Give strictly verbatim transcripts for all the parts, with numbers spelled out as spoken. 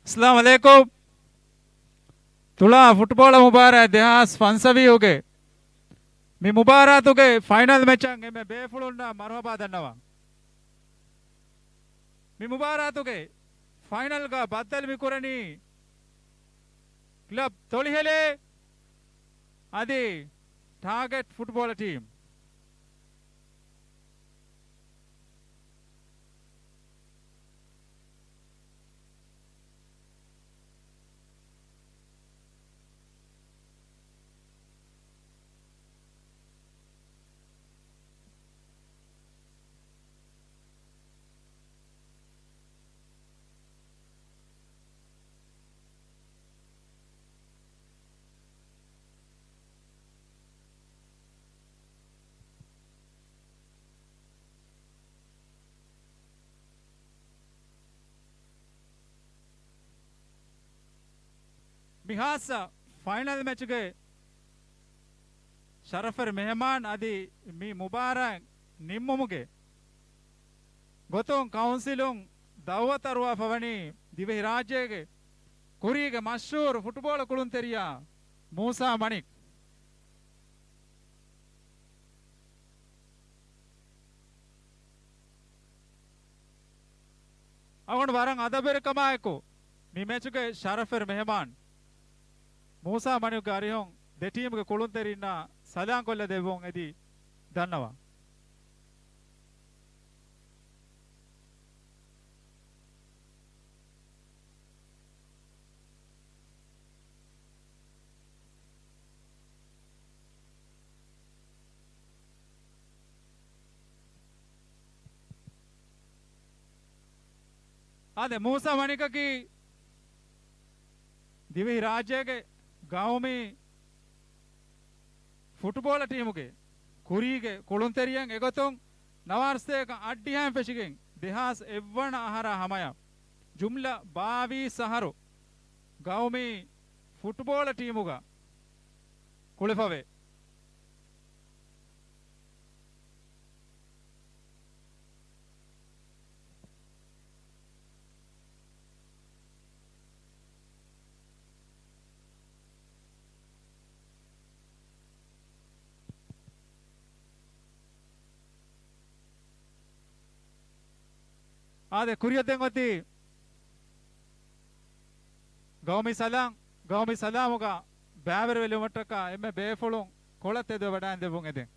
އައްސަލާމު ޢަލައިކުމް. ތުޅާ ފުޓްބޯޅަ މުބާރާތް ދެހާސް ފަންސަވީހުގެ މި މުބާރާތުގެ ފައިނަލް މެޗަށް އެންމެ ބޭފުޅުންނަށް މަރުޙަބާ ދަންނަވަން. މި މުބާރާތުގެ ފައިނަލްގަ ބައްދަލު މިކުރަނީ ކްލަބް ތޮޅިހެލޭ އަދި ޓާގެޓް ފުޓްބޯޅަ ޓީމް. މި ހާއްސަ ފައިނަލް މެޗުގެ ޝަރަފްވެރި މެހެމާން އަދި މި މުބާރާތް ނިންމުމުގެ ގޮތުން ކައުންސިލުން ދައުވަތު އަރުވާފަ ވަނީ ދިވެހިރާއްޖޭގެ ކުރީގެ މަޝްހޫރު ފުޓްބޯޅަ ކުޅުންތެރިޔާ މޫސާ މަނިކް. އަޅުގަނޑު ވަރަށް އަދަބުވެރިކަމާއެކު މި މެޗުގެ ޝަރަފްވެރި މެހެމާން މޫސާ މަނިކްގެ އަރިހުން ދެ ޓީމުގެ ކުޅުންތެރިންނާ ސަލާން ކޮށްލަދެއްވުން އެދި ދަންނަވާ. އާދެ، މޫސާ މަނިކަކީ ދިވެހި ރާއްޖޭގެ ގައުމީ ފުޓްބޯޅަ ޓީމުގެ ކުރީގެ ކުޅުންތެރިޔަން. އެގޮތުން ނަވާރަސަތޭކަ އަށްޑިހައިން ފެށިގެން ދެހާސް އެއްވަނަ އަހަރާ ހަމަޔަށް ޖުމްލަ ބާވީސް އަހަރު ގައުމީ ފުޓްބޯޅަ ޓީމުގަ ކުޅެފަވޭ. އާދެ، ކުރިއަށް ދެން އޮތީ ގައުމީ ސަލާން، ގައުމީ ސަލާމުގަ ބައިވެރިވެލުމަށްޓަކާ އެންމެ ބޭފުޅުން ކޮޅަށް ތެދުވެވަޑައިން ދެއްވުން އެދެން.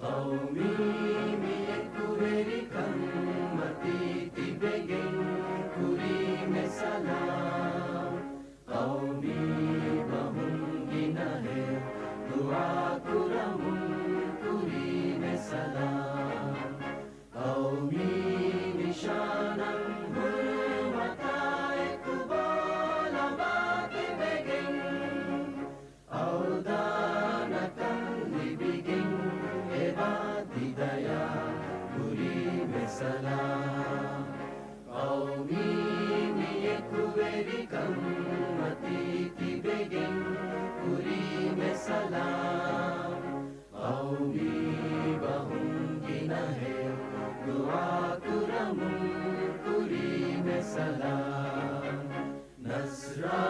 ޤައުމީ މި އެކުވެރިކަން މަތީ ތިބެގެން ކުރީމެ ސަލާމް. ޤައުމީ ބަހުން ގިނަހެޔޮ ދުޢާކުރަމުން ކުރީމެ ސަލާމް. ޤައުމީ ނިޝާނަށް ހުރުމަތާ އެކު ބޯލަމާ ތިބެގެން އަވްދާނަކަން ލިބިގެން އެބާ ތި ދަޔާ ކުރީމެ ސަލާމް. ޤައުމީ މި އެކުވެރިކަން މަތީ ތިބެގެން ކުރީމެ ސަލާމް. ޤައުމީ ބަހުން ގިނަހެޔޮ ދުޢާކުރަމުން ކުރީމެ ސަލާމް. ނަޞްރާ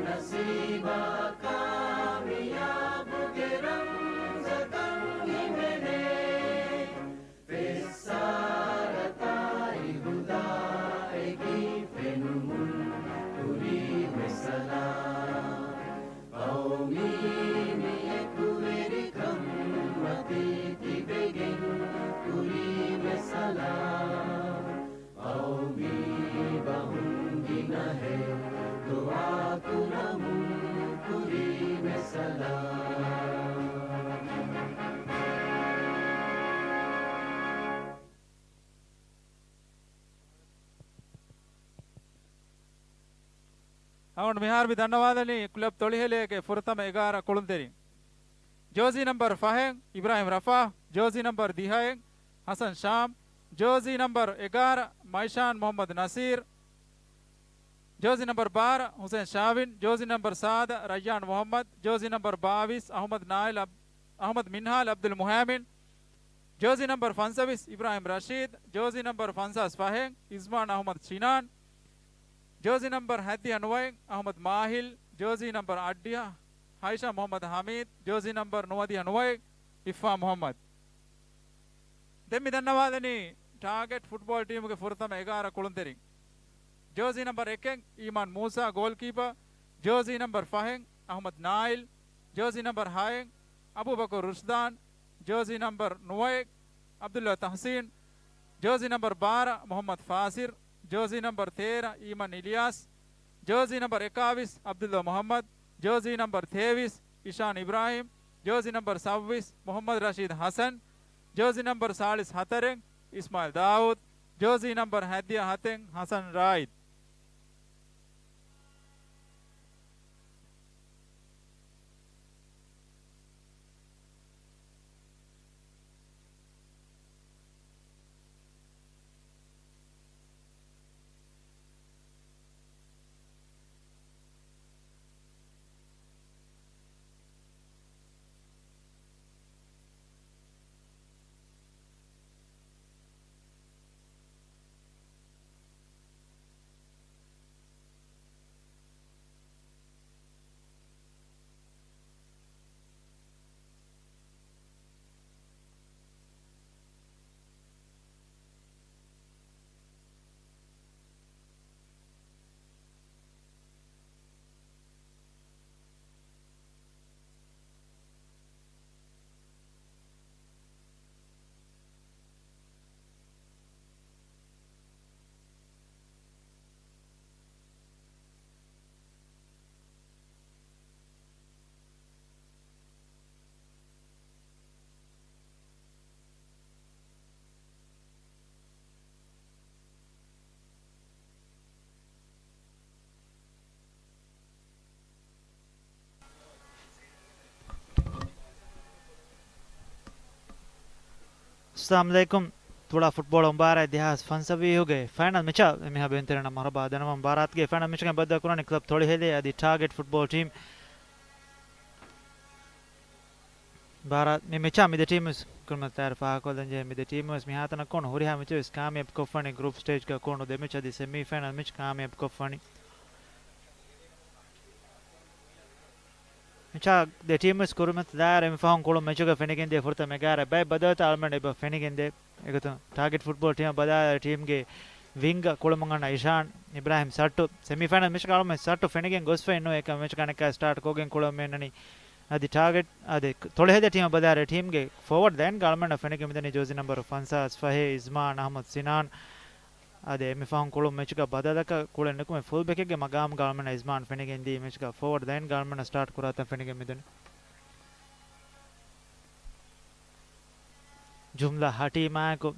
ނަސީބާ ކާމިޔާބުގެ ރަމްޒަކަށް ހިމެނޭ. ފެއްސާރަތާއި ހުދާއެކީ ފެނުމުން ކުރީމެ ސަލާމް. ޤައުމީ މި އެކުވެރިކަން މަތީ ތިބެގެން ކުރީމެ ސަލާމް. ޤައުމީ ބަހުން ގިނަހެޔޮ ދުޢާކުރަމުން ކުރީމެ ސަލާމް. އަޅުގަނޑު މިހާރު މި ދަންނަވާލަނީ ކްލަބް ތޮޅިހެލޭގެ ފުރަތަމަ އެގާރަ ކުޅުންތެރިން. ޖާޒީ ނަމްބަރު ފަހެއް އިބްރާހިމް ރަފާ، ޖާޒީ ނަމްބަރު ދިހައެއް ހަސަން ޝާމް، ޖާޒީ ނަމްބަރު އެގާރަ މައިޝާން މުހައްމަދު ނަސީރް، ޖާޒީ ނަމްބަރު ބާރަ ހުސެން ޝާވިން، ޖާޒީ ނަމްބަރު ސާދަ ރައްޔާން މުހައްމަދު، ޖާޒީ ނަމްބަރު ބާވީސް އަހުމަދު ނާއިލް އަބް-، އަހުމަދު މިންހާލް އަބްދުލް މުހައިމިން، ޖާޒީ ނަމްބަރު ފަންސަވީސް އިބްރާހިމް ރަޝީދު، ޖާޒީ ނަމްބަރު ފަންސާސް ފަހެއް އިޒްމާން އަހުމަދު ޝިނާން، ޖާޒީ ނަމްބަރު ހަތްދިހަ ނުވައެއް އަހުމަދު މާހިލް، ޖާޒީ ނަމްބަރު އަށްޑިހަ ހައިޝާ މުހައްމަދު ހަމީދު، ޖާޒީ ނަމްބަރު ނުވަދިހަ ނުވައެއް އިފްފާ މުހައްމަދު. ދެން މި ދަންނަވާލަނީ ޓާގެޓް ފުޓްބޯލް ޓީމުގެ ފުރަތަމަ އެގާރަ ކުޅުންތެރިން. ޖާޒީ ނަމްބަރު އެކެއް އީމާން މޫސާ ގޯލްކީޕަރ، ޖާޒީ ނަމްބަރު ފަހެއް އަހުމަދު ނާއިލް، ޖާޒީ ނަމްބަރު ހައެއް އަބޫބަކުރު ރުޝްދާން، ޖާޒީ ނަމްބަރު ނުވައެއް އަބްދުﷲ ތަހްސީން، ޖާޒީ ނަމްބަރު ބާރަ މުހައްމަދު ފާސިރް، ޖާޒީ ނަމްބަރު ތޭރަ އީމާން އިލްޔާސް، ޖާޒީ ނަމްބަރު އެކާވީސް އަބްދުﷲ މުހައްމަދު، ޖާޒީ ނަމްބަރު ތޭވީސް އިޝާން އިބްރާހިމް، ޖާޒީ ނަމްބަރު ސައްވީސް މުހައްމަދު ރަޝީދު ހަސަން، ޖާޒީ ނަމްބަރު ސާޅީސް ހަތަރެއް އިސްމާއިލް ދާއޫދު، ޖާޒީ ނަމްބަރު ހަތްދިހަ ހަތެއް ހަސަން ރާއިދު. އައްސަލާމު ޢަލައިކުމް. ތުޅާ ފުޓްބޯޅަ މުބާރާތް ދެހާސް ފަންސަވީހުގެ ފައިނަލް މެޗަށް އެންމެހާ ބޭނުންތެރިންނަށް މަރުޙަބާ ދަންނަވަން. މުބާރާތުގެ ފައިނަލް މެޗުގެ ބައްދަލު ކުރަނީ ކްލަބް ތޮޅިހެދޭ އަދި ޓާގެޓް ފުޓްބޯލް ޓީމް. މުބާރާތް މި މެޗާ މި ދެ ޓީމު ވެސް ކުރިމަތިލާއިރު ފާހަގަކޮށްލަންޖެހޭ، މި ދެ ޓީމު ވެސް މިހާތަނަށް ކޮން ހުރިހާ މެޗެއް ވެސް ކާމިޔާބު ކޮށްފަނީ ގްރޫޕް ސްޓޭޖްގަ ކޮން ދެ މެޗަށް އަދި ސެމީ ފައިނަލް މެޗް ކާމިޔާބު ކޮށްފަނީ. މިޗާ ދެ ޓީމު ވެސް ކުރިމަތިލާއިރު އެންމެ ފަހުން ކުޅުން މެޗުގަ ފެނިގެންދިޔަ ފުރަތަމަ އެގާރަ ބައެއް ބަދަލުތައް އަޅުމެން އެބަ ފެނިގެންދޭ. އެގޮތުން ޓާގެޓް ފުޓްބޯލް ޓީމަށް ބަލާލާ ޓީމްގެ ވިންގަށް ކުޅަމުން އަންނަ އިޝާން އިބްރާހިމް ސައްޓު ސެމީ ފައިނަލް މެޗަކަށް އަޅުމެން ސައްޓު ފެނިގެން ގޮސްފައެއް ނޫން. އެކަމް މެޗަކަށް އަނެއްކާ ސްޓާޓް ކޮށްގެން ކުޅަމެންނަނީ. އަދި ޓާގެޓް އަދި ތޮޅިހެދޭ ޓީމަށް ބަލާލާ ޓީމްގެ ފޯވަޑް ލައިންގަ އަޅުމެންނަށް ފެނިގެން މިދަނީ ޖާޒީ ނަމްބަރު ފަންސާސް ފަހެއް އިޒްމާން އަހްމަދު ސިނާން. އަދި އެންމެ ފަހުން ކުޅުން މެޗުގަ ބަދަލަކަށް ކުޅެން ނުކުމެ ފުލް ބެކެއްގެ މަގާމުގަ އަޅުމެންނަށް އިޒްމާން ފެނިގެންދީ މެޗުގަ ފޯވަޑް ލައިންގަ އަޅުމެންނަށް ސްޓާޓް ކުރާތަން ފެނިގެން މިދަނީ. ޖުމްލަ ހަ ޓީމާއެކު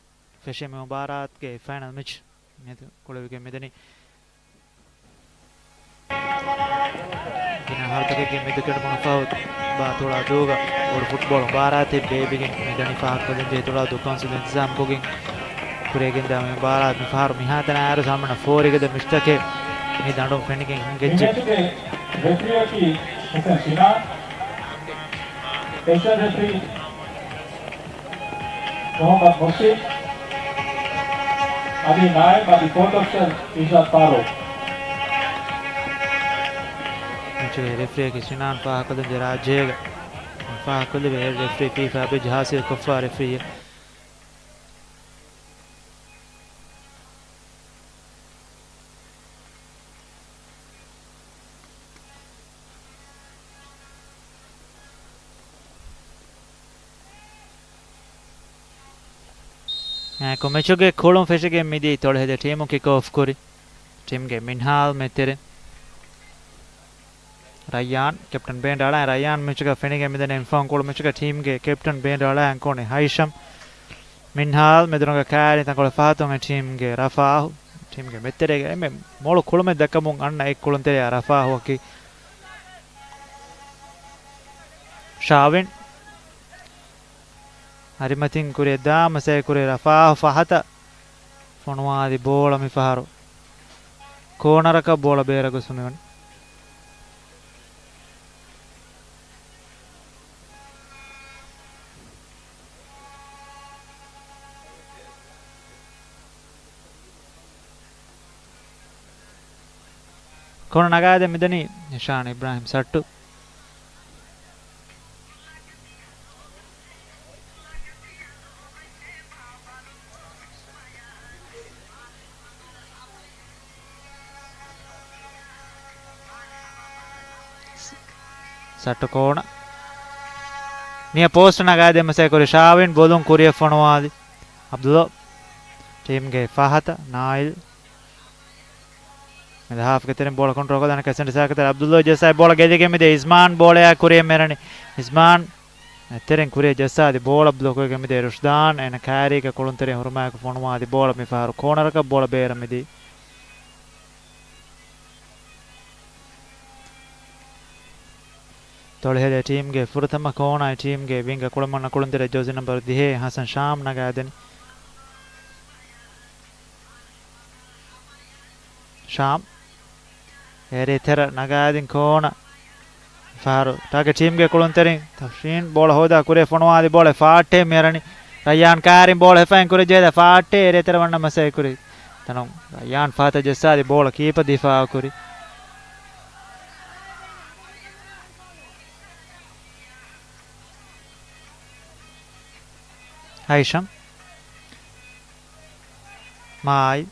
ފެށޭ މި މުބާރާތުގެ ފައިނަލް މެޗް މިއަދު ކުޅެވިގެން މިދަނީ. ގިނަ އަހަރުތަކެއްގެ މެދުކެނޑުމުން ފަހު ބާ ތުޅާ ދޫގަ ބޮޑު ފުޓްބޯޅަ މުބާރާތެއް ބޭއްވިގެން މިދަނީ. ފާހަގަކޮށްލަންޖެހޭ ތުޅާ ދޫ ކައުންސިލުން އިންތިޒާމްކޮށްގެން ކުރިޔަށްގެންދާ މި މުބާރާތް މި ފަހަރު މިހާތަނަށް އައިރު ސަމަނަ ފޯރިގަދަ މިސްތަކެއް މި ދަނޑުން ފެނިގެން ހިނގައްޖެ. މި މެޗުގެ ރެފްރީއަކީ ހުސެން ޝިނާ، އެޑިޝަނަލް ރެފްރީ މުހައްމަދު މުރްޝިދް، އަދި ނާއިބް އަދި ކޯޓް އޮފިޝަލް އިރްޝާދް ފާރޫޤް. މެޗުގެ ރެފްރީއަކީ ޝިނާން ފާހަގަކޮށްލަންޖެހޭ ރާއްޖޭގަ ފާހަގަކޮށްލެވޭ އެއް ރެފްރީ ފީފާ ބެޖް ހާސިލްކޮށްފަ ރެފްރީއެއް. އެކު މެޗުގެ ކުޅުން ފެށިގެން މިދީ ތޮޅިހެދޭ ޓީމު ކިކް އޮފް ކުރި. ޓީމްގެ މިންހާލް މެތެރެ ރައްޔާން، ކެޕްޓަން ބޭންޑް އަޅާ ރައްޔާން މެޗުގަ ފެނިގެން މިދަނީ. އެންމެ ފަހުން ކުޅުން މެޗުގަ ޓީމްގެ ކެޕްޓަން ބޭންޑް އަޅާ އަންކޯނި ހައިޝަމް. މިންހާލް މެދުރަނގަށް ކައިރި ތަންކޮޅެއް ފަހަތުން އެ ޓީމްގެ ރަފާހު. ޓީމްގެ މެތެރޭގަ އެންމެ މޮޅު ކުޅުމެއް ދައްކަމުން އަންނަ އެއް ކުޅުންތެރިޔާ ރަފާހުއަކީ. ޝާވިން އަރިމަތިން ކުރިއަށް ދާ މަސައްކަތް ކުރި ރަފާ ފަހަތަށް ފޮނުވާލި ބޯޅަ މިފަހަރު ކޯނަރަކަށް ބޯޅަ ބޭރަށް ގޮސްފަ މިވަނީ. ކޯނަރ ނަގާދެން މިދަނީ ނިޝާން އިބްރާހިމް ސައްޓު. ސައްޓު ކޯނަ. ނިޔަ ޕޯސްޓް ނަގާދެން މަސައްކަތް ކުރި ޝާވިން ބޮލުން ކުރިއަށް ފޮނުވާލި. އަބްދުﷲ. ޓީމްގެ ފަހަތަށް ނާއިލް. މިދަ ހާފްގެ ތެރެއިން ބޯޅަ ކޮންޓްރޯލް ކޮށްލާނެ ކެސެންޓް ސާކަތަރ އަބްދުﷲ ޖައްސާ ބޯޅަ ގެދިގެން މިދޭ އިސްމާން ބޯޅަޔާ ކުރިއަށް މެރަނީ. އިސްމާން ތެރެއިން ކުރިއަށް ޖައްސާލި ބޯޅަ ބްލޮކްވެގެން މިދޭ ރުޝްދާން އޭނަ ކާރީގެ ކުޅުންތެރެއިން ހުރުމާއެކު ފޮނުވާލި ބޯޅަ މިފަހަރު ކޯނަރަކަށް ބޯޅަ ބޭރަށް މިދީ. ތޮޅިހެދޭ ޓީމްގެ ފުރަތަމަ ކޯނާއި ޓީމްގެ ވިންގ ކުޅަމަންނަ ކުޅުންތެރޭ ޖޯޒި ނަމްބަރު ދިހައެއް ހަސަން ޝާމް ނަގާދެނީ. ޝާމް އޭރިއާ ތެރެ ނަގާދިން ކޯނަ ފަހަރު ޓާގެޓް ޓީމްގެ ކުޅުންތެރިން ތަހުޝީން ބޯޅަ ހޯދާ ކުރިއަށް ފޮނުވާލި ބޯޅަ ފާއްޓެ މިއަރަނި. ރައްޔާން ކާރިން ބޯޅަ ހިފައިން ކުރިއަށް ޖެހިދާ ފާއްޓެ އޭރިއާ ތެރެ ވަންނަ މަސައްކަތް ކުރި. ތަނު ރައްޔާން ފަހަތަށް ޖައްސާލި ބޯޅަ ކީޕަ ދިފާއު ކުރި. ހައިޝަމް. މާއި.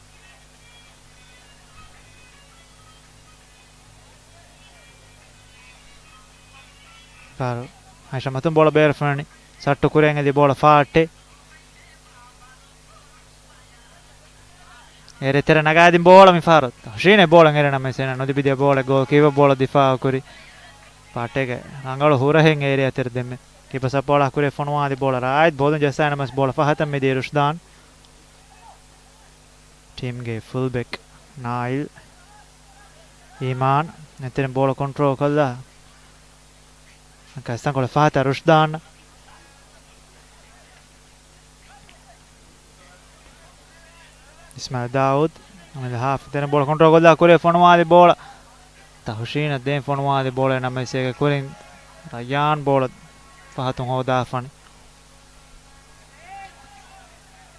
ފާރު. ހައިޝަމް އަތުން ބޯޅަ ބޭރަށް ފެނުނީ. ސައްޓު ކުރިއަށް އެދި ބޯޅަ ފާއްޓެ. އޭރިއާ ތެރެ ނަގާދިން ބޯޅަ މިފަހަރު. ހުށީނެ ބޯޅަ އެރެނަމެސް އޭނަ ނުލިބިދޭ ބޯޅަ ގޯލް ކީޕަ ބޯޅަ ދިފާއު ކުރި. ފާއްޓެގެ ރަނގަޅު ހުރަހެއް އޭރިއާ ތެރެ ދެންމެ. ކީޕަ ސަޕޯޓާ ކުރިއަށް ފޮނުވާލި ބޯޅަ ރާއިތް ބޯލުން ޖައްސާ ނަމަސް ބޯޅަ ފަހަތަށް މިދީ ރުޝްދާން. ޓީމްގެ ފުލް ބެކް ނާއިލް އީމާން ނެތެރެން ބޯޅަ ކޮންޓްރޯލް ކޮށްލާ. ކަސްތަންކޮޅެއް ފަހަތަށް ރުޝްދާން. އިސްމާއިލް ދާއޫދް އަމިއްލަ ހާފް ދެން ބޯޅަ ކޮންޓްރޯލް ކޮށްލާ ކުރިއަށް ފޮނުވާލި ބޯޅަ. ތަހުޝީނަށް ދެން ފޮނުވާލި ބޯޅަ ނަމަވެސް އޭގެ ކުރިން ރައްޔާން ބޯޅަ ފަހަތުން ހޯދާފަނި.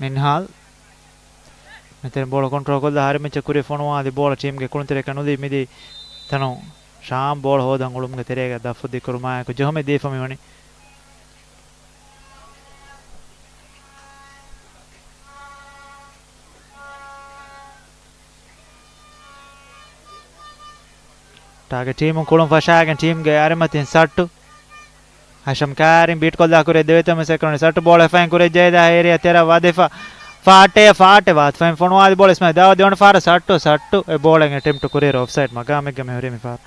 މިންހާލް މެތެރެން ބޯޅަ ކޮންޓްރޯލް ކޮށްލާ ހަރިމައްޗަށް ކުރި ފޮނުވާލި ބޯޅަ ޓީމްގެ ކުޅުންތެރިޔަކަށް ނުލީ މިދީ ތަނު ޝާމް ބޯޅަ ހޯދަން އުޅުމުގެ ތެރޭގަ ދަފު ދިކުރުމާއެކު ޖެހުމެއް ދީފަ މިވަނީ. ޓާގެޓް ޓީމުން ކުޅުން ފަށާގެން ޓީމްގެ އަރިމަތިން ސައްޓު. ހަޝަމް ކާރިން ބީޓް ކޮށްލާ ކުރި ދެވޭތޯ މިސް އެކްރޮނި ސައްޓު ބޯޅަ ހިފައިން ކުރި ޖެހިދާ އޭރިއާ ތެރަ ވަދެފަ. ފާއްޓެ ފާއްޓެ ވާތް ފައިން ފޮނުވާލި ބޯޅަ އިސްމާއިލް ދާއޫދު ދެވަނަ ފާރަށް ސައްޓު ސައްޓު އެ ބޯޅަ އެޓެމްޕްޓް ކުރިއިރު އޮފްސައިޑް މަގާމެއްގަ މިހުރީ މިފާރު.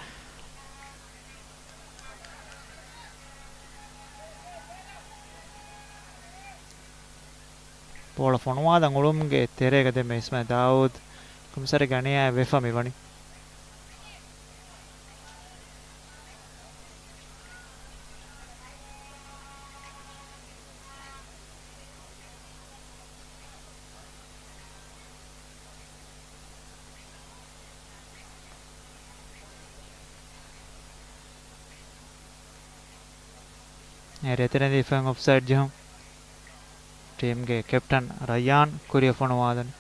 ބޯޅަ ފޮނުވާލަން އުޅުމުގެ ތެރޭގަ ދެންމެ އިސްމާއިލް ދާއޫދު ކޮމިސަރީގެ އަނިޔާއަށް ވެފަ މިވަނީ. އޭރިއާ ތެރެއިން ދީފައިން އޮފްސައިޑް ޖެހުން. ޓީމްގެ ކެޕްޓަން ރައްޔާން ކުރިއަށް ފޮނުވާލަނީ.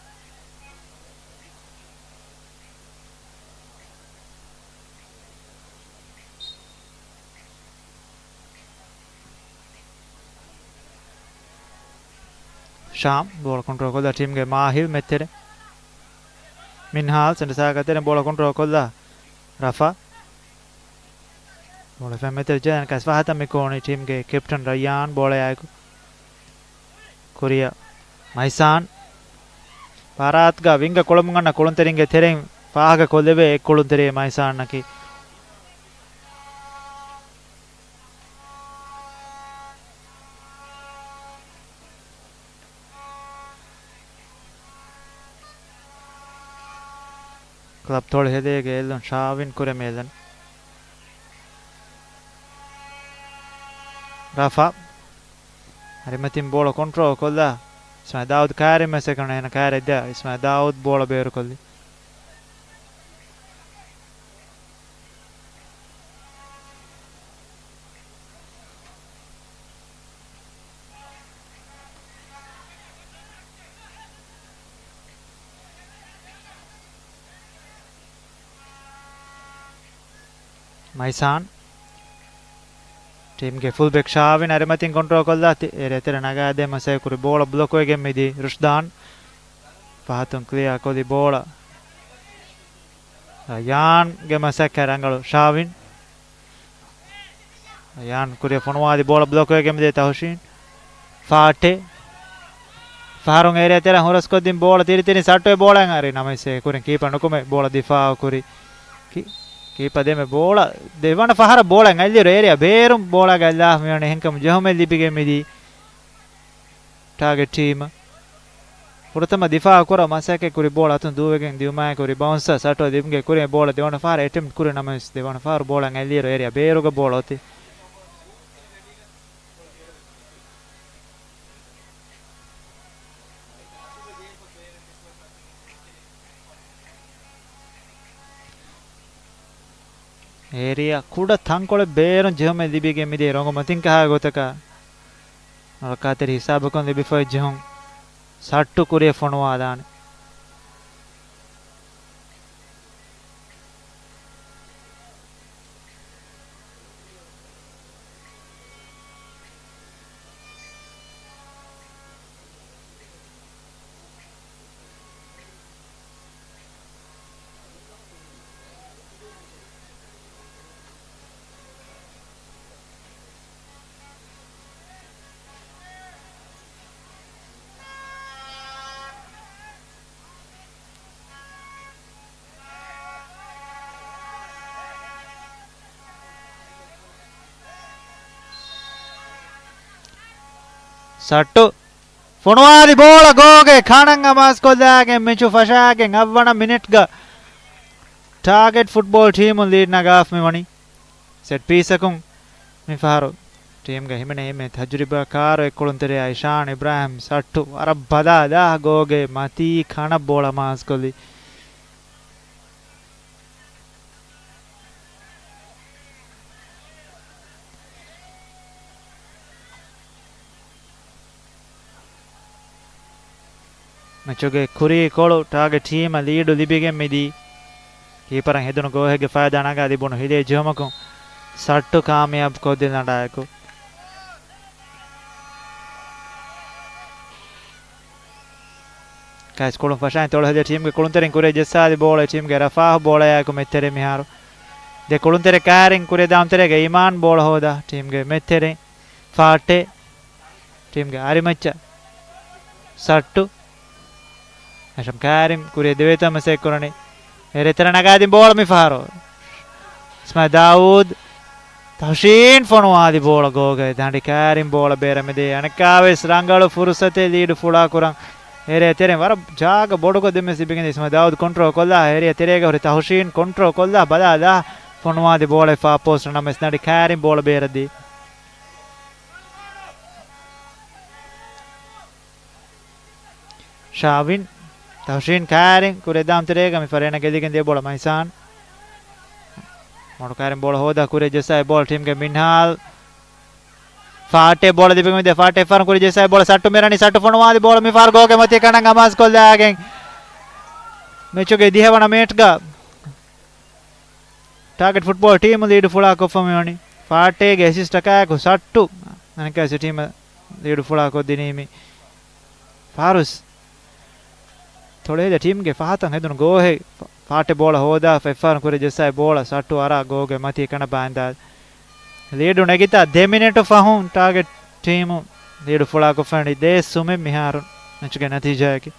ޝާމް ބޯޅަ ކޮންޓްރޯލް ކޮށްލާ ޓީމްގެ މާހިލް މެތެރެ. މިންހާލް ސެންޓަރ ސާކަތެރެ ބޯޅަ ކޮންޓްރޯލް ކޮށްލާ ރަފާ. ބޯޅަ ފެންމެތެރި ޖައިން ކަސް ފަހަތަށް މި ކޯނީ ޓީމްގެ ކެޕްޓަން ރައްޔާން ބޯޅަޔާއެކު. ކުރިއަށް މައިސާން. ފާރާތުގަ ވިންގ ކުޅަމުން އަންނަ ކުޅުންތެރިންގެ ތެރެއިން ފާހަގަ ކޮށްލެވޭ އެއް ކުޅުންތެރިއެއް މައިސާންއަކީ. ކްލަބް ތޮޅި ހެދޭގެ އެއްލުން ޝާވިން ކުރެ މޭލަން. ރަފާ. އަރިމަތިން ބޯޅަ ކޮންޓްރޯލް ކޮށްލާ. އިސްމާއިލް ދާއޫދު ކާރިން މަސައްކަތް ކުރަން އޭނަ ކާރި ދާ. އިސްމާއިލް ދާއޫދު ބޯޅަ ބޭރުކޮށްލި. މައިސާން. ޓީމްގެ ފުލް ބެކް ޝާވިން އަރިމަތިން ކޮންޓްރޯލް ކޮށްލާ ތި-، އޭރިއާ ތެރެ ނަގާދޭ މަސައްކަތް ކުރި ބޯޅަ ބްލޮކް ވެގެން މިދީ ރުޝްދާން. ފަހަތުން ކްލިއާ ކޮށްލި ބޯޅަ. ރަޔާންގެ މަސައްކަތް ރަނގަޅު ޝާވިން. ރަޔާން ކުރިއަށް ފޮނުވާލި ބޯޅަ ބްލޮކް ވެގެން މިދޭ ތަހުޝީން. ފާޓެ. ފަހަރުން އޭރިއާ ތެރެ ހުރަސްކޮށްދިން ބޯޅަ ތިރިތިރި ސައްޓުއެ ބޯޅައިން އަރި ނަމަވެސް އެ ކުރިން ކީޕަ ނުކުމެ ބޯޅަ ދިފާއު ކުރި. ކީ-، ކީޕަ ދެމެ ބޯޅަ ދެވަނަ ފަހަރަށް ބޯޅައިން އައްލިއިރު އޭރިއާ ބޭރުން ބޯޅަގައި ލާފަ މިވަނީ އެހެންކަމުން ޖެހުމެއް ލިބިގެން މިދީ. ޓާގެޓް ޓީމަށް ފުރަތަމަ ދިފާއު ކުރަ މަސައްކަތް ކުރި ބޯޅަ އަތުން ދޫވެގެން ދިއުމާއެކު ރިބައުންސަރ ސަޓޯ ލިބުމުގެ ކުރިން ބޯޅަ ދެވަނަ ފަހަރަށް އެޓެމްޕް ކުރި ނަމަވެސް ދެވަނަ ފަހަރު ބޯޅަ އަލިއިރު އޭރިއާ ބޭރުގަ ބޯޅަ އޮތީ. އޭރިއާ ކުޑަ ތަންކޮޅެއް ބޭރުން ޖެހުމެއް ލިބިގެން މިދިޔަ ރޮނގު މަތިން ކަހާ ގޮތަކަށް ނުރައްކާތެރި ހިސާބަކުން ލިބިފައި ޖެހުން ސައްޓު ކުރިއަށް ފޮނުވާލާނެ. ސައްޓު ފޮނުވާލި ބޯޅަ ގޯގެ ކަނަށް އަމާޒުކޮށްލާގެން މެޗު ފަށާގެން އަށްވަނަ މިނެޓްގަ ޓާގެޓް ފުޓްބޯލް ޓީމުން ލީޑް ނަގާފަ މިވަނީ. ސެޓް ޕީސަކުން މިފަހަރު ޓީމްގަ ހިމެނޭ އެންމެ ތަޖުރިބާކާރު އެއްކުޅުންތެރިޔާ އިޝާން އިބްރާހިމް ސައްޓު ވަރަށް ބަލާލާ ގޯގެ މަތީ ކަނަށް ބޯޅަ އަމާޒުކޮށްލީ. މެޗުގެ ކުރީ ކޮޅު ޓާގެޓް ޓީމަށް ލީޑު ލިބިގެން މިދީ. ކީޕަރަށް ހެދުނު ގޯހެއްގެ ފައިދާ ނަގާ ލިބުނު ހިލޭ ޖެހުމަކުން ސައްޓު ކާމިޔާބު ކޮށްދިން ލަނޑާއެކު. ކައިސް ކުޅުން ފަށާއި ތޮޅު ހެދޭ ޓީމްގެ ކުޅުންތެރިން ކުރިއަށް ޖައްސާލި ބޯޅަ ޓީމްގެ ރަފާހު ބޯޅަޔާއެކު މެއްތެރެ މިހާރު. ދެ ކުޅުންތެރި ކާރިން ކުރިއަށް ދާންތެރޭގަ އީމާން ބޯޅަ ހޯދާ ޓީމްގެ މެއްތެރެ ފާޓެ. ޓީމްގެ އަރިމައްޗަށް ސައްޓު. އެށަމް ކާރިން ކުރިއަށް ދެވޭތޯ މަސައްކަތް ކުރަނީ. އެރޭ ތެރެ ނަގާދިން ބޯޅަ މިފަހަރު. އިސްމާއިލް ދާއޫދު. ތަހުޝީން ފޮނުވާލި ބޯޅަ ގޯގައި ދަނޑި ކާރިން ބޯޅަ ބޭރަމެދޭ. އަނެއްކާވެސް ރަނގަޅު ފުރުސަތެއް ލީޑު ފުޅާ ކުރަން. އެރޭ ތެރެ ވަރަށް ޖާގަ ބޮޑުކޮށް ދެމެސް ލިބިގެން އިސްމާއިލް ދާއޫދު ކޮންޓްރޯލް ކޮށްލާ. އެރޭ ތެރޭގަ ހުރި ތަހުޝީން ކޮންޓްރޯލް ކޮށްލާ ބަލާލާ ފޮނުވާލި ބޯޅަ ފާ ޕޯސްޓް ނަމަވެސް ދަނޑި ކާރިން ބޯޅަ ބޭރަށްދީ. ޝާވިން، ތަހުޝީން ކާރިން ކުރިއަށް ދާން ތެރޭގަ މި ފަރޭނަ ގެލިގެން ދިޔަ ބޯޅަ މައިސާން. މޮޑު ކާރިން ބޯޅަ ހޯދާ ކުރިއަށް ޖައްސާ އެ ބޯޅަ ޓީމްގެ މިންހާލް. ފާޓެ ބޯޅަ ލިބިގެން މިދޭ ފާޓެ ފަރުން ކުރިއަށް ޖައްސާ އެ ބޯޅަ ސައްޓު މިރަނީ ސައްޓު ފޮނުވާލި ބޯޅަ މި ފާރު ގޯގެ މަތީ ކަނަން އަމާޒު ކޮށްލާގެން. މެޗުގެ ދިހަވަނަ މިނެޓްގަ ޓާގެޓް ފުޓްބޯލް ޓީމު ލީޑު ފުޅާ ކޮށްފަ މިވަނީ. ފާޓޭގެ އެސިސްޓަކާއެކު ސައްޓު އަނެއްކާ ސިޓީމަ ލީޑު ފުޅާ ކޮށްދިނީމި. ފާރުސް ތޮޅެހިލަ ޓީމްގެ ފަހަތަށް ހެދުނު ގޯހެއް ފާޓެ ބޯޅަ ހޯދާ ފެއްފާރު ކުރި ޖެއްސާއި ބޯޅަ ސައްޓު އަރާ ގޯގެ މަތީ ކަނަ ބާއިންދާ. ލީޑު ނެގިތާ ދެ މިނެޓު ފަހުން ޓާގެޓް ޓީމު ލީޑު ފުޅާ ކޮށްފައި ދޭއް ސުމެއް މިހާރު މެޗުގެ ނަތީޖާއަކީ.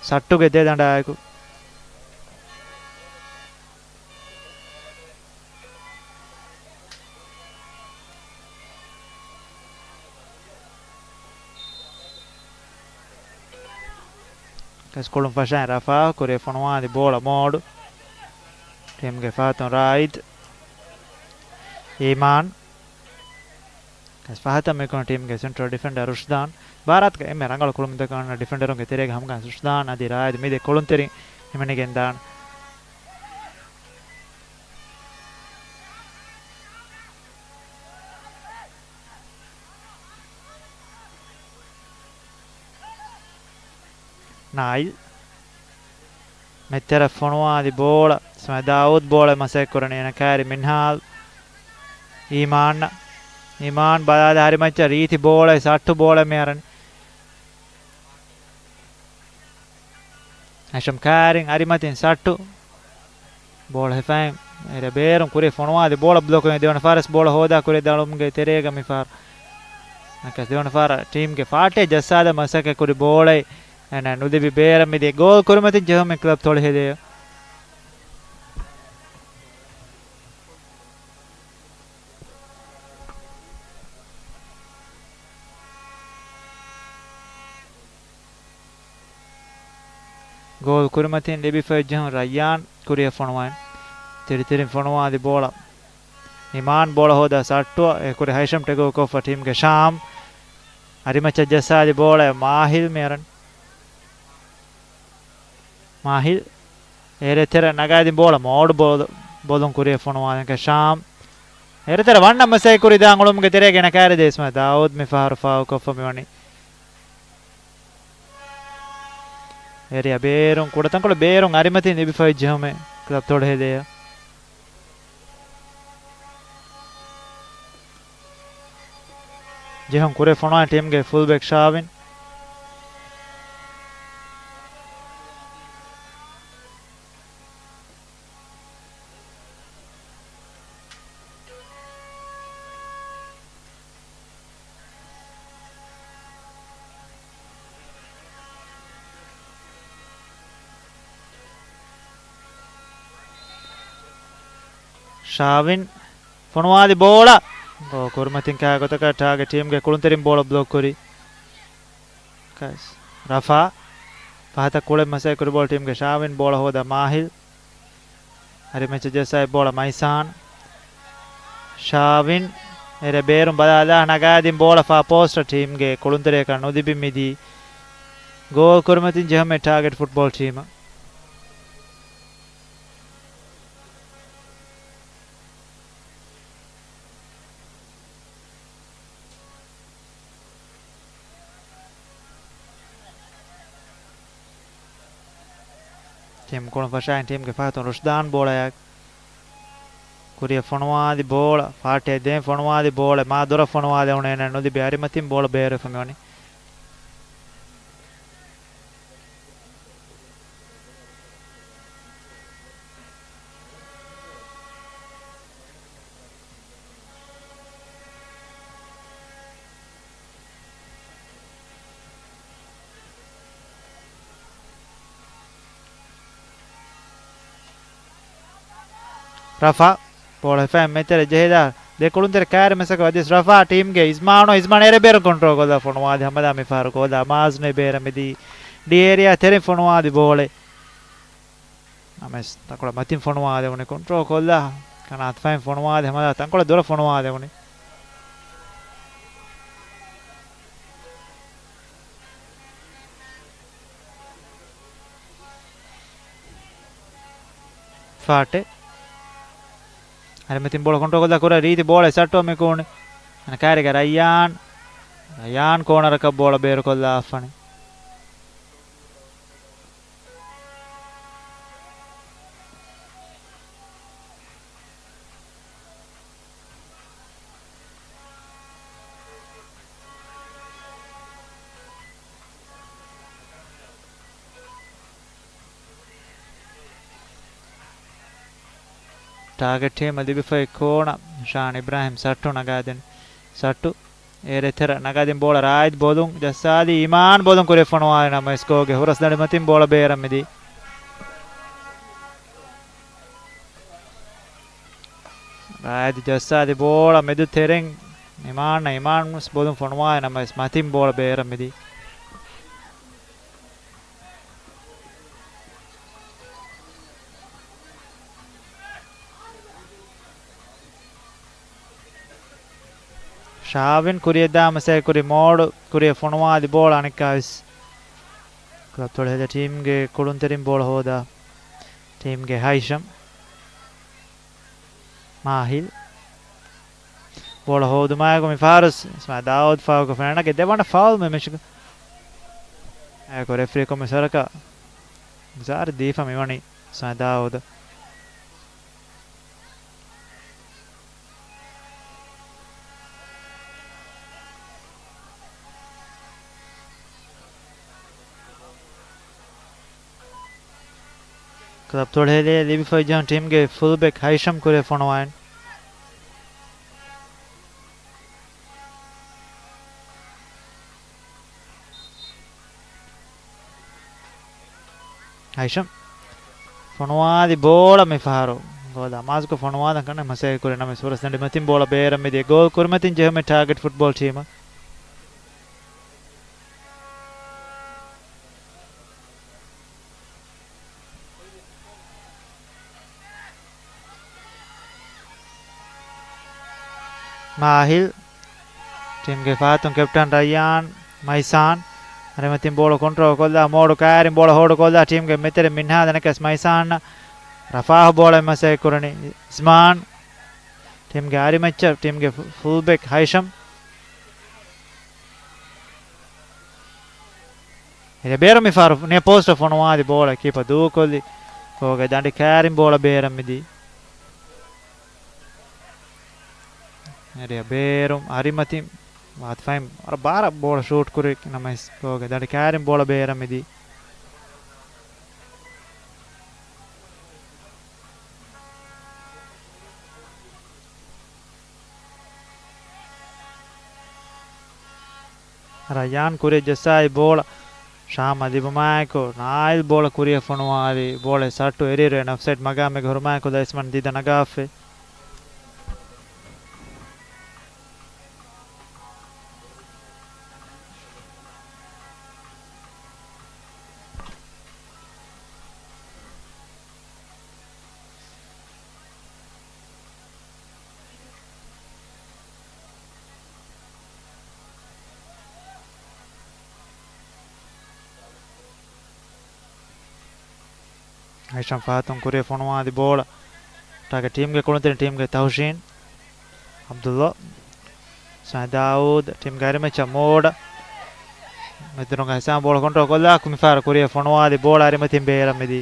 ސައްޓުގެ ދެ ދަނޑާއެކު. ކަސްކޮޅުން ފަށައި ރަފާ ކުރި ފޮނުވާލި ބޯޅަ މޯޑު. ޓީމްގެ ފަހަތުން ރާއިދް. އީމާން. ކަސް ފަހަތަށް މިކުން ޓީމްގެ ސެންޓްރަލް ޑިފެންޑަރ ރުޝްދާން. ބާރާތުގެ އެންމެ ރަނގަޅު ކުޅުމުދަކަށް އޮންނަ ޑިފެންޑަރުންގެ ތެރޭގަ ހަމަގަން ރުޝްދާން އަދި ރާއިދު މިދެ ކުޅުންތެރިން ހިމެނިގެން ދާން. ނާއިލް. މެތެރެ ފޮނުވާލި ބޯޅަ. ސުމަ ދާއޫދް ބޯޅަ މަސައްކަތް ކުރަނީ އޭނަ ކާރި މިންހާލް. އީމާން. އީމާން ބަލާލާ ހަރިމައްޗަށް ރީތި ބޯޅަ ސައްޓު ބޯޅަ މި އަރަން. ހައިޝަމް ކާރިން އަރިމަތިން ސައްޓު. ބޯޅަ ހިފައިން އެރެ ބޭރުން ކުރި ފޮނުވާލި ބޯޅަ ބްލޮކު ދެވަނަ ފާރަސް ބޯޅަ ހޯދާ ކުރި ދަޅުމުގެ ތެރޭގަ މި ފާރ. ނަކަސް ދެވަނަ ފާރ ޓީމްގެ ފާޓެއް ޖައްސާލަ މަސައްކަތް ކުރި ބޯޅައި އެނަ ނުލިބި ބޭރަށް މިދި ގޯލް ކުރިމަތިން ޖެހުމެއް ކްލަބް ތޮޅި ހެދޭ. ގޯލް ކުރިމަތިން ލިބިފައި ޖެހުން ރައްޔާން ކުރިއަށް ފޮނުވައި. ތިރިތިރިން ފޮނުވާލި ބޯޅަ. އީމާން ބޯޅަ ހޯދާ ސައްޓުއަށް އެކުރި ހައިޝަމް ޓެކޯވަރ ކޮށްފަ ޓީމްގެ ޝާމް. އަރިމައްޗަށް ޖައްސާލި ބޯޅަ މާހިލް މިއަރަން. މާހިލް. އޭރެތެރެ ނަގާދިން ބޯޅަ މޯޑް ބޯލު-، ބޯލުން ކުރިއަށް ފޮނުވާލިން ޝާމް. އޭރެތެރެ ވަންނަ މަސައްކަތް ކުރި ދާން އުޅުމުގެ ތެރޭގަ އޭނަ ކާރި ދޭ ސުމަ ދާއޫދް މި ފަހަރު ފާއު ކޮށްފަ މިވަނީ. އޭރިއާ ބޭރުން ކުޑަތަންކޮޅު ބޭރުން އަރިމަތިން ލިބިފައި ޖެހުމެއް ކްލަބް ތޮޅި ހެދޭ. ޖެހުން ކުރި ފޮނުވާ ޓީމްގެ ފުލް ބެކް ޝާވިން. ޝާވިން ފޮނުވާލި ބޯޅަ. ގޯ ކުރިމަތިން ކާ ގޮތަކަށް ޓާގެޓް ޓީމްގެ ކުޅުންތެރިން ބޯޅަ ބްލޮކް ކުރި. ކަސް. ރަފާ. ފަހަތަށް ކުޅެން މަސައްކަތް ކުރި ބޯޅަ ޓީމްގެ ޝާވިން ބޯޅަ ހޯދާ މާހިލް. އަރިމައްޗަށް ޖައްސާ ބޯޅަ މައިސާން. ޝާވިން. އެރެ ބޭރުން ބަލާލާ ނަގާދިން ބޯޅަ ފާ ޕޯސްޓަށް ޓީމްގެ ކުޅުންތެރިޔަކަށް ނުލިބި މިދީ. ގޯލް ކުރިމަތިން ޖެހުމެއް ޓާގެޓް ފުޓްބޯލް ޓީމަށް. ޓީމް ކުޅުން ފަށާއިން ޓީމްގެ ފަހަތުން ރުޝްދާން ބޯޅަޔަށް ކުރިއަށް ފޮނުވާލި ބޯޅަ، ފާޓެއް ދޭން ފޮނުވާލި ބޯޅަ، މާ ދުރަށް ފޮނުވާލެވުނު އޭނަ ނުލިބި އަރިމަތިން ބޯޅަ ބޭރުވެފަ މިވަނީ. ރަފާ ބޯޅަ ހިފައި މެތެރެ ޖެހިލާ ދެ ކުޅުންތެރި ކާރި މަސަކަ ވަދިސް ރަފާ ޓީމްގެ އިޒްމާނު، އިޒްމާން އޭރެ ބޭރު ކޮންޓްރޯލް ކޮށްލާ ފޮނުވާލި ހަމަލާ މި ފަހަރު ކޯލާ މާޒްނު ބޭރަ މިދީ ޑި އޭރިއާ ތެރެން ފޮނުވާލި ބޯޅެ. ނަމަވެސް ތަންކޮޅެއް މަތިން ފޮނުވާލެވުނީ، ކޮންޓްރޯލް ކޮށްލާ ކަނާތު ފައިން ފޮނުވާލި ހަމަލާ ތަންކޮޅެއް ދުރަށް ފޮނުވާލެވުނީ. ފާޓެ. އަރިމަތިން ބޯޅަ ކޮންޓްރޯލް ކޮށްލާ ކުރާ ރީތި ބޯޅަ ސައްޓު މިކޫނި. އަނަ ކާރިގަ ރައްޔާން. ރައްޔާން ކޯނަރަކަށް ބޯޅަ ބޭރުކޮށްލާ އައްފަނި. ޓާގެޓް ޓީމަށް ލިބިފައި ކޯނަ ޝާން އިބްރާހިމް ސައްޓު ނަގާދިން. ސައްޓު އޭރެ ތެރެ ނަގާދިން ބޯޅަ ރާއިދް ބޮލުން ޖައްސާލީ އީމާން ބޮލުން ކުރި ފޮނުވާލި ނަމަވެސް ގޯގެ ހުރަސް ދަނޑި މަތިން ބޯޅަ ބޭރަށް މިދީ. ރާއިދު ޖައްސާލި ބޯޅަ މެދު ތެރެން އީމާން، އީމާން ވެސް ބޮލުން ފޮނުވާލި ނަމަވެސް މަތިން ބޯޅަ ބޭރަށް މިދީ. ޝާވިން ކުރިއަށް ދާ މަސައްކަތް ކުރި މޯޑު ކުރިއަށް ފޮނުވާލި ބޯޅަ އަނެއްކާވެސް ކްލަބް ތޮޅުހެދޭ ޓީމްގެ ކުޅުންތެރިން ބޯޅަ ހޯދާ ޓީމްގެ ހައިޝަމް. މާހިލް. ބޯޅަ ހޯދުމާއެކު މި ފަހަރު ސް-، ސްމާ ދާއޫދު ފާއުކޮށް ފެނަންގެ ދެވަނަ ފައުލް މި މެޗުގަ. އެކު ރެފްރީ ކޮމިސަރަކަށް ޒާރި ދީފަ މިވަނީ ސްމާ ދާއޫދު. ކްލަބް ތޮޅުހެދޭ ލިބިފައި ޖަހަން ޓީމްގެ ފުލްބެކް ހައިޝަމް ކުރިއަށް ފޮނުވާއިން. ހައިޝަމް ފޮނުވާލި ބޯޅަ މި ފަހަރު ގޯލް ދަމާސްކޮށް ފޮނުވާލަން ކަންނޭނގެ މަސައްކަތް ކުރި ނަމަވެސް ފުރަސް ދަނޑިމަތިން ބޯޅަ ބޭރަށް މިދިޔަ ގޯލް ކުރިމަތިން ޖެހުމެއް ޓާގެޓް ފުޓްބޯލް ޓީމަށް. މާހިލް. ޓީމްގެ ފަހަތުން ކެޕްޓަން ރައްޔާން މައިސާން. އަރިމަތިން ބޯޅަ ކޮންޓްރޯލް ކޮށްލާ މޯޑު ކައިރިން ބޯޅަ ހޯޑު ކޮށްލާ ޓީމްގެ މެދުތެރެ މިންހާ ދަނެކަސް މައިސާން ރަފާހު ބޯޅަ މަސައްކަތް ކުރަނީ އިސްމާން. ޓީމްގެ އަރިމައްޗަށް ޓީމްގެ ފު-، ފުލްބެކް ހައިޝަމް. އެރިޔާ ބޭރު މި ފަހަރު ނިޔަ ޕޯސްޓަށް ފޮނުވާލި ބޯޅަ ކީޕަ ދޫކޮށްލި. ކޯގެ ދަނޑި ކައިރިން ބޯޅަ ބޭރަށް މިދީ. އެރިޔާ ބޭރު އަރިމަތިން ވާތުފައިން ވަރަށް ބާރަށް ބޯޅަ ޝޫޓް ކުރި ނަމަވެސް ކޯގެ ދަނޑި ކައިރިން ބޯޅަ ބޭރަށް މިދީ. ރައްޔާން ކުރިއަށް ޖައްސާލި ބޯޅަ ޝާމަށް ލިބުމާއެކު، ނާއިލް ބޯޅަ ކުރިއަށް ފޮނުވާލި ބޯޅަ ސައްޓު އެރިއިރު އެން އޮފްސައިޑް މަގާމެއްގަ ހުރުމާއެކު ލައިސްމަން ދިދަ ނަގާފައި. ހައިޝަމް ފަހަތުން ކުރިއަށް ފޮނުވާލި ބޯޅަ ޓާގެޓް ޓީމްގެ ކުޅުންތެރިން ޓީމްގެ ތަހުޝީން އަބްދުﷲ. ސައިދާއޫދް ޓީމްގެ އަރިމައްޗަށް މޯޑަށް. މެދުރޮނގަ ހިސާމް ބޯޅަ ކޮންޓްރޯލް ކޮށްލާ ކު މިފަހަރު ކުރިއަށް ފޮނުވާލި ބޯޅަ އަރިމަތިން ބޭރަށް މިދީ.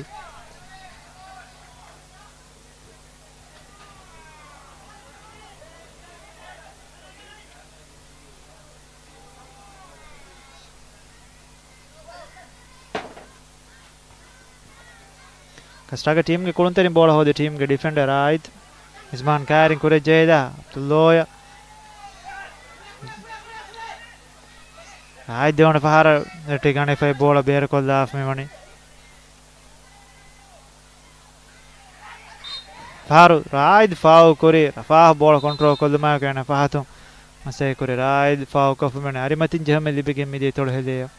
ކަސްޓާގެ ޓީމްގެ ކުޅުންތެރިން ބޯޅަ ހޯދި ޓީމްގެ ޑިފެންޑަރ ރާއިދް. އިސްމާން ކައިރިން ކުރިއަށް ޖެހިލާ އަބްދުﷲ. ރާއިދް ދެވަނަ ފަހަރަށް ރެޓި ގަނެފައި ބޯޅަ ބޭރުކޮށްލާފަ މިވަނީ. ފަހަރު ރާއިދް ފާއު ކުރި ރަފާހު ބޯޅަ ކޮންޓްރޯލް ކޮށްލުމާއެކު އޭނަ ފަހަތުން މަސައްކަތް ކުރި ރާއިދް ފާއު ކޮށްފަ މިވަނީ އަރިމަތިން ޖެހުމެއް ލިބިގެން މިދިޔަ ތޮޅު ހެލިއަށް.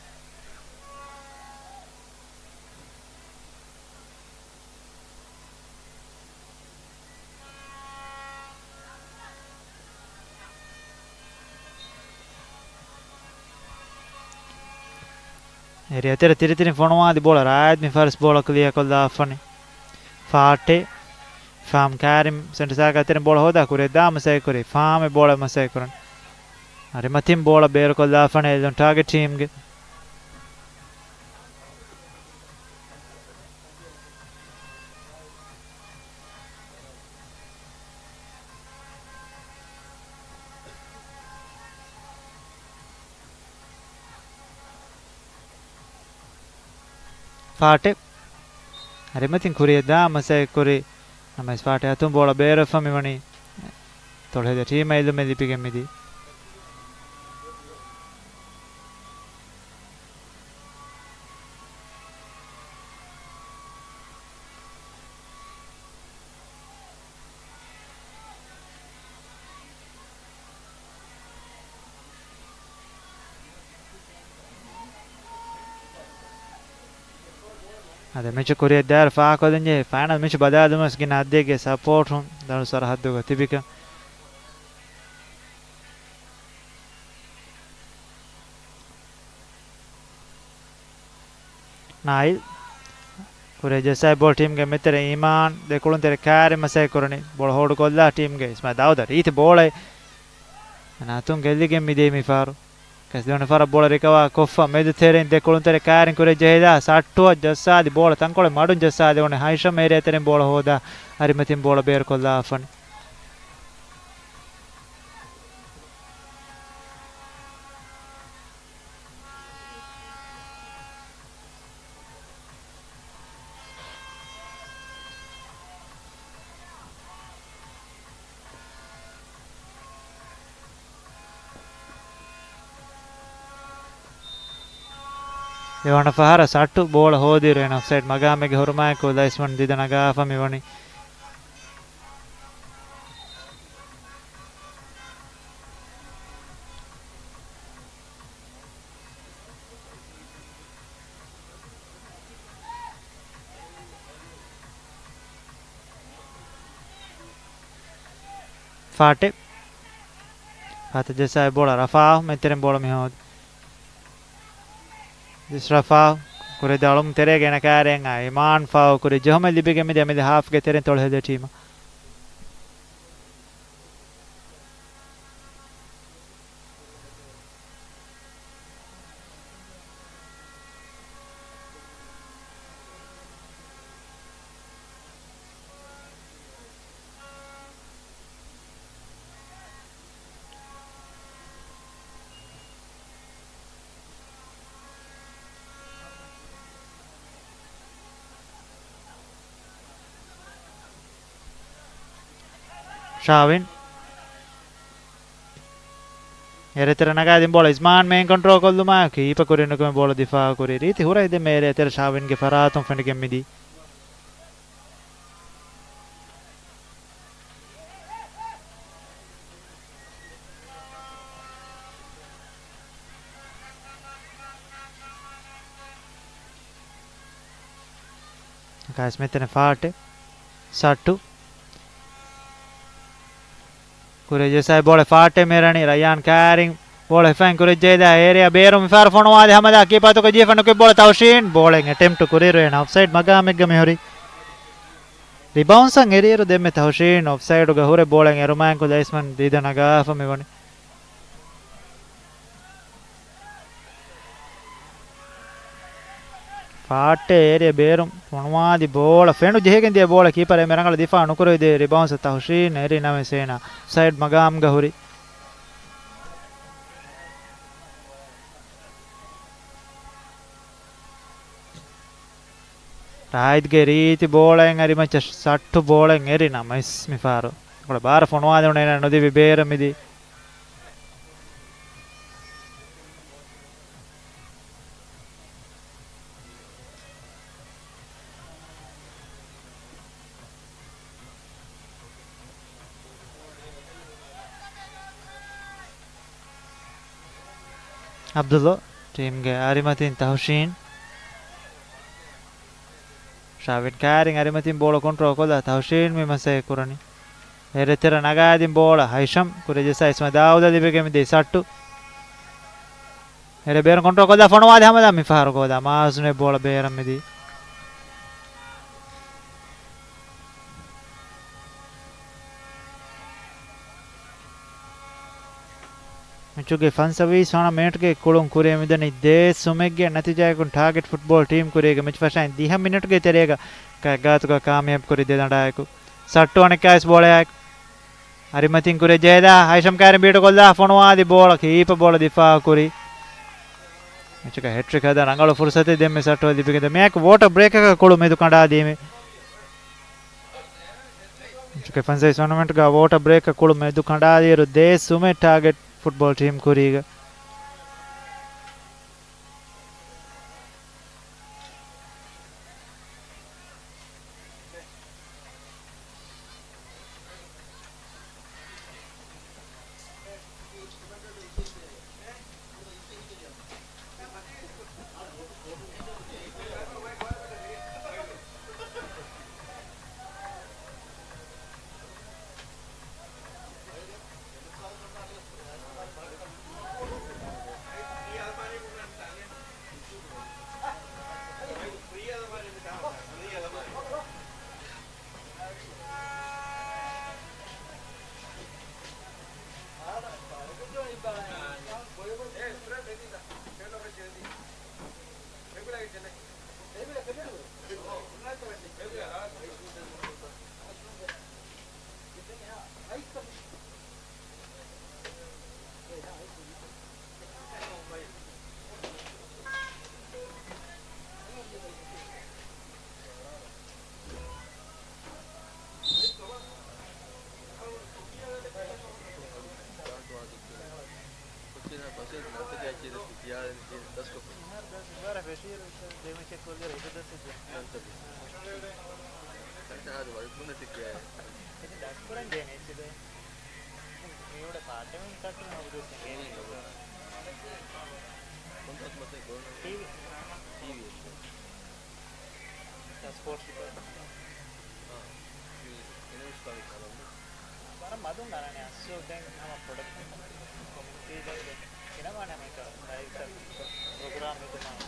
އެރިއާ ތެރެ ތިރިތިރިން ފޮނުވާލި ބޯޅަ ރާއިދް މި ފަހަރު ބޯޅަ ކްލިއާ ކޮށްލާފަނި. ފާޓެ. ފާމް ކާރިމް ސެންޓަރ ސާކަ ތެރެ ބޯޅަ ހޯދާ ކުރިއަށް ދާ މަސައްކަތް ކުރި. ފާމެ ބޯޅަ މަސައްކަތް ކުރަން. އަރިމަތިން ބޯޅަ ބޭރުކޮށްލާފަނި އެލްއެމް ޓާގެޓް ޓީމްގެ. ފާޓެ. އަރިމަތިން ކުރިއަށް ދާ މަސައްކަތް ކުރި. ނަމަވެސް ފާޓެ އަތުން ބޯޅަ ބޭރުވެފަ މިވަނީ. ތޮޅުހެދޭ ޓީމަށް އެލުމެއް ލިބިގެން މިދީ. އަދި މެޗު ކުރިއަށް ދާއިރު ފާހަގަކޮށްލަންޖެހޭ ފައިނަލް މެޗު ބަލާލުމަށް ގިނަ އަދިއެއްގެ ސަޕޯޓުން ދަނޑު ސަރަހައްދުގަ ތިބިކަން. ނާއިލް. ކުރޭ ޖެއްސާއި ބޯޅަ ޓީމްގެ މެދުތެރެ އީމާން، ދެކުޅުންތެރި ކާރި މަސައްކަތް ކުރަނީ. ބޯޅަ ހޯލްޑް ކޮށްލާ ޓީމްގެ އިސްމާ ދާއޫދަށް ރީތި ބޯޅައެއް. އަނާތުން ގެއްލިގެން މިދިޔަ މިފަހަރު. ކަސް ދެވަނަ ފަހަރަށް ބޯޅަ ރިކަވާ ކޮށްފަ މެދުތެރެއިން ދެކުޅުންތެރި ކާރިން ކުރޭ ޖެހިލާ ސައްޓުއަށް ޖައްސާދި ބޯޅަ ތަންކޮޅެއް މަޑުން ޖައްސާދެވުނީ ހައިޝަމް އޭރިއާ ތެރެއިން ބޯޅަ ހޯދާ އަރިމަތިން ބޯޅަ ބޭރުކޮށްލާފަނި. ދެވަނަ ފަހަރަށް ސައްޓު ބޯޅަ ހޯދިއިރު އޭނަ އޮފްސައިޑް މަގާމެއްގެ ހުރުމާއެކު ލައިސްމަން ދިދަ ނަގާފަ މިވަނީ. ފާޓެ. ފާތަ ޖެއްސާއި ބޯޅަ ރަފާ މެދުތެރެން ބޯޅަ މިހޯދި. ޖެސް ރަފާ ކުރެ ދަޅުމު ތެރޭގަ އޭނަ ކާރިއަށް އައި އީމާން ފާ ކުރި ޖެހުމެއް ލިބިގެން މިދިޔަ މިދި ހާފްގެ ތެރެއިން ތޮޅު ހެދޭ ޓީމަށް. ޝާވިން. އެރޭ ތެރެ ނަގާދިން ބޯޅަ އިސްމާން މެއިން ކޮންޓްރޯލް ކޮށްލުމާ ކީޕަ ކުރިން ނުކުމެ ބޯޅަ ދިފާ ކުރި ރީތި ހުރައި ދެމެ އެރޭ ތެރެ ޝާވިންގެ ފަރާތުން ފެނިގެން މިދީ. ކާސް މެތެނެ ފާޓެ. ސައްޓު. ކުރެޖެސާއި ބޯޅަ ފާޓެ މެރަނި ރައްޔާން ކާރިން ބޯޅަ ހިފައިން ކުރެޖެދާ އޭރިއާ ބޭރު މިފާރު ފޮނުވާލި ހަމަދާ ކީޕާތުގަ ޖީފަ ނުކެ ބޯޅަ ތަހުޝީން ބޯޅައިން އެޓެމްޕްޓު ކުރިއިރު އޭނަ އޮފްސައިޑް މަގާމެއްގަ މިހުރި. ރިބައުންސަށް އެރިއިރު ދެންމެ ތަހުޝީން އޮފްސައިޑުގަ ހުރެ ބޯޅައިން އެރުމާއިން ކުލަ އިސްމަން ދީދަ ނަގާފަ މިވަނީ. ފާއްޓެ އޭރިއަ ބޭރުން ފޮނުވާލި ބޯޅަ ފެނު ޖެހިގެން ދިޔަ ބޯޅަ ކީޕަރ އެމެ ރަނގަޅަށް ދިފާ ނުކުރެވިދޭ ރިބައުންސަށް ތަހުޝީން އެރި ނަމެސް އޭނާ އޮފްސައިޑް މަގާމްގަ ހުރި. ރާއިދްގެ ރީތި ބޯޅައިން އަރިމައްޗަށް ސައްޓު ބޯޅައިން އެރި ނަމަވެސް މިފާރު ބާރަށް ފޮނުވާލެވުނު އޭނާ ނުދެވި ބޭރަށް މިދީ. އަބްދުﷲ ޓީމްގެ އަރިމަތިން ތަހުޝީން. ޝާވިން ކާރިން އަރިމަތިން ބޯޅަ ކޮންޓްރޯލް ކޮށްލާ ތަހުޝީން މި މަސައްކަތް ކުރަނީ. އެރޭ ތެރެ ނަގާދިން ބޯޅަ ހައިޝަމް ކުރެޖެސާ އިސްމަ ދާއޫދަށް ލިބިގެން މިދީ ސައްޓު. އެރޭ ބޭރުން ކޮންޓްރޯލް ކޮށްލާ ފޮނުވާލި ހަމަލާ މިފަހަރު ގޯލާ މާޒުނެ ބޯޅަ ބޭރަށް މިދީ. މެޗުގެ ފަންސަވީސް ވަނަ މިނެޓްގެ ކުޅުން ކުރިއަށް މިދަނީ ދޭއް ސުމެއްގެ ނަތީޖާއަކުން ޓާގެޓް ފުޓްބޯލް ޓީމް ކުރީގެ މެޗު ފަށައިން ދިހަ މިނެޓްގެ ތެރޭގަ ކައިގާތުގަ ކާމިޔާބު ކުރި ދެ ދަނޑާއެކު. ސައްޓު އަނެއްކާވެސް ބޯޅަޔާއެކު. އަރިމަތިން ކުރިއަށް ޖެހިލާ ހައިޝަމް ކާރިން ބީޓު ކޮށްލާ ފޮނުވާލި ބޯޅަ ކީޕަ ބޯޅަ ދިފާއު ކުރި. މެޗުގަ ހެޓްރިކް ހަދަން ރަނގަޅު ފުރުސަތެއް ދެންމެ ސައްޓު ލިބިގެން ދެ މިއާއެކު ވޯޓަރ ބްރޭކަކަށް ކުޅު މެދު ކަނޑާދީމެ. މެޗުގެ ފަންސަވީސް ވަނަ މިނެޓްގަ ވޯޓަރ ބްރޭކަށް ކުޅު މެދު ކަނޑާލިއިރު ދޭއް ސުމެއް ޓާގެޓް ފުޓްބޯލް ޓީމް ކުރީގަ. ދަސްކޮށްފަ. މިހާރު ދަސް މިހާރަށް ފެށިއިރު ދެމެޗެއް ކޮށްލިއިރު ހިތު ދަސް އެއްޗެއް. ނަންތަ. ކަންތަ ހާދަ ވަރު ބުނެތި ކިޔާ. އެ ދަސްކުރަން ޖެހޭ މެޗެއް ދޭ. މިއުޅެ ޕާޓެމެން ކައްޓުން ހަބުދުވެސް ނޭނގޭ. ކޮންތާސް މަތެއް ގޯލް؟ ޓީވީ. ޓީވީ އެއްޗެއް. ސްޕޯޓްސް ޑިޕާޓްމަންޓް. އާ. އެނަވެސް ކާރި ކަލަމު. ވަރަށް މަދުން އަރާނެ އަސްލު ދެން ހަމަ ޕްރޮޑަކްޝަން ކޮމިޓީ ދެން ގެނަވާނެ ހަމަ އެކަ ޑައިރެކްޓަރ ޕްރޮގްރާމް ހެދުމަށް.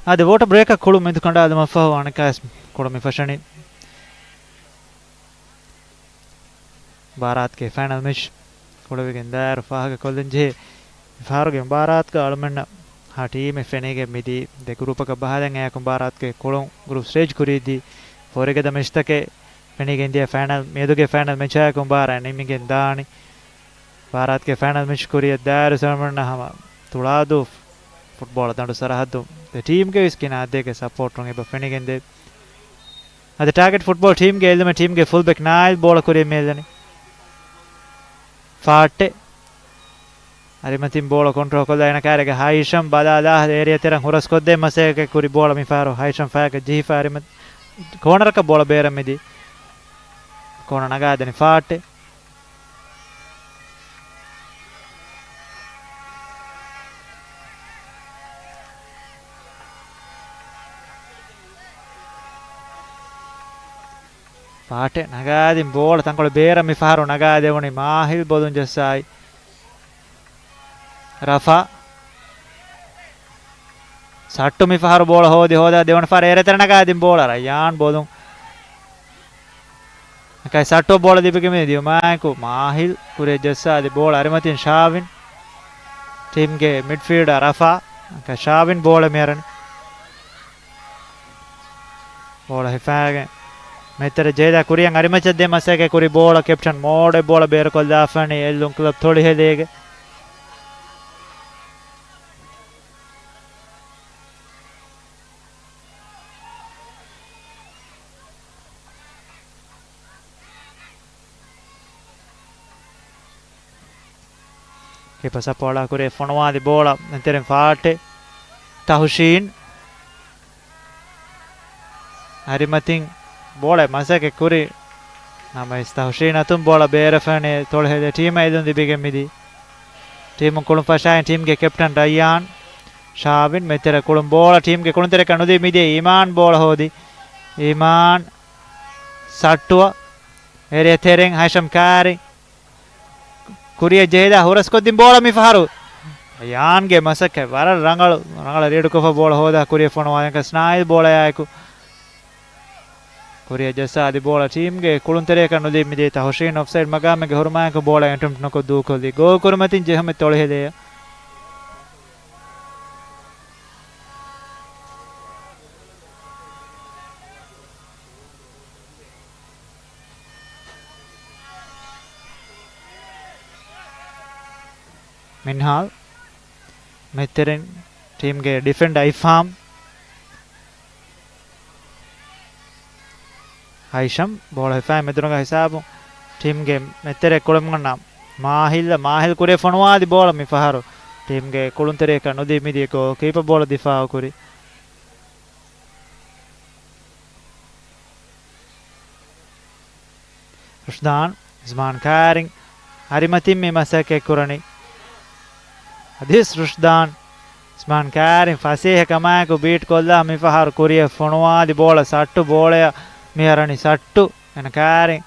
އާދެ، ވޯޓަ ބްރޭކަށް ކުޅު މެދު ކަނޑާލުމަށްފަހު އަނެއްކާވެސް ކުޅަ މި ފަށަނީ. މުބާރާތުގެ ފައިނަލް މެޗް ކުޅެވިގެން ދާއިރު ފާހަގަކޮށްލަން ޖެހޭ. މިފަހަރުގެ މުބާރާތުގަ އަޅުމެންނަށް ހަ ޓީމެއް ފެނިގެން މިދީ. ދެ ގްރޫޕަކަށް ބަހާލަން އެއާއެކު މުބާރާތުގެ ކުޅުން ގްރޫޕް ސްޓޭޖް ކުރީތީ. ފޯރިގަދަ މެޗްތަކެއް ފެނިގެން ދިޔަ ފައިނަލް، މިއަދުގެ ފައިނަލް މެޗާއެކު މުބާރާތް ނިމިގެން ދާނީ. މުބާރާތުގެ ފައިނަލް މެޗް ކުރިއަށް ދާއިރު ސަމަންނަ ހަމަ ތުޅާދޫ ފުޓްބޯޅަ ދަނޑު ސަރަހައްދު ދެ ޓީމްގެ ވެސް ގިނަ އަދެއްގެ ސަޕޯޓުން އެބަ ފެނިގެންދޭ. އަދި ޓާގެޓް ފުޓްބޯޅަ ޓީމްގެ އެއްލުމެއް ޓީމްގެ ފުލްބެކް ނާއިލް ބޯޅަ ކުރިއަށް މިއެއްލަނީ. ފާއްޓެ. އަރިމަތިން ބޯޅަ ކޮންޓްރޯލް ކޮށްލާ އޭނަ ކާރިއަށް ހައިޝަމް ބަލާލާ އޭރިއާ ތެރެއަށް ހުރަސްކޮށްދޭން މަސައްކަތް ކުރި ބޯޅަ މިފަހަރު ހައިޝަމް ފަޔަކަށް ޖެހިފަ އަރިމަތި ކޯނަރަކަށް ބޯޅަ ބޭރަށް މިދި. ކޯނަ ނަގާދެނީ ފާއްޓެ. ފާއްޓެ ނަގާދިން ބޯޅަ ތަންކޮޅެއް ބޭރަށް މިފަހަރު ނަގާދެވުނީ މާހިލް ބޮލުން ޖައްސާއި. ރަފާ. ސައްޓު މިފަހަރު ބޯޅަ ހޯދި ހޯދާ ދެވަނަ ފަހަރަށް އޭރިއާ ތެރެ ނަގާދިން ބޯޅަ ރައްޔާން ބޮލުން. އަކައި ސައްޓު ބޯޅަ ލިބިގެން މި ދިޔުމާއެކު މާހިލް ކުރިއަށް ޖައްސާ އަދި ބޯޅަ އަރިމަތިން ޝާވިން. ޓީމްގެ މިޑްފީލްޑަރ ރަފާ. އަކައި ޝާވިން ބޯޅަ މިއަރަނީ. ބޯޅަ ހިފާގެން މެތެރެ ޖޭދާ ކުރިއަށް އަރިމައްޗަށް ދޭ މަސައްކަތް ކުރި ބޯޅަ ކެޕްޓަން މޯޑް އެ ބޯޅަ ބޭރުކޮށްލާފަނީ އެއްލުން ކްލަބް ތޮޅިހެލޭގެ. ކީޕަ ސަޕޯޅާ ކުރި ފޮނުވާލި ބޯޅަ އެންތެރެން ފާއްޓެ ތަހުޝީން. އަރިމަތިން ބޯޅަ މަސައްކަތް ކުރި ނަމަވެސް ތަހުޝީން އަތުން ބޯޅަ ބޭރަށް ފެނޭ ތޮޅިހެދޭ ޓީމަށް އެދުން ލިބިގެން މިދީ. ޓީމުން ކުޅުން ފަށާއިން ޓީމްގެ ކެޕްޓަން ރައްޔާން ޝާވިން މެތެރެ ކުޅުން ބޯޅަ ޓީމްގެ ކުޅުންތެރިއަކަށް ނުލިބި މިދިޔަ އީމާން ބޯޅަ ހޯދި. އީމާން ސައްޓުއަށް އޭރިއާ ތެރެއިން ހައިޝަމް ކާރި. ކުރިއަށް ޖެހިލާ ހުރަސްކޮށްދިން ބޯޅަ މިފަހަރު. ޔާންގެ މަސައްކަތް ވަރަށް ރަނގަޅު، ރަނގަޅަށް ރީޑުކޮށްފަ ބޯޅަ ހޯދާ ކުރިއަށް ފޮނުވާލި ނާއިލް ބޯޅަޔާއެކު. ކުރިއަށް ޖައްސާ އަދި ބޯޅަ ޓީމްގެ ކުޅުންތެރެއަކަށް ނުލިބި މިދިޔަ ތަހުޝީން އޮފްސައިޑް މަގާމެއްގެ ހުރުމާއެކު ބޯޅަ އެޓެމްޕްޓް ނުކޮށް ދޫކޮށްލި. ގޯލް ކުރިމަތިން ޖެހުމެއް ތޮޅިހެލިއްޔާ. މިންހާލް މެތެރެން ޓީމްގެ ޑިފެންޑަ އިފްހާމް. ހައިޝަމް ބޯޅަ ހިފާ މެދުރަނގަ ހިސާބު ޓީމްގެ މެތެރެ ކުޅަމުންނަ މާހިލް، މާހިލް ކުރިއަށް ފޮނުވާލި ބޯޅަ މި ފަހަރު ޓީމްގެ ކުޅުންތެރިއަކަށް ނުލިބި މިދިޔަ ގޯލް ކީޕަ ބޯޅަ ދިފާއު ކުރި. ރުޝްދާން އިސްމާން ކާރިން އަރިމަތިން މި މަސައްކަތް ކުރަނީ. އަދިސް ރުޝްދާން އިސްމާން ކާރިން ފަސޭހަ ކަމާއެކު ބީޓް ކޮށްލާ މި ފަހަރު ކުރިއަށް ފޮނުވާލި ބޯޅަ ސައްޓު ބޯޅަޔަށް މި އަރަނީ ސައްޓު. އޭނަ ކާރިން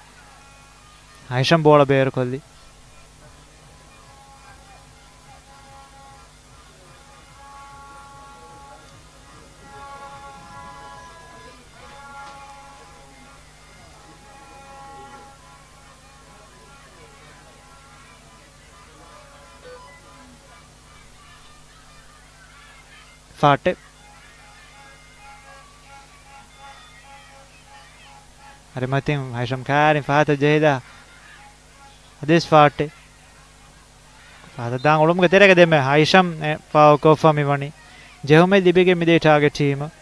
ހައިޝަމް ބޯޅަ ބޭރުކޮށްލި. ފާއްޓެ. އަރިމަތިން ހައިޝަމް ކާރިން ފަހަތަށް ޖެހިލާ. އަދިސް ފާއްޓެ. ފަހަތަށް ދާން އުޅުމުގެ ތެރޭގަ ދެންމެ ހައިޝަމް އެ ފާއު ކޮށްފަ މިވަނީ. ޖެހުމެއް ލިބިގެން މިދޭ ޓާގެޓް ޓީމަށް.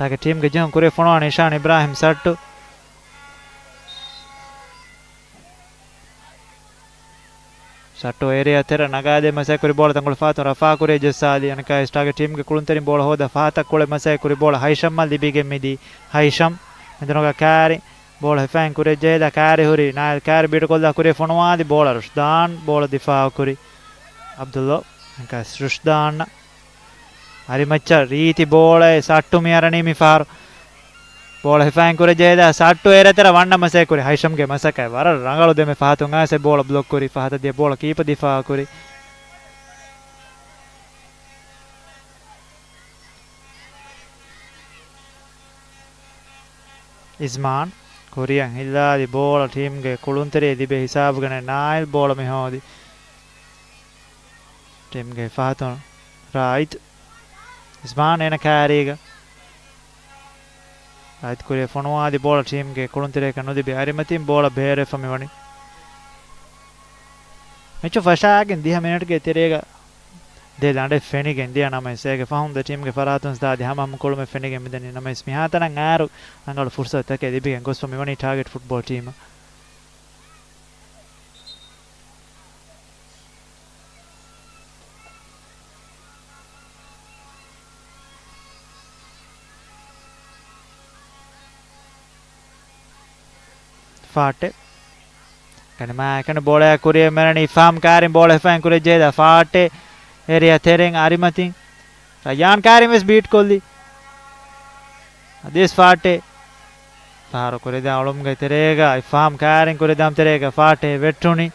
ޓާގެޓް ޓީމްގެ ޖެހުން ކުރިއަށް ފޮނުވާނީ އިޝާން އިބްރާހިމް ސައްޓު. ސައްޓު އޭރިއާ ތެރެ ނަގާދޭ މަސައްކަތް ކުރި ބޯޅަ ތަންކޮޅު ފަހަތުން ރަފާ ކުރިއަށް ޖައްސާލި. އަނެއްކާވެސް ޓާގެޓް ޓީމްގެ ކުޅުންތެރިން ބޯޅަ ހޯދާ ފަހަތަށް ކުޅެ މަސައްކަތް ކުރި ބޯޅަ ހައިޝަމްއަށް ލިބިގެން މިދީ. ހައިޝަމް މެދުނުގަ ކާރި ބޯޅަ ހިފައިން ކުރިއަށް ޖެހިލާ ކާރި ހުރި. ނާއިލް ކާރި ބީޓް ކޮށްލާ ކުރިއަށް ފޮނުވާލި ބޯޅަ ރުޝްދާން ބޯޅަ ދިފާއު ކުރި. އަބްދުﷲ އަނެއްކާވެސް ރުޝްދާން. އަރިމައްޗަށް ރީތި ބޯޅައެއް ސައްޓު މިއަރަނީ މިފަހަރު. ބޯޅަ ހިފައިން ކުރިއަށް ޖެހިލާ ސައްޓު އޭރިއާ ތެރެ ވަންނަ މަސައްކަތް ކުރި. ހައިޝަމްގެ މަސައްކަތް ވަރަށް ރަނގަޅު ދެމެ ފަހަތުން އައިސް ބޯޅަ ބްލޮކް ކުރި. ފަހަތަށް ދިޔަ ބޯޅަ ކީޕަ ދިފާއު ކުރި. އިޒްމާން ކުރިއަށް ހިއްލާލި ބޯޅަ ޓީމްގެ ކުޅުންތެރިއަށް ލިބޭ ހިސާބުގަނެ ނާއިލް ބޯޅަ މިހޯދި. ޓީމްގެ ފަހަތުން ރާއިދް. އިޒްމާން އޭނަ ކާރީގަ. ރާއިދް ކުރިއަށް ފޮނުވާލި ބޯޅަ ޓީމްގެ ކުޅުންތެރިޔަކަށް ނުލިބި އަރިމަތިން ބޯޅަ ބޭރުވެފަ މިވަނީ. މެޗު ފަށާގެން ދިހަ މިނެޓްގެ ތެރޭގަ ދެ ލަނޑެއް ފެނިގެން ދިޔަ ނަމަވެސް، އޭގެ ފަހުން ދެ ޓީމްގެ ފަރާތުން ސަދާ ދިހަ ހަމަ ކުޅުމެއް ފެނިގެން މިދަނީ ނަމަވެސް، މިހާތަނަށް އާރު ރަނގަޅު ފުރުސަތުތަކެއް ލިބިގެން ގޮސްފަ މިވަނީ ޓާގެޓް ފުޓްބޯލް ޓީމަށް. ފާއްޓެ. ގަނެމާ އެކަނި ބޯޅައާ ކުރިއަށް މެރަނީ އިފްހާމް ކާރިން ބޯޅަ ހިފައިން ކުރިއަށް ޖެހިލާ ފާއްޓެ އޭރިއާ ތެރެއިން އަރިމަތިން ރައްޔާން ކާރިން ވެސް ބީޓް ކޮށްލި. އަދިވެސް ފާއްޓެ ފަހަރު ކުރިދާ އުޅުމުގެ ތެރޭގަ އިފްހާމް ކާރިން ކުރިދާ ތެރޭގަ ފާއްޓެ ވެއްޓުނީ.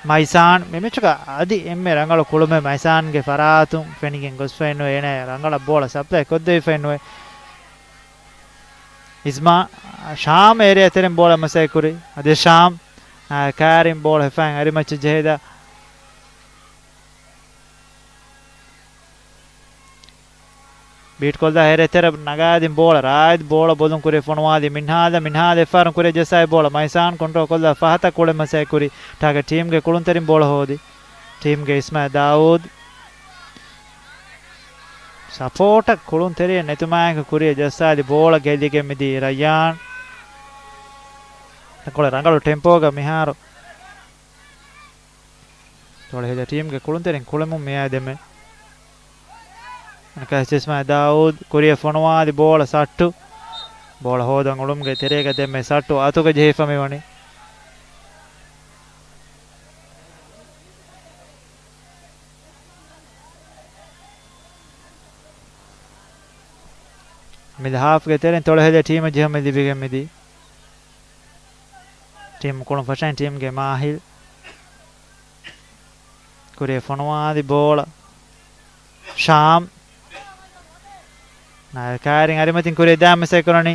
މައިސާން މި މެޗުގަ އަދި އެންމެ ރަނގަޅު ކުޅުމެއް މައިސާންގެ ފަރާތުން ފެނިގެން ގޮސްފައިނުވެ. އޭނަ ރަނގަޅަށް ބޯޅަ ސަޕްލައި ކޮށްދެވިފައިނުވެ. އިޒްމާ، ޝާމް އޭރިއާ ތެރެއިން ބޯޅަ މަސައްކަތް ކުރި. އަދި ޝާމް، އާ، ކާރިން ބޯޅަ ހިފައިން އަރިމައްޗަށް ޖެހިލާ. ބީޓް ކޮށްލާ އޭރިއާ ތެރެ ނަގާދިން ބޯޅަ ރާއިދް ބޯޅަ ބޮލުން ކުރިއަށް ފޮނުވާލި މިންހާލަށް. މިންހާލް އެއްފަހަރު ކުރިއަށް ޖައްސާލި ބޯޅަ މައިސާން ކޮންޓްރޯލް ކޮށްލާ ފަހަތަށް ކުޅެ މަސައްކަތް ކުރި. ޓާގެޓް ޓީމްގެ ކުޅުންތެރިން ބޯޅަ ހޯދި. ޓީމްގެ އިސްމާއިލް ދާއޫދު. ސަޕޯޓަށް ކުޅުންތެރިއެއް ނެތުމާއެކު ކުރިއަށް ޖައްސާލި ބޯޅަ ގެއްލިގެން މިދީ ރައްޔާން. ތަންކޮޅެއް ރަނގަޅު ޓެމްޕޯގަ މިހާރު. ތޮޅެހިލަ ޓީމްގެ ކުޅުންތެރިން ކުޅެމުން މިއާ ދެމެ. އަނެކާ އިސްމާއިލް ދާއޫދު ކުރިއަށް ފޮނުވާލި ބޯޅަ ސައްޓު. ބޯޅަ ހޯދަން އުޅުމުގެ ތެރޭގަ ދެމެ ސައްޓު އަތުގަ ޖެހިފަ މިވަނީ. މިލް ހާފްގެ ތެރެއިން ތޮޅެހިލެ ޓީމަށް ޖެހުމެއް ލިބިގެން މިދީ. ޓީމް ކުޅުން ފަށައިން ޓީމްގެ މާހިލް. ކުރިއަށް ފޮނުވާލި ބޯޅަ. ޝާމް. ނާއިލް ކާރިން އަރިމަތިން ކުރިއަށް ދާން މަސައްކަތް ކުރަނީ.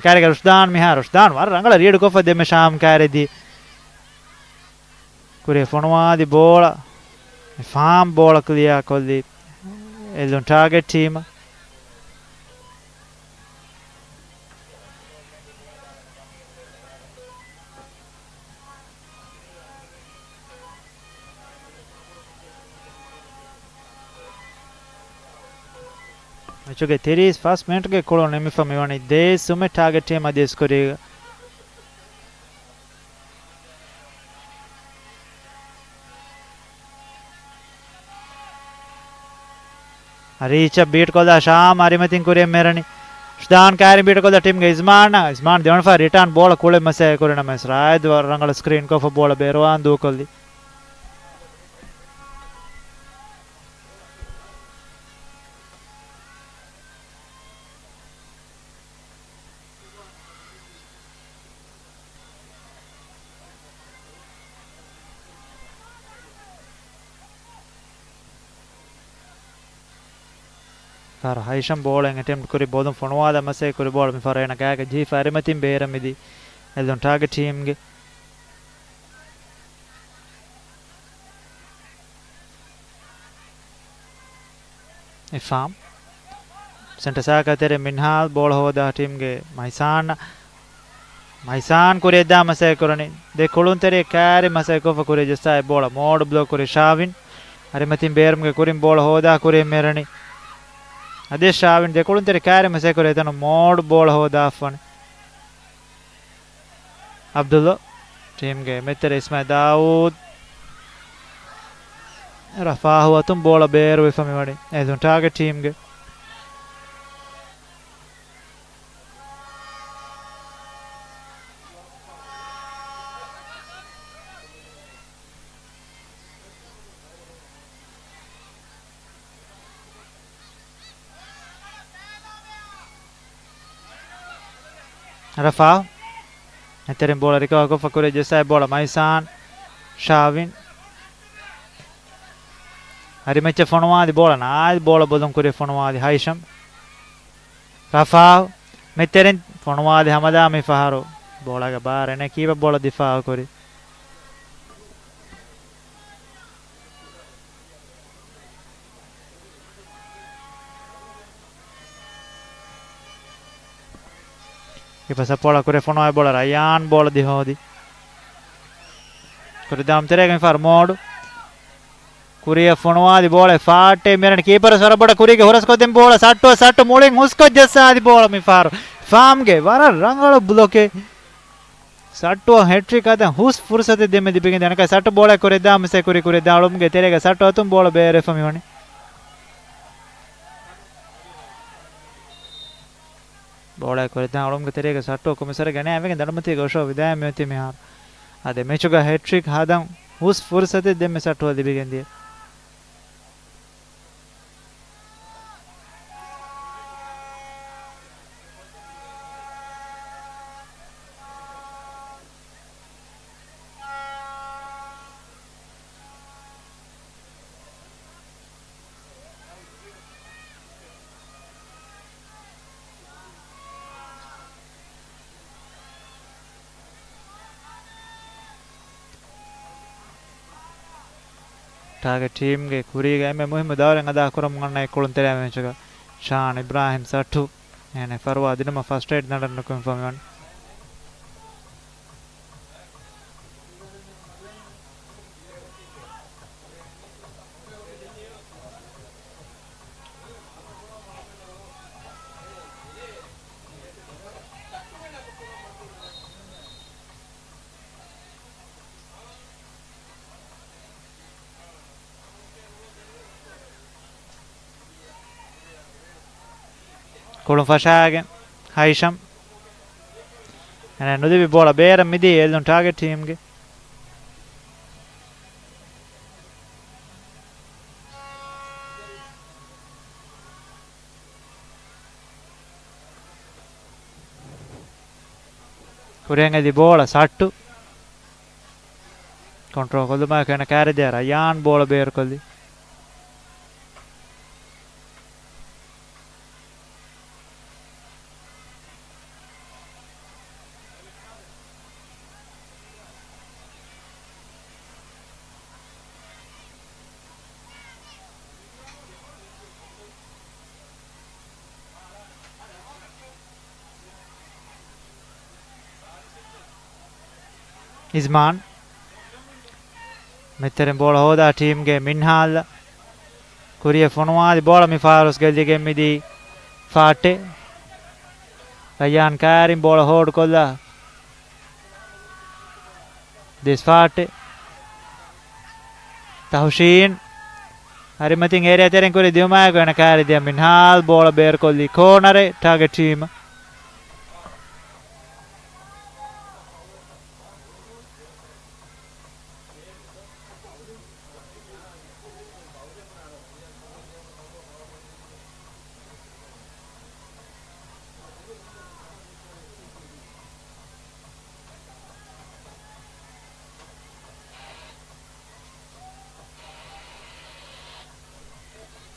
ކާރިގަ ރުޝްދާން މިހާ ރުޝްދާން ވަރަށް ރަނގަޅަށް ރީޑް ކޮށްފަ ދެމެ ޝާމް ކާރި ދީ. ކުރިއަށް ފޮނުވާލި ބޯޅަ. އިފްހާމް ބޯޅަ ކްލިއާ ކޮށްލީ. އެއްލުން ޓާގެޓް ޓީމަށް. މެޗުގެ ތިރީސް ފަސް މިނެޓްގެ ކުޅުން ނިމިފަ މިވަނީ ދޭއް ސުމެއް ޓާގެޓް ޓީމް އަދިވެސް ކުރީގަ. ރީޗަށް ބީޓް ކޮށްލާ ޝާމް އަރިމަތިން ކުރިއަށް މެރަނީ. ޝްދާން ކާރިން ބީޓް ކޮށްލާ ޓީމްގެ އިޒްމާން. އިޒްމާން ދެވަނަ ފަހަރު ރިޓާން ބޯޅަ ކުޅެ މަސައްކަތް ކުރި ނަމަވެސް ރާއިދު ރަނގަޅަށް ސްކްރީން ކޮށްފަ ބޯޅަ ބޭރުވާން ދޫކޮށްލި. ފަހަރު ހައިޝަމް ބޯޅައިން އެޓެމްޕް ކުރި ބޯލުން ފޮނުވާލާ މަސައްކަތް ކުރި ބޯޅަ މިފަހަރު އޭނަ ގާގަ ޖެހިފަ އަރިމަތިން ބޭރަށް މިދީ. އެއްލުން ޓާގެޓް ޓީމްގެ. އިފްހާމް. ސެންޓަ ސާކަ ތެރެ މިންހާލް ބޯޅަ ހޯދާ ޓީމްގެ މައިސާން. މައިސާން ކުރިއަށް ދާ މަސައްކަތް ކުރަނީ. ދެ ކުޅުންތެރި ކާރި މަސައްކަތް ކޮށްފަ ކުރިއަށް ޖައްސާ އެ ބޯޅަ މޯޑް ބްލޮކް ކުރި ޝާވިން. އަރިމަތިން ބޭރުމުގެ ކުރިން ބޯޅަ ހޯދާ ކުރިއަށް މެރަނީ. އަދި ޝާވިން ދެކުޅުންތެރި ކާރި މަސޭކުރެ އެތަނު މޯޑް ބޯޅަ ހޯދާފަނި. އަބްދުއްލާ. ޓީމްގެ މެތްތެރެ އިސްމާއިލް ދާއޫދް. ރަފާހު އަތުން ބޯޅަ ބޭރުވެފަ މިވަނީ. އެދުން ޓާގެޓް ޓީމްގެ. ރަފާ. އެތެރެން ބޯޅަ ރިކަވަރ ކޮށްފަ ކުރިއަށް ޖައްސާ ބޯޅަ މައިސާން. ޝާވިން. ހަރި މެޗަށް ފޮނުވާލި ބޯޅަ ނާއިލް ބޯޅަ ބޮލުން ކުރިއަށް ފޮނުވާލި ހައިޝަމް. ރަފާ. މެތެރެން ފޮނުވާލި ހަމަލާ މި ފަހަރު. ބޯޅަގެ ބާރެއް ނެތް ކީޕަ ބޯޅަ ދިފާއު ކުރި. ކިޕަސަ ބޯޅަ ކުރި ފޮނުވާ ބޯޅަ ރަޔާން ބޯޅަ ދިހޯދި. ކުރި ދާމް ތެރޭގެ މިފަހަރު މޯޑު. ކުރިއަށް ފޮނުވާލި ބޯޅަ ފާއްޓެ މިރަނި ކީޕަރ ސަރަބޮޑަ ކުރީގެ ހުރަސްކޮށްދެން ބޯޅަ ސައްޓު ސައްޓު މުޅިން ހުސްކޮށް ޖައްސާލި ބޯޅަ މިފަހަރު. ފާމްގެ ވަރަށް ރަނގަޅު ބްލޮކެއް. ސައްޓުއަށް ހެޓްރިކް ހަދަން ހުސް ފުރުސަތެއް ދެމެ ލިބިގެން ދެނަކަ ސައްޓު ބޯޅަ ކުރި ދާމް ސެ ކުރި ކުރި ދާޅުމްގެ ތެރޭގެ ސައްޓު އަތުން ބޯޅަ ބޭރެފަ މިވަނީ. ބޯޅައެއް ކުރި ދާން އުޅުމުގެ ތެރޭގަ ސައްޓު ކޮމިސަރގެ ނޭ އެވެގެން ދަނޑުމަތީގެ އޮށޯ ވިދާޔަށް މިއޮތީ މިހާރު. އަދި މެޗުގަ ހެޓްރިކް ހަދަން ހުސް ފުރުސަތެއް ދެންމެ ސައްޓުއަށް ލިބިގެން ދިޔަ. ޓާގެޓް ޓީމްގެ ކުރީގަ އެންމެ މުހިއްމު ދައުރެއް އަދާކުރަމުން އަންނަ އެ ކުޅުންތެރެއާ މެޗުގަ ޝާން އިބްރާހިމް ސައްޓު އޭނަ ފަރުވާ ދިނުމަށް ފަސްޓް އެއިޑް ދަނޑަށް ނުކުމެފަ މިވަނީ. ކުޅުން ފަށާގެން ހައިޝަމް. އެނެއް ނުލިބި ބޯޅަ ބޭރަށް މިދީ އެލްނު ޓާގެޓް ޓީމްގެ. ކުރިއަށް އެދި ބޯޅަ ސައްޓު. ކޮންޓްރޯލް ކޮށްލުމާއެކު އޭނަ ކާރިދޭ ރަޔާން ބޯޅަ ބޭރުކޮށްލި. އިޒްމާން. މެތެރެން ބޯޅަ ހޯދާ ޓީމްގެ މިންހާލް. ކުރިއަށް ފޮނުވާލި ބޯޅަ މި ފާރުސް ގެއްލިގެން މިދީ ފާއްޓެ. ރައްޔާން ކާރިން ބޯޅަ ހޯޑް ކޮށްލާ. ދިސް ފާއްޓެ. ތަހުޝީން. އަރިމަތިން އޭރިއާ ތެރެން ކުރި ދިއުމާއެކު އޭނަ ކާރި ދިޔަ މިންހާލް ބޯޅަ ބޭރުކޮށްލީ ކޯނަރެއް ޓާގެޓް ޓީމަށް.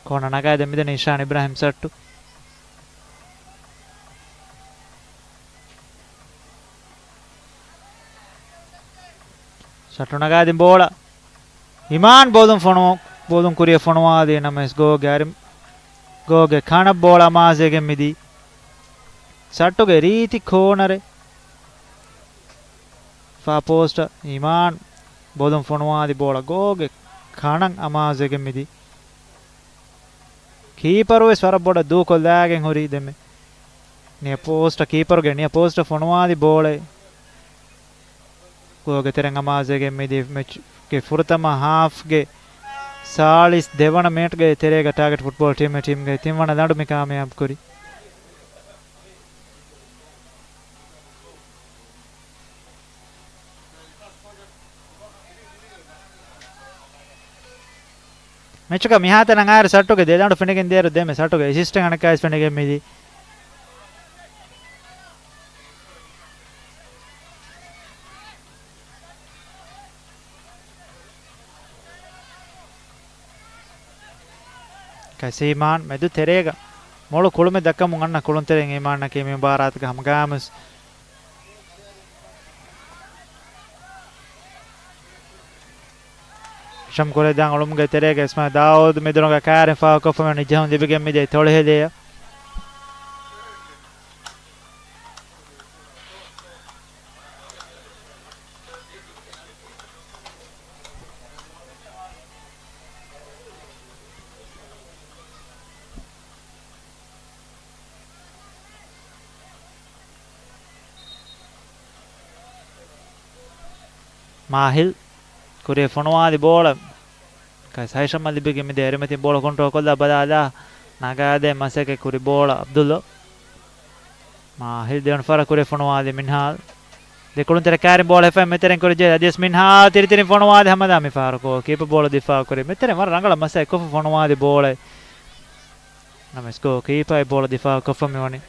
ކޯނަ ނަގާދެ މިދަނީ ޝާން އިބްރާހިމް ސައްޓު. ސައްޓު ނަގާދިން ބޯޅަ. އިމާން ބޯލުން ފޮނު-، ބޯލުން ކުރިއަށް ފޮނުވާލި ނަމަވެސް ގޯގެ އަރި-، ގޯގެ ކަނަށް ބޯޅަ އަމާޒެގެން މިދީ. ސައްޓުގެ ރީތި ކޯނަރެއް. ފާ ޕޯސްޓަށް އިމާން ބޯލުން ފޮނުވާލި ބޯޅަ ގޯގެ ކަނަށް އަމާޒެގެން މިދީ. ކީޕަރު ވެސް ވަރަށް ބޮޑަށް ދޫކޮށްލާގެން ހުރީ ދެންމެ. ނިޔަ ޕޯސްޓަށް ކީޕަރުގެ، ނިޔަ ޕޯސްޓަށް ފޮނުވާލި ބޯޅަ. ގޯގެ ތެރެއިން އަމާޒެގެން މިދި މެޗްގެ ފުރަތަމަ ހާފްގެ ސާޅީސް ދެވަނަ މިނެޓްގެ ތެރޭގަ ޓާގެޓް ފުޓްބޯޅަ ޓީމް ޓީމްގެ ތިންވަނަ ލަނޑު މި ކާމިޔާބު ކުރި. މެޗުގަ މިހާތަނަށް އާއިރު ސައްޓުގެ ދެ ލަނޑު ފެނިގެން ދޭއިރު ދެންމެ ސައްޓުގެ އެސިސްޓެންޓް އަނެއްކާވެސް ފެނިގެން މިދީ. ކައިސީމާން މެދު ތެރޭގަ މޮޅު ކުޅުމެއް ދައްކަމުން އަންނަ ކުޅުންތެރިން އީމާންއަކީ މި މުބާރާތުގެ ހަމަގާމުސް ޝަމް ކުރެދާން އުޅުމުގެ ތެރޭގަ އިސްމާއިލް ދާއޫދު މެދުނުގަ ކާރިން ފާހަގަކޮށްފަ ނިޖެހުން ލިބިގެން މިދޭ ތޮޅިހެލިއެއް. މާހިލް ކުރިއަށް ފޮނުވާލި ބޯޅަ ކައިސް ހައިޝަމަށް ލިބިގެން މިދޭ އަރިމަތިން ބޯޅަ ކޮންޓްރޯލް ކޮށްލާ ބަލާލާ ނަގާދޭ މަސައްކަތް ކުރި ބޯޅަ އަބްދުﷲ. މާހިލް ދެވަނަ ފަރަށް ކުރިއަށް ފޮނުވާލި މިންހާލް. ދެ ކުޅުންތެރި ކާރިން ބޯޅަ ހިފައި މެތެރެން ކުރި ޖެ އަދިވެސް މިންހާލް ތިރިތިރިން ފޮނުވާލި ހަމަލާ މި ފަހަރު ގޯލް ކީޕަ ބޯޅަ ދިފާއު ކުރި މެތެރެން ވަރަށް ރަނގަޅަށް މަސައްކަތް ކޮށްފަ ފޮނުވާލި ބޯޅަ. ނަމަވެސް ގޯލް ކީޕާއި ބޯޅަ ދިފާއު ކޮށްފަ މިވަނީ.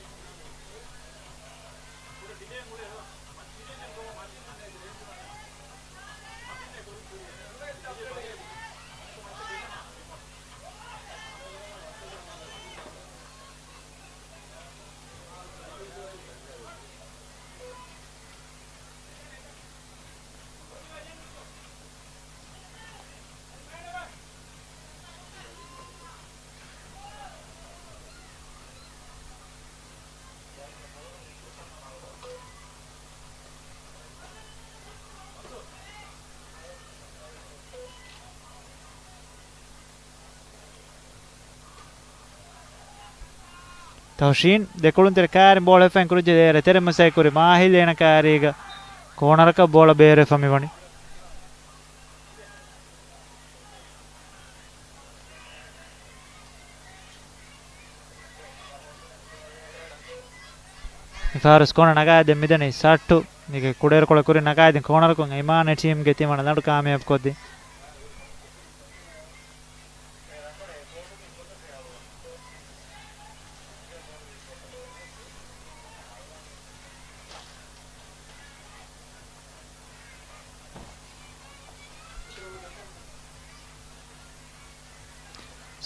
ތަހުޝީން ދެކުޅުންތެރި ކާރިން ބޯޅަ ހިފައިން ކުރިޖެ ދޭރަ ތެރެ މަސައްކަތް ކުރި މާހިލް އޭނަ ކާރީގަ ކޯނަރަކަށް ބޯޅަ ބޭރުވެފަ މިވަނީ. މިފަހަރު ކޯނަރ ނަގާދޭން މިދަނީ ސައްޓު. މީގެ ކުޑައިރުކޮޅަށް ކުރިން ނަގާދޭން ކޯނަރަކުން އިމާން ޓީމްގެ ތިންވަނަ ލަނޑު ކާމިޔާބު ކޮށްދިން.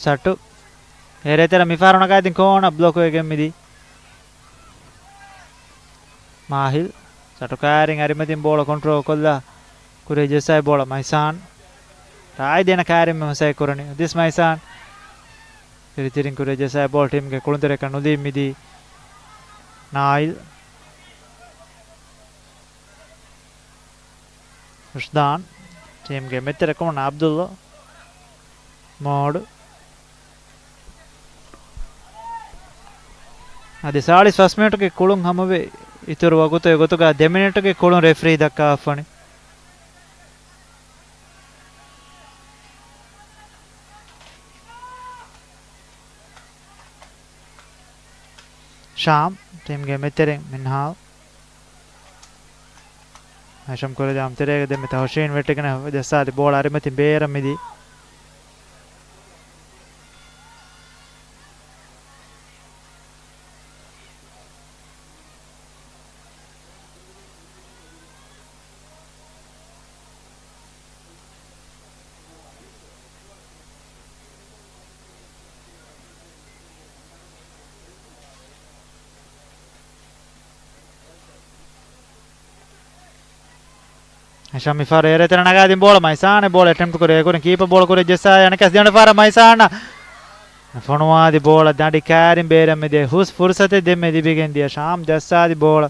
ސައްޓު އޭރޭ ތެރެ މިފަހަރު ނަގާދިން ކޯނަ ބްލޮކް ވެގެން މިދީ. މާހިލް ސައްޓު ކާރިން އަރިމަތިން ބޯޅަ ކޮންޓްރޯލް ކޮށްލާ ކުރި ޖެއްސާއި ބޯޅަ މައިސާން. ރާއި ދޭނަ ކާރިން މި މަސައްކަތް ކުރަނީ. އަދިސް މައިސާން ތިރިތިރިން ކުރި ޖެއްސާއި ބޯޅަ ޓީމްގެ ކުޅުންތެރިއަކަށް ނުލީ މިދީ. ނާއިލް. ރުޝްދާން ޓީމްގެ މެދުތެރެ ކުޅުން އަބްދުﷲ މޯޑު. އަދި ސާޅީސް ފަސް މިނެޓުގެ ކުޅުން ހަމަވެ، އިތުރު ވަގުތުގެ ގޮތުގަ ދެ މިނެޓުގެ ކުޅުން ރެފްރީ ދައްކާފަނި. ޝާމް ޓީމްގެ މެދުތެރެއިން މިންހާލް. ހައިޝަމް ކުރެދާން ތެރޭގަ ދެންމެ ތަހުޝީން ވެއްޓިގެން ޖައްސާލި ބޯޅަ އަރިމަތިން ބޭރަށް މިދީ. ހައިޝަމް މިފަހަރު އޭރޭ ތެރެ ނަގާދިން ބޯޅަ މައިސާނެ ބޯޅަ އެޓެމްޕްޓް ކުރޭ އެކުރިން ކީޕަ ބޯޅަ ކުރި ޖެއްސާ އަނެކަސް ދެވަނަ ފަހަރަށް މައިސާން ފޮނުވާދި ބޯޅަ ދަނޑި ކާރިން ބޭރަށް މިދޭ ހުސް ފުރުސަތެއް ދެންމެ ލިބިގެން ދިޔަ ޝާމް ޖައްސާދި ބޯޅަ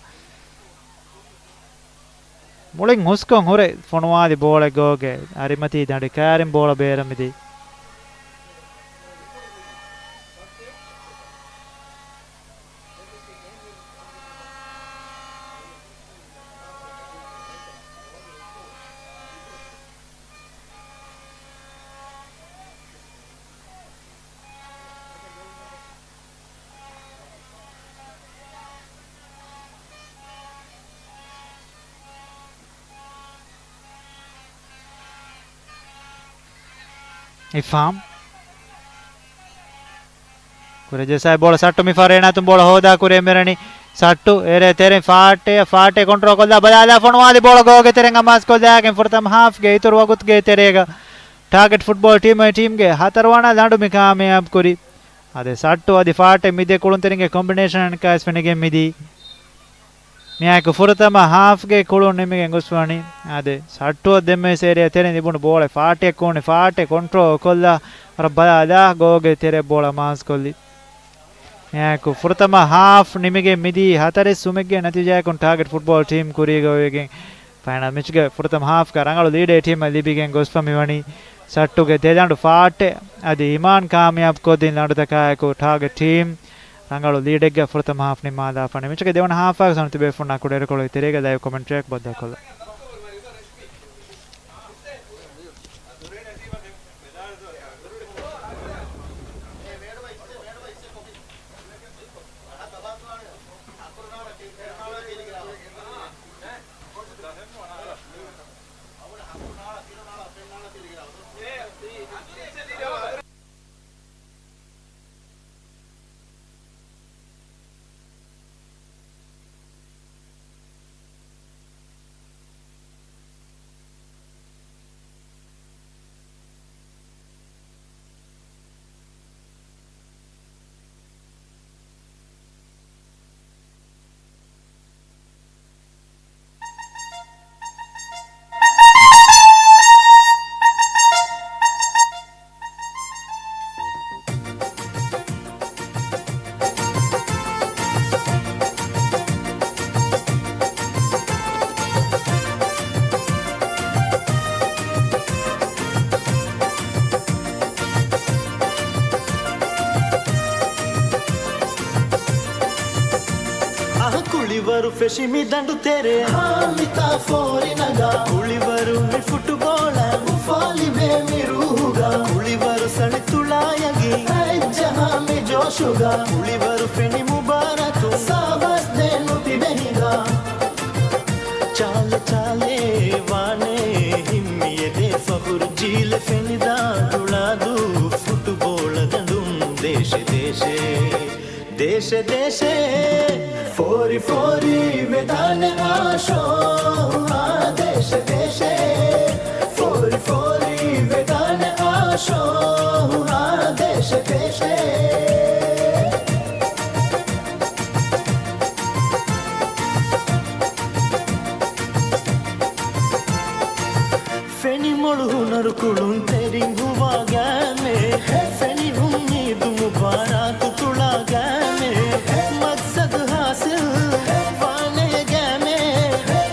މުޅިން ހުސްކޮށް ހުރެ ފޮނުވާލި ބޯޅަ ގޯގެ އަރިމަތީ ދަނޑި ކާރިން ބޯޅަ ބޭރަށް މިދީ. އިފްހާމް. ކުރެޖެސާއި ބޯޅަ ސައްޓު މިފަހަރު އޭނާތުން ބޯޅަ ހޯދާ ކުރިއަށް މިރަނީ. ސައްޓު އެރޭ ތެރެ ފާއްޓެ، ފާއްޓެ ކޮންޓްރޯލް ކޮށްލާ ބަލާލާ ފޮނުވާލި ބޯޅަ ގޯގެ ތެރެއިން އަމާޒް ކޮށްލާގެން ފުރަތަމަ ހާފްގެ އިތުރު ވަގުތުގެ ތެރޭގަ ޓާގެޓް ފުޓްބޯލް ޓީމު އެ ޓީމްގެ ހަތަރުވަނަ ލަނޑު މި ކާމިޔާބު ކުރި. އާދެ، ސައްޓު އަދި ފާއްޓެ މި ދެ ކުޅުންތެރިންގެ ކޮމްބިނޭޝަނަކާވެސް ފެނިގެން މިދީ. މިއާއެކު ފުރަތަމަ ހާފްގެ ކުޅުން ނިމިގެން ގޮސްވަނީ. އާދެ، ސައްޓުއަށް ދެންމެ ސޭރިއަށް ތެރެ ލިބުނު ބޯޅަ ފާއްޓެއަށް ކޫނި ފާއްޓެ ކޮންޓްރޯލް ކޮށްލާ ވަރަށް ބަލާލާ ގޯގެ ތެރެ ބޯޅަ މާސް ކޮށްލި. މިއާއެކު ފުރަތަމަ ހާފް ނިމިގެން މިދީ ހަތަރެއް ސުމެއްގެ ނަތީޖާއަކުން ޓާގެޓް ފުޓްބޯލް ޓީމް ކުރީގަ އޮވެގެން ފައިނަލް މެޗުގެ ފުރަތަމަ ހާފްގެ ރަނގަޅު ލީޑެއް ޓީމަށް ލިބިގެން ގޮސްފަ މިވަނީ. ސައްޓުގެ ދެލަނޑު ފާއްޓެ އަދި އިމާން ކާމިޔާބު ކޮށްދިން ލަނޑުތަކާއެކު ޓާގެޓް ޓީމް ރަނގަޅު ލީޑެއްގަ ފުރަތަމަ ހާފް ނިންމާލާފަ. މެޗުގެ ދެވަނަ ހާފާގަ ސަނު ތިބޭފުންނާ ކުޑައިރުކޮޅުގެ ތެރޭގަ ލައިވް ކޮމެންޓްރީއަކަށް ބައްދަލުކޮށްލަން. އަހަ ކުޅިވަރު ފެށި މި ދަނޑު ތެރޭ. ހާމިތާ ފޯރި ނަގާ. ކުޅިވަރު މި ފުޓުބޯޅަ އުފާލިބޭ މި ރޫހުގަ. ކުޅިވަރު ސަޅި ތުޅާ އަގި އަތްޖަހާ މި ޖޯޝުގަ. ކުޅިވަރު ފެނި މުބާރާތު ސާވާސް ދޭން ނުތިބެ ހިނގާ. ޗާލެ ޗާލެ ވާނެ ހިންމިއެދޭ ފަޚުރު ޖީލެ ފެނިދާ ތުޅާދޫ ފުޓުބޯޅަ ދަނޑުން ދޭށެ ދޭށެ. ދޭށެ ދޭށެ، ފޯރި ފޯރި ވެދާނެ އާޝޯ، އާ ދޭށެ ދޭށެ، ފޯރި ފޯރި ވެދާނެ އާޝޯ، އާ ދޭށެ ދޭށެ. ފެނި މޮޅު ހުނަރު ކުޅުންތެރިން ހުވާ ގައިމޭ. ފެނި އުއްމީދު މުބާރާތު ތުޅާ ގައިމޭ. މަގްސަދު ހާސިލް ވާނޭ ގައިމޭ.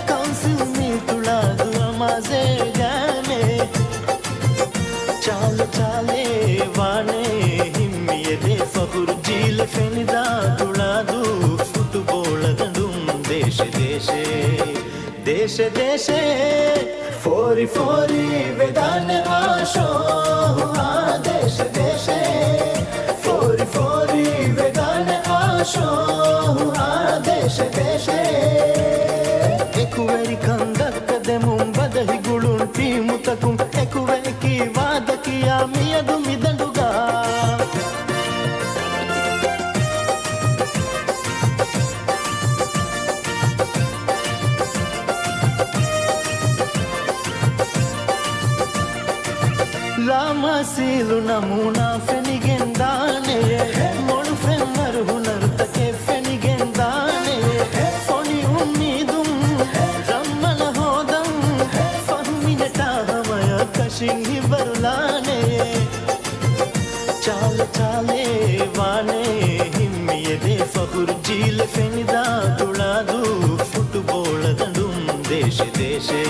ކައުންސިލް މީ ތުޅާދޫ އަމާޒޭ ގައިމޭ. ޗާލެ ޗާލެ ވާނޭ ހިންމިއެދޭ ފަޚުރު ޖީލެ ފެނިދާ ތުޅާދޫ ފުޓުބޯޅަ ދަނޑުން ދޭށެ ދޭށެ. ދޭށެ ދޭށެ، ފޯރި ފޯރި ވެދާނެ އާޝޯ، އާ ދޭށެ ދޭށެ. ފޯރި ފޯރި ވެދާނެ އާޝޯ، އާ ދޭށެ ދޭށެ. އެކުވެރިކަން ދައްކަދެމުން ބަދަހި ގުޅުން ޓީމުތަކުން އެކުވެއެކީ ވާދަ ކިޔާ މިއަދު މިދަނޑުގަ. ލާމާސީލު ނަމޫނާ ފެނިގެން ދާނެ. މޮޅު ފެންވަރު ހުނަރުތަކެއް ފެނިގެން ދާނެ. ފޮނި އުއްމީދުން ރަނގަޅަށް ހޯދަން. ފަހުމިނެޓާ ހަމަޔަށް ކަށިން ހިތްވަރުލާނެ. ޗާލެ ޗާލެ ވާނެ ހިންމިއެދޭ ފަޚުރު ޖީލެ ފެނިދާ ތުޅާދޫ ފުޓުބޯޅަ ދަނޑުން ދޭށެ ދޭށެ.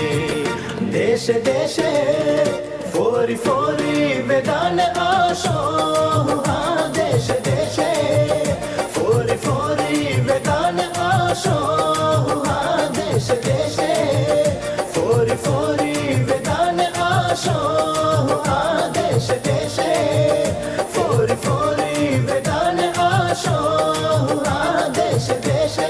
ދޭށެ ދޭށެ، ފޯރި ފޯރި ވެދާނެ އާޝޯ، އާ ދޭށެ ދޭށެ. ފޯރި ފޯރި ވެދާނެ އާޝޯ، އާ ދޭށެ ދޭށެ. ފޯރި ފޯރި ވެދާނެ އާޝޯ، އާ ދޭށެ ދޭށެ. ފޯރި ފޯރި ވެދާނެ އާޝޯ، އާ ދޭށެ ދޭށެ.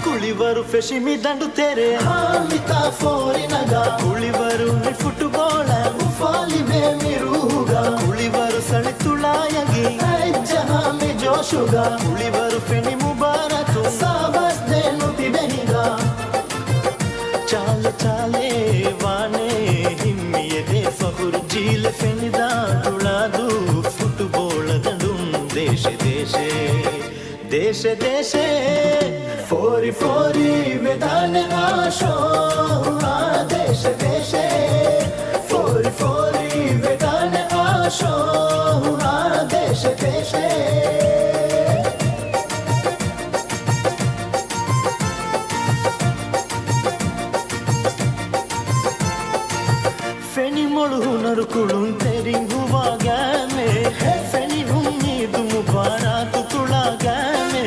ކުޅިވަރު ފެށި މި ދަނޑު ތެރޭ. ހާމިތާ ފޯރި ނަގާ. ކުޅިވަރު މި ފުޓުބޯޅަ. އުފާލިބޭ މި ރޫހުގަ. ކުޅިވަރު ސަޅި ތުޅާ އަނގި. އަތްޖަހާ މި ޖޯޝުގަ. ކުޅިވަރު ފެނި މުބާރާތު. ސާބާސް ދޭން ނުތިބޭ ހިނގާ. ޗާލެ ޗާލެ ވާނެ ހިންމިއެދޭ ފަޚުރު ޖީލެ ފެނިދާ ތުޅާދޫ ފުޓުބޯޅަ ދަނޑުން ދޭށެ ދޭށެ. ދޭށެ ދޭށެ. ފޯރި ފޯރި ވެދާނެ އާށޯ އާ ދޭށެ ދޭށެ. ފޯރި ފޯރި ވެދާނެ އާށޯ އާ ދޭށެ ދޭށެ. ފެނި މޮޅު ހުނަރު ކުޅުންތެރިން ހުވާ ގައިމޭ. ފެނި އުއްމީދު މުބާރާތު ތުޅާ ގައިމޭ.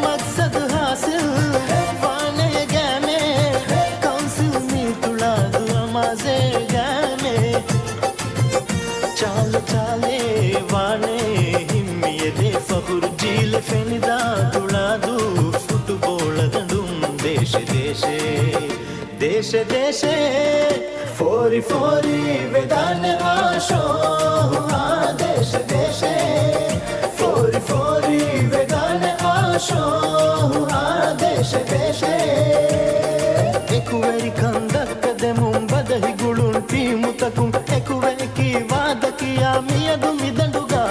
މަގްސަދު ހާސިލް ވާނޭ ގައިމޭ. ކައުންސިލް މީ ތުޅާދޫ އަމާޒޭ ގައިމޭ. ޗާލެ ޗާލެ ވާނޭ ހިންމިއެދޭ ފަޚުރު ޖީލެ ފެނިދާ ތުޅާދޫ ފުޓުބޯޅަ ދަނޑުން ދޭށެ ދޭށެ. ދޭށެ ދޭށެ. ފޯރި ފޯރި ވެދާނެ އާށޯ އާ ދޭށެ ދޭށެ. ފޯރި ފޯރި ވެދާނެ އާށޯ އާ ދޭށެ ދޭށެ. އެކުވެރިކަން ދައްކަދެމުން ބަދަހި ގުޅުން ޓީމުތަކުން އެކުވެ ކީ ވާދަ ކިޔާ މިއަދު މިދަނޑުގަ.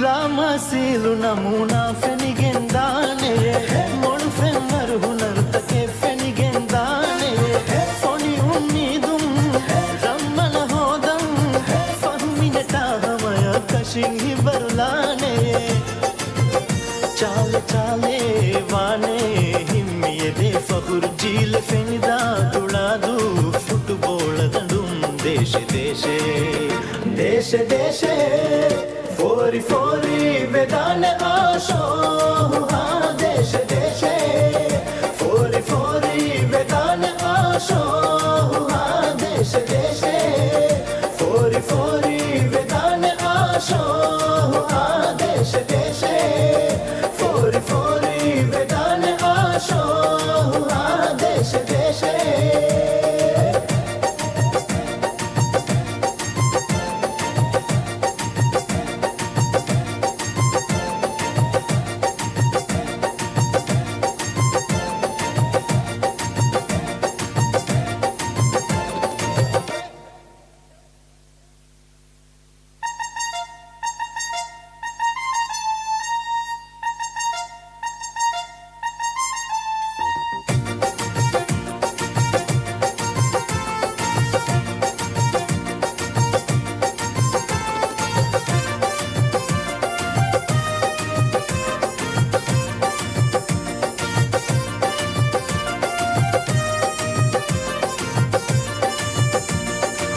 ލާމާސީލު ނަމޫނާ ފެނިގެންދާނެ. މޮޅު ފެންވަރު ހުނަރުތަކެއް ފެނިގެންދާނެ. ފޮނި އުއްމީދުން ރަންމަނަ ހޯދަން. ފަހު މިނެޓާ ހަމަޔަށް ކަށިން ހިތްވަރުލާނެ. ޗާލެ ޗާލެ ވާނެ ހިންމިއެދޭ ފަޚުރު ޖީލެ ފެނިދާ ތުޅާދޫ ފުޓުބޯޅަ ދަނޑުން ދޭށެ ދޭށެ. ދޭށެ ދޭށެ. ފޯރި ފޯރި ވެދާނެ އާށޯ އާ ދޭށެ ދޭށެ. ފޯރި ފޯރި ވެދާނެ އާށޯ އާ ދޭށެ ދޭށެ. ފޯރި ފޯރި ވެދާނެ އާށޯ އާ ދޭށެ ދޭށެ. ފޯރި ފޯރި ވެދާނެ އާށޯ އާ ދޭށެ ދޭށެ.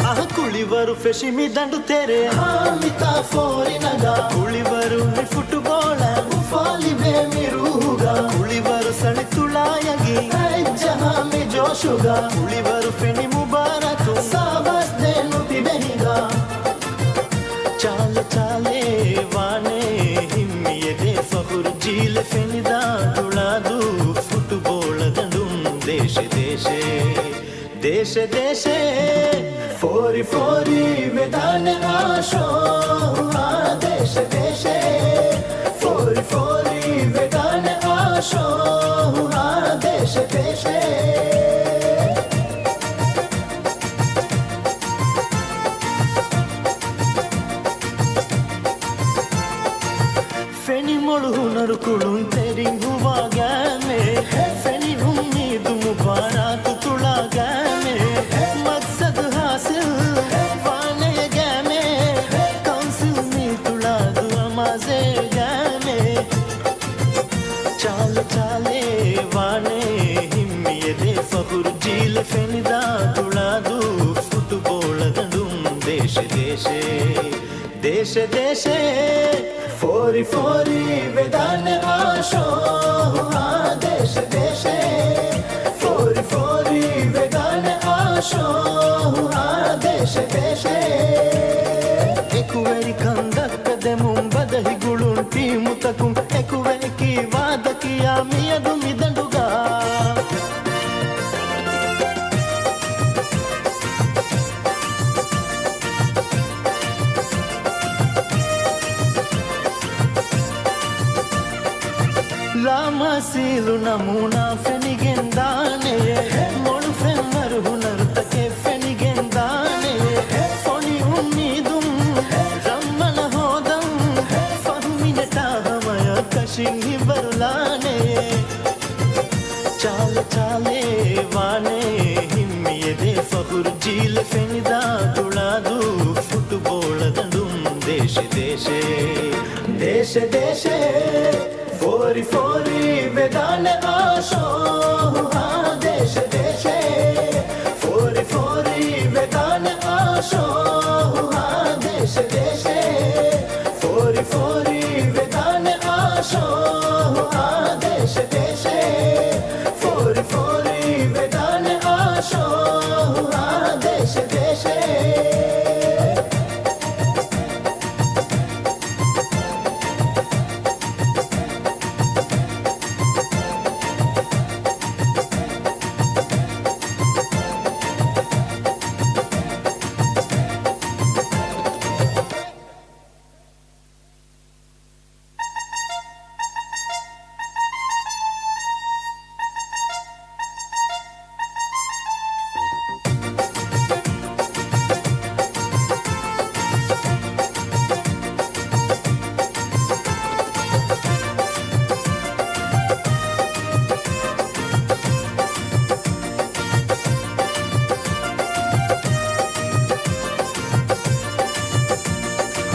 އަހަ ކުޅިވަރު ފެށި މި ދަނޑު ތެރޭ. ހާމިތާ ފޯރި ނަގާ. ކުޅިވަރު މި ފުޓުބޯޅަ. އުފާލިބޭ މި ރޫހުގަ. ކުޅިވަރު ސަޅި ތުޅާ އަނގި. އަތްޖަހާ މި ޖޯޝުގަ. ކުޅިވަރު ފެނި މުބާރާތު. ސާބާސް ދޭން ނުތިބޭ ހިނގާ. ޗާލެ ޗާލެ ވާނެ ހިންމިއެދޭ ފަޚުރު ޖީލެ ފެނިދާ ތުޅާދޫ ފުޓުބޯޅަ ދަނޑުން ދޭށެ ދޭށެ. ދޭށެ ދޭށެ. ފޯރި ފޯރި ވެދާނެ އާށޯ އާ ދޭށެ ދޭށެ. ފޯރި ފޯރި ވެދާނެ އާށޯ އާ ދޭށެ ދޭށެ. ފެނި މޮޅު ހުނަރު ކުޅުންތެރިން ހުވާ ގައިމޭ. ފެނި އުއްމީދު މުބާރާތު ތުޅާ ގައިމޭ. މަގްސަދު ހާސިލް ވާނޭ ގައިމޭ. ކައުންސިލް މީ ތުޅާދޫ އަމާޒޭ ގައިމޭ. ޗާލެ ޗާލެ ވާނެ ހިންމިއެދޭ ފަޚުރު ޖީލެ ފެނިދާ ތުޅާދޫ ފުޓުބޯޅަ ދަނޑުން ދޭށެ ދޭށެ. ދޭށެ ދޭށެ. ފޯރި ފޯރި ވެދާނެ އާށޯ އާ ދޭށެ ދޭށެ. ފޯރި ފޯރި ވެދާނެ ސީލު ނަމޫނާ ފެނިގެން ދާނެޔޭ، މޮޅު ފެންވަރު ހުނަރުތަކެއް ފެނިގެން ދާނެޔޭ، ފޮނި އުއްމީދުން ރަނގަޅަށް ހޯދަން، ފަހު މިނެޓާ ހަމަޔަށް ކަށިން ހިތްވަރުލާނެޔޭ. ޗާލެ ޗާލެ ވާނެ ހިންމިއެދޭ ފަޚުރު ޖީލެ ފެނިދާ ތުޅާދޫ ފުޓުބޯޅަ ދަނޑުން ދޭށެ ދޭށެ. ދޭށެ ދޭށެ. ފޯރި ފޯރި ވެދާނެ އާޝޯހާ ދޭށެ ދޭށެ. ފޯރި ފޯރި ވެދާނެ އާޝޯހާ ދޭށެ ދޭށެ. ފޯރި ފޯރި ވެދާނެ އާޝޯހާ ދޭށެ ދޭށެ. ފޯރި ފޯރި ވެދާނެ އާޝޯހާ ދޭށެ ދޭށެ.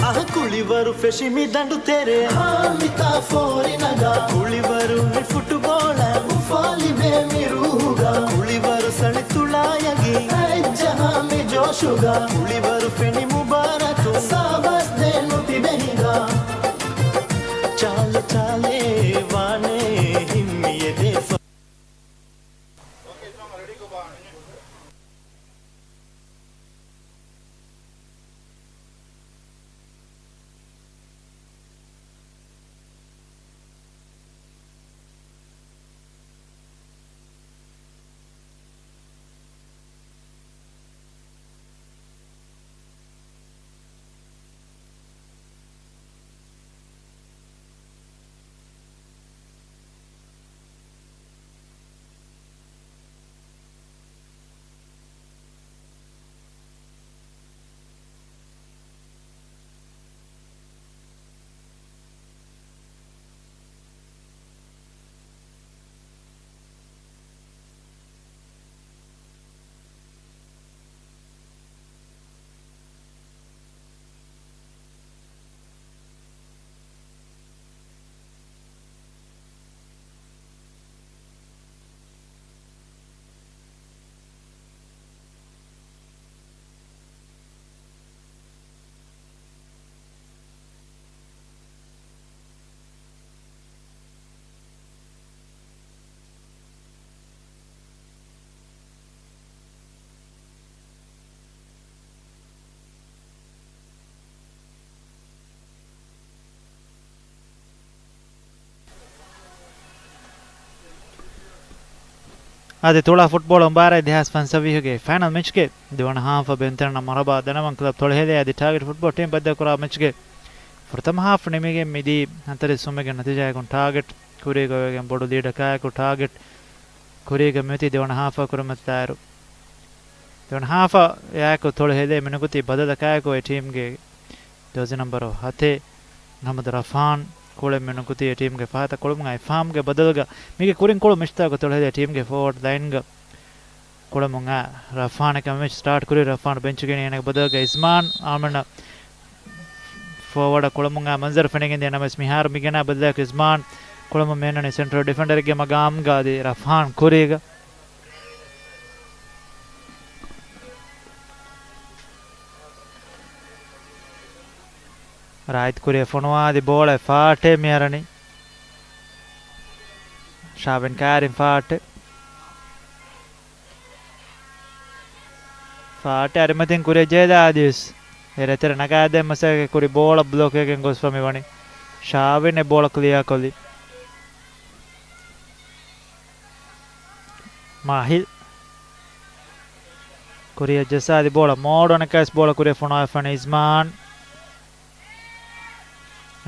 އަހަ ކުޅިވަރު ފެށި މި ދަނޑު ތެރޭ. ހާމިތާ ފޯރި ނަގާ. ކުޅިވަރު މި ފުޓުބޯޅަ. އުފާލިބޭ މި ރޫހުގަ. ކުޅިވަރު ސަޅި ތުޅާޔަގީ. އެއްޖަހާ މި ޖޯޝުގަ. ކުޅިވަރު ފެނި މުބާރާތު. ސާވާސް ދޭން ނުތިބެ ހިނގާ. ޗާލެ ޗާލެ ވާނެ ހިންމިއެދޭ ފަ- އަދި ތުޅާ ފުޓްބޯޅަ މުބާރާތް ދެހާސް ފަންސަވީހުގެ ފައިނަލް މެޗްގެ ދެވަނަ ހާފަށް ބެންތެރިންނަށް މަރުޙަބާ ދަންނަވަން ކްލަބް ތޮޅުހެލޭ. އަދި ޓާގެޓް ފުޓްބޯޅަ ޓީމް ބައްދަލުކުރާ މެޗްގެ ފުރަތަމަ ހާފް ނިމިގެން މިދީ ހަންތަރީސް ވުމެއްގެ ނަތީޖާއަކުން ޓާގެޓް ކުރީގަ އޮވެގެން ބޮޑު ލީޑަކާއެކު ޓާގެޓް ކުރީގަ މިއޮތީ ދެވަނަ ހާފަށް ކުރިމަތިލާއިރު، ދެވަނަ ހާފަށް އެއާއެކު ތޮޅު ހެލޭ މިނުކުތީ ބަދަލަކާއެކު އެ ޓީމްގެ ޖާޒީ ނަމްބަރު ހަތެއް އަޙްމަދު ރަފާން ކުޅެން މިނުކުތީ އެ ޓީމްގެ ފަހަތަށް ކުޅުމުގައި އިފްހާމްގެ ބަދަލުގަ މީގެ ކުރިން ކުޅު މިޝްތާގު ތޮޅު ހެލޭ ޓީމްގެ ފޯވަޑް ލައިންގަ ކުޅަމުން އާ ރަފާނަކަށް މެޗް ސްޓާޓް ކުރި ރަފާން ބެންޗުގައި އޭނަގެ ބަދަލުގަ އިޒްމާން އާމިނަށް ފޯވަޑަށް ކުޅަމުން އާ މަންޒަރު ފެނިގެންދިޔަ ނަމަވެސް މިހާރު މިގެނާ ބަދަލަކު އިޒްމާން ކުޅަމުން މިއަންނަނީ ސެންޓްރަލް ޑިފެންޑަރެއްގެ މަގާމްގަ އަދި ރަފާން ކުރީގަ. ރާއިދް ކުރިއަށް ފޮނުވާ އަދި ބޯޅަ ފާޓެއް މިއަރަނީ. ޝާވިން ކާރިން ފާޓެއް. ފާޓެއް އަރިމަތިން ކުރިއަށް ޖެހިލާ އަދިވެސް އެ ރޭތެރެ ނަގާދޭން މަސައްކަތް ކުރި ބޯޅަ ބްލޮކް ވެގެން ގޮސްފަ މިވަނީ. ޝާވިން އެ ބޯޅަ ކްލިއާ ކޮށްލީ. މާހިލް ކުރިއަށް ޖައްސާ އަދި ބޯޅަ މޯޑު އަނެއްކާވެސް ބޯޅަ ކުރިއަށް ފޮނުވާފަނީ އިޒްމާން.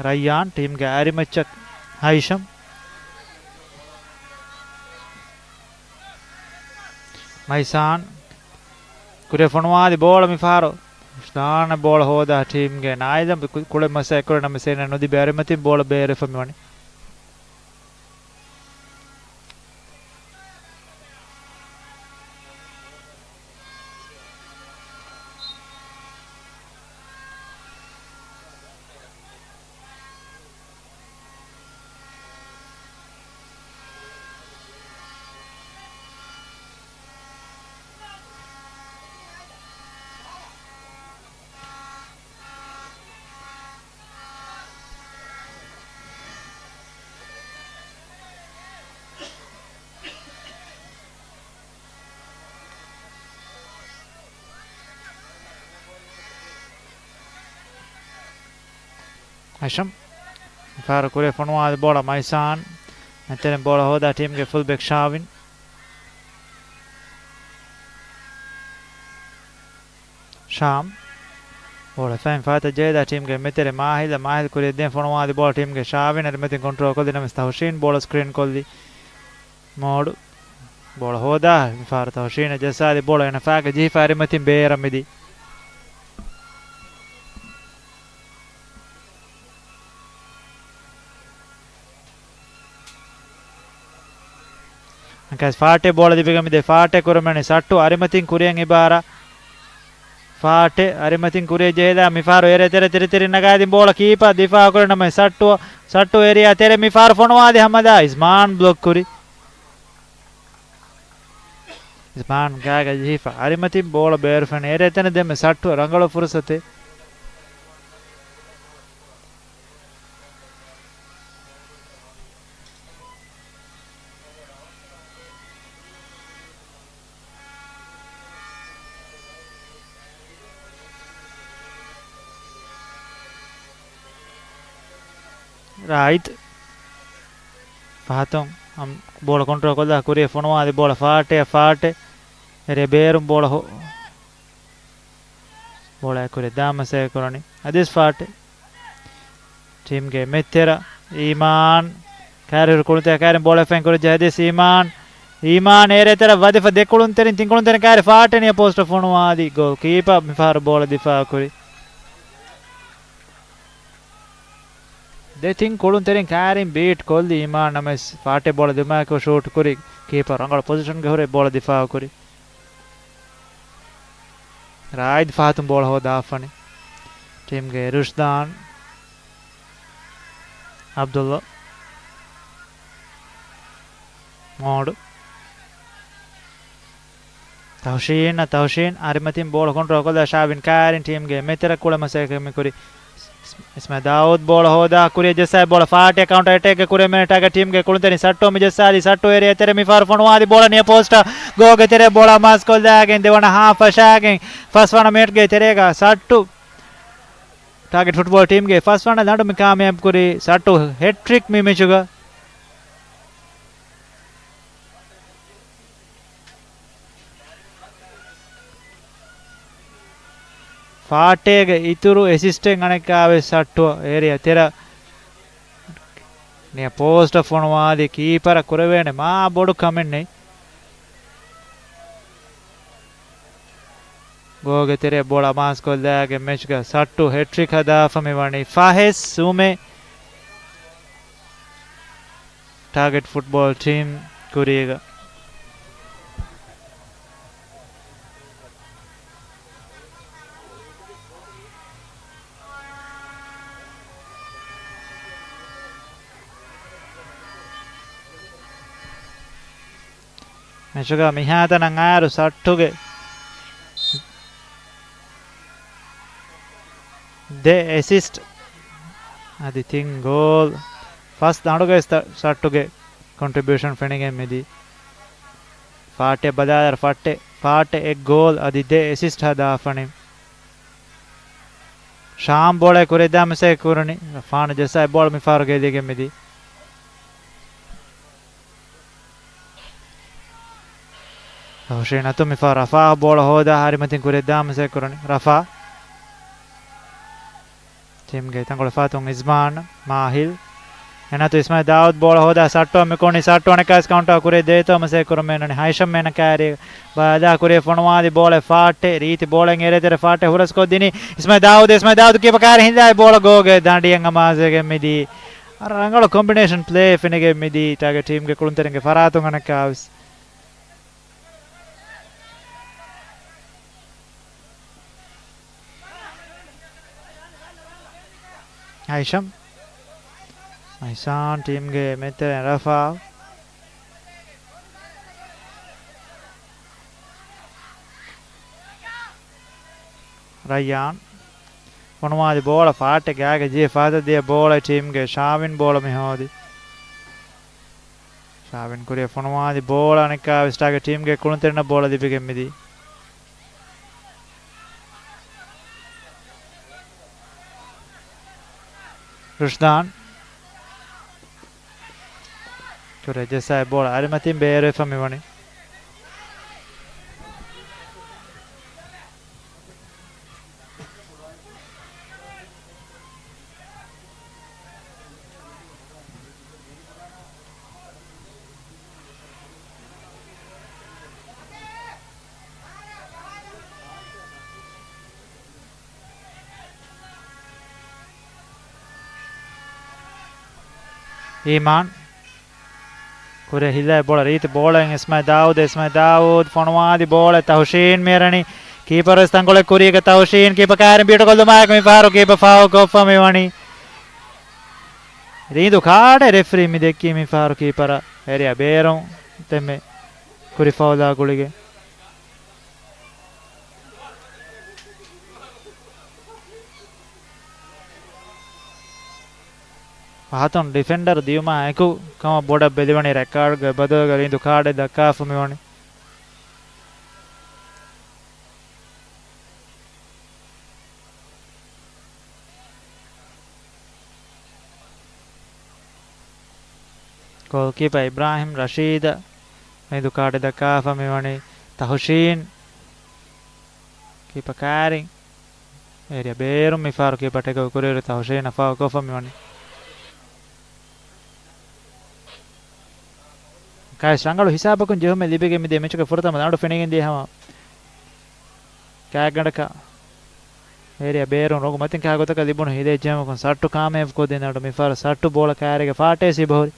ރައްޔާން ޓީމްގެ އަރިމައްޗަށް ހައިޝަމް. މައިސާން ކުރިއަށް ފޮނުވާލި ބޯޅަ މިފަހަރު ރުޝްދާން ބޯޅަ ހޯދާ ޓީމްގެ ނާއިލަށް ކު-، ކުޅެ މަސައްކަތް ކުރި ނަމަ ސޭނަ ނުލިބި އަރިމަތިން ބޯޅަ ބޭރުވެފަ މިވަނީ. ހަޝަމް މިފަހަރު ކުރިއަށް ފޮނުވާލި ބޯޅަ މައިސާން. މެތެރެން ބޯޅަ ހޯދާ ޓީމްގެ ފުލް ބެކް ޝާވިން. ޝާމް. ބޯޅަ ފައިން ފާތަށް ޖެހިދާ ޓީމްގެ މެތެރެ މާހިލް، މާހިލް ކުރިއަށް ދެން ފޮނުވާލި ބޯޅަ ޓީމްގެ ޝާވިން އަރިމަތިން ކޮންޓްރޯލް ކޮށްލި ނަމަވެސް ތަހުޝީން ބޯޅަ ސްކްރީން ކޮށްލި. މޯޑު. ބޯޅަ ހޯދާ މިފަހަރު ތަހުޝީނަށް ޖައްސާލި ބޯޅަ އޭނަ ފާގަ ޖެހިފަ އަރިމަތިން ބޭރަށް މިދި. އަނކަސް ފާޓެ ބޯޅަ ލިބިގެން މިދޭ. ފާޓެ ކުރަމެނި ސައްޓު އަރިމަތިން ކުރިއަށް އިބާރާ. ފާޓެ އަރިމަތިން ކުރިއަށް ޖެހިލާ މިފަހަރު އޭރިއާ ތެރެ ތިރިތިރި ނަގާދިން ބޯޅަ ކީޕާ ދިފާ ކުރި ނަމަ ސައްޓު، ސައްޓު އޭރިއާ ތެރެ މިފަހަރު ފޮނުވާދި ހަމަދާ އިސްމާން ބްލޮކް ކުރި. އިސްމާން ގާގަ ޖެހިފަ އަރިމަތިން ބޯޅަ ބޭރުފެން އޭރިއާ ތެރެ ދެމެ ސައްޓު ރަނގަޅު ފުރުސަތެއް. ރާއިދް ފަހަތުން ބޯޅަ ކޮންޓްރޯލް ކޮށްލާ ކުރިއަށް ފޮނުވާލި ބޯޅަ ފާޓެއަށް ފާޓެ އެރޭ ބޭރުން ބޯޅަ ހޯ-، ބޯޅަ ކުރި ދާ މަސައްކަތް ކުރަނީ. އަދިސް ފާޓެ. ޓީމްގެ މެތްތެރ އީމާން. ކާރިހުރި ކުޅުންތެރި ކާރިން ބޯޅަ ފައިން ކުރި ޖަހަދިސް އީމާން. އީމާން އޭރޭ ތެރަށް ވަދެފަ ދެ ކުޅުންތެރިން ތިން ކުޅުންތެރިން ކާރި ފާޓެ ނިޔަ ޕޯސްޓަށް ފޮނުވާލި ގޯލް ކީޕަ މިފަހަރު ބޯޅަ ދިފާ ކުރި. ދެ ތިން ކުޅުންތެރިން ކާރިން ބީޓް ކޮށްލި އީމާން ނަމަވެސް ފާޓެ ބޯޅަ ދިމާކޮށް ޝޫޓް ކުރި ކީޕަ ރަނގަޅު ޕޮޒިޝަންގެ ހުރެ ބޯޅަ ދިފާ ކުރި. ރާއިދް ފަހަތުން ބޯޅަ ހޯދާފަނި. ޓީމްގެ ރުޝްދާން އަބްދުﷲ މޯޑު. ތަހުޝީން، ތަހުޝީން އަރިމަތިން ބޯޅަ ކޮންޓްރޯލް ކޮށްލާ ޝާވިން ކާރިން ޓީމްގެ މެތެރަށް ކުޅަމަސޭކެ މިކުރި. އިސްމާ ދާއޫދް ބޯޅަ ހޯދާ ކުރިއަށް ޖައްސާ ބޯޅަ ފާޓެ ކައުންޓަރ އެޓޭކްގެ ކުރިއަށް މެނެ ޓާގެޓް ޓީމްގެ ކުޅުންތެރިން ސައްޓޯ މި ޖައްސާލި ސައްޓޯ އޭރިއާ ތެރެ މިފަހަރު ފޮނުވާލި ބޯޅަ ނިޔަ ޕޯސްޓަށް ގޯގެ ތެރެ ބޯޅަ މާސް ކޮށްލާގެން ދެވަނަ ހާފް ފަށާގެން ފަސްވަނަ މިނެޓްގެ ތެރޭގަ ސައްޓު ޓާގެޓް ފުޓްބޯޅަ ޓީމްގެ ފަސްވަނަ ލަނޑު މި ކާމިޔާބު ކުރީ ސައްޓު ހެޓްޓްރިކް މި މެޗުގަ. ފާޓޭގެ އިތުރު އެސިސްޓެން އަނެއްކާވެސް ސައްޓު އޭރިއާ ތެރަށް ނިޔަ ޕޯސްޓަށް ފޮނުވާލި ކީޕަރަށް ކުރެވޭނެ މާ ބޮޑު ކަމެއް ނެތް. ގޯގެ ތެރެ ބޯޅަ މާސް ކޮށްލާގެން މެޗްގަ ސައްޓު ހެޓްރިކް ހަދާފަ މި ވަނީ ފަހެއް ސުމެ. ޓާގެޓް ފުޓްބޯޅަ ޓީމް ކުރީގަ. މެޗުގަ މިހާތަނަށް އާއިރު ސައްޓުގެ ދެ އެސިސްޓް އަދި ތިން ގޯލް. ފަސް ދަނޑުގައި ސަ-، ސައްޓުގެ ކޮންޓްރިބިއުޝަން ފެނިގެން މިދީ. ފާޓެ ބަލާލަރ ފައްޓެ، ފާޓެ އެއް ގޯލް އަދި ދެ އެސިސްޓް ހަދާފަނި. ޝާމް ބޯޅަ ކުރިއަށް ދާ މަސައްކަތް ކުރަނީ. ފާނު ޖައްސާ ބޯޅަ މިފަހަރު ގެއްލިގެން މިދީ. ހުސެން އަތު މިފަހަރު ރަފާ ބޯޅަ ހޯދާ އަރިމަތިން ކުރިއަށް ދާ މަސައްކަތް ކުރަނީ. ރަފާ. ޓީމްގެ ތަންކޮޅެއް ފަހަތުން އިޒްމާން، މާހިލް. އެނަތު އިސްމާއިލް ދާއޫދު ބޯޅަ ހޯދާ ސައްޓުއަށް މިކުޅުނީ. ސައްޓު އަނެއްކާވެސް ކައުންޓާ ކުރިއަށް ދޭތޯ މަސޭ ކުރުމޭ ނަނި ހައިޝަމް މޭނަ ކާރި ބަލާ ކުރިއަށް ފޮނުވާލި ބޯޅަ ފާއްޓެ ރީތި ބޯޅައިން އެރޭތެރެ ފާއްޓެ ހުރަސް ކޮށްދިނީ. އިސްމާއިލް ދާއޫދު، އިސްމާއިލް ދާއޫދު ކީޕަ ކާރި ހިނދާއި ބޯޅަ ގޯގެ ދަނޑިއެއް އަމާޒެގެން މިދީ. އަރަ ރަނގަޅު ކޮމްބިނޭޝަން ޕްލޭ ފެނިގެން މިދީ ޓާގެޓް ޓީމްގެ ކުޅުންތެރިންގެ ފަރާތުން އަނެއްކާވެސް. ހައިޝަމް. އިހްސާން ޓީމްގެ މެދުތެރެއިން ރަފާ. ރައްޔާން. ފޮނުވާލި ބޯޅަ ފާއްޓެ ގާގަ ޖެހި ފަހަތަށް ދިޔަ ބޯޅަ ޓީމްގެ ޝާވިން ބޯޅަ މި ހޯދި. ޝާވިން ކުރިއަށް ފޮނުވާލި ބޯޅަ އަނެއްކާވެސް ޓާގެޓް ޓީމްގެ ކުޅުންތެރިންނަށް ބޯޅަ ލިބިގެން މިދީ. ރުޝްދާން. ކުރިއަށް ޖައްސާ އެ ބޯޅަ އަރިމަތިން ބޭރުވެފަ މިވަނީ. އީމާން. ކުރިއަށް ހިލައި ބޯޅަ ރީތި ބޯޅައިން އިސްމާއިލް ދާއޫދު، އިސްމާއިލް ދާއޫދު ފޮނުވާލި ބޯޅަ ތަހުޝީން މިއަރަނީ. ކީޕަރުވެސް ތަންކޮޅެއް ކުރީގަ ތަހުޝީން ކީޕަ ކާރިން ބީޓުކޮށްލުމާއެކު މިފަހަރު ކީޕަ ފައުލް ކޮށްފަ މިވަނީ. ރީނދު ކާޑެއް ރެފްރީ މި ދެއްކީ މިފަހަރު ކީޕަރަށް އޭރިއާ ބޭރުން ދެންމެ ކުރި ފައުލާ ގުޅިގެން. ފަހަތުން ޑިފެންޑަރު ދިޔުމާ އެކު ކަމަށް ބޮޑަށް ބެލިވަނީ ރެޑް ކާޑުގެ ބަދަލުގަ ރީނދު ކާޑެއް ދައްކާފަ މިވަނީ. ގޯލްކީޕަރ އިބްރާހިމް ރަޝީދަށް ރީނދު ކާޑެއް ދައްކާފަ މިވަނީ ތަހުޝީން. ކީޕަ ކާރިން އޭރިއާ ބޭރުން މިފަހަރު ކީޕަ ޓެކް އަވެ ކުރިއިރު ތަހުޝީނަށް ފައުލް ކޮށްފަ މިވަނީ. ކައިސް ރަނގަޅު ހިސާބަކުން ޖެހުމެއް ލިބިގެން މިދިޔަ މެޗުގެ ފުރަތަމަ ދަނޑު ފެނިގެން ދިޔަ ހަމަ ގާތްގަނޑަކަށް އޭރިއާ ބޭރުން ރޮނގު މަތިން ކާ ގޮތަކަށް ލިބުނު ހިލޭ ޖެހުމަކުން ސައްޓު ކާމިޔާބު ކޮށްދިން ދަނޑު މިފަހަރު ސައްޓު ބޯޅަ ކާރީގަ ފާއްޓޭސް އިބަހުރި.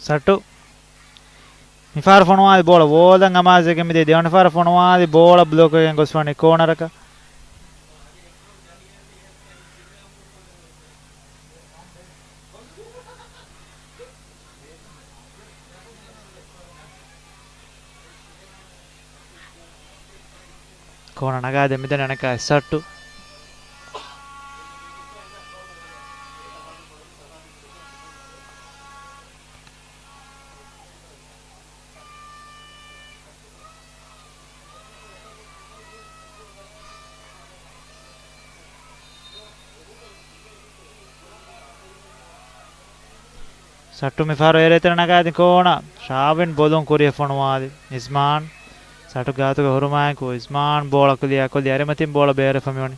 ސައްޓު. މިފަހަރު ފޮނުވާލި ބޯޅަ ވޯލަށް އަމާޒެގެން މިދިޔަ ދެވަނަ ފަހަރަށް ފޮނުވާލި ބޯޅަ ބްލޮކްވެގެން ގޮސްވަނީ ކޯނަރަކަށް. ކޯނަ ނަގާދެ މިދަނީ އަނެއްކާ ސައްޓު. ސައްޓު މިފަހަރު އޭރޭތެރެ ނަގާދިން ކޯނަ ޝާވިން ބޮލުން ކުރިއަށް ފޮނުވާލި އިޒްމާން. ސައްޓު ގާތުގަ ހުރުމާއެކު އިޒްމާން ބޯޅަ ކުލިއާ ކޮށްލި އަރިމަތިން ބޯޅަ ބޭރުވެފަ މިވަނީ.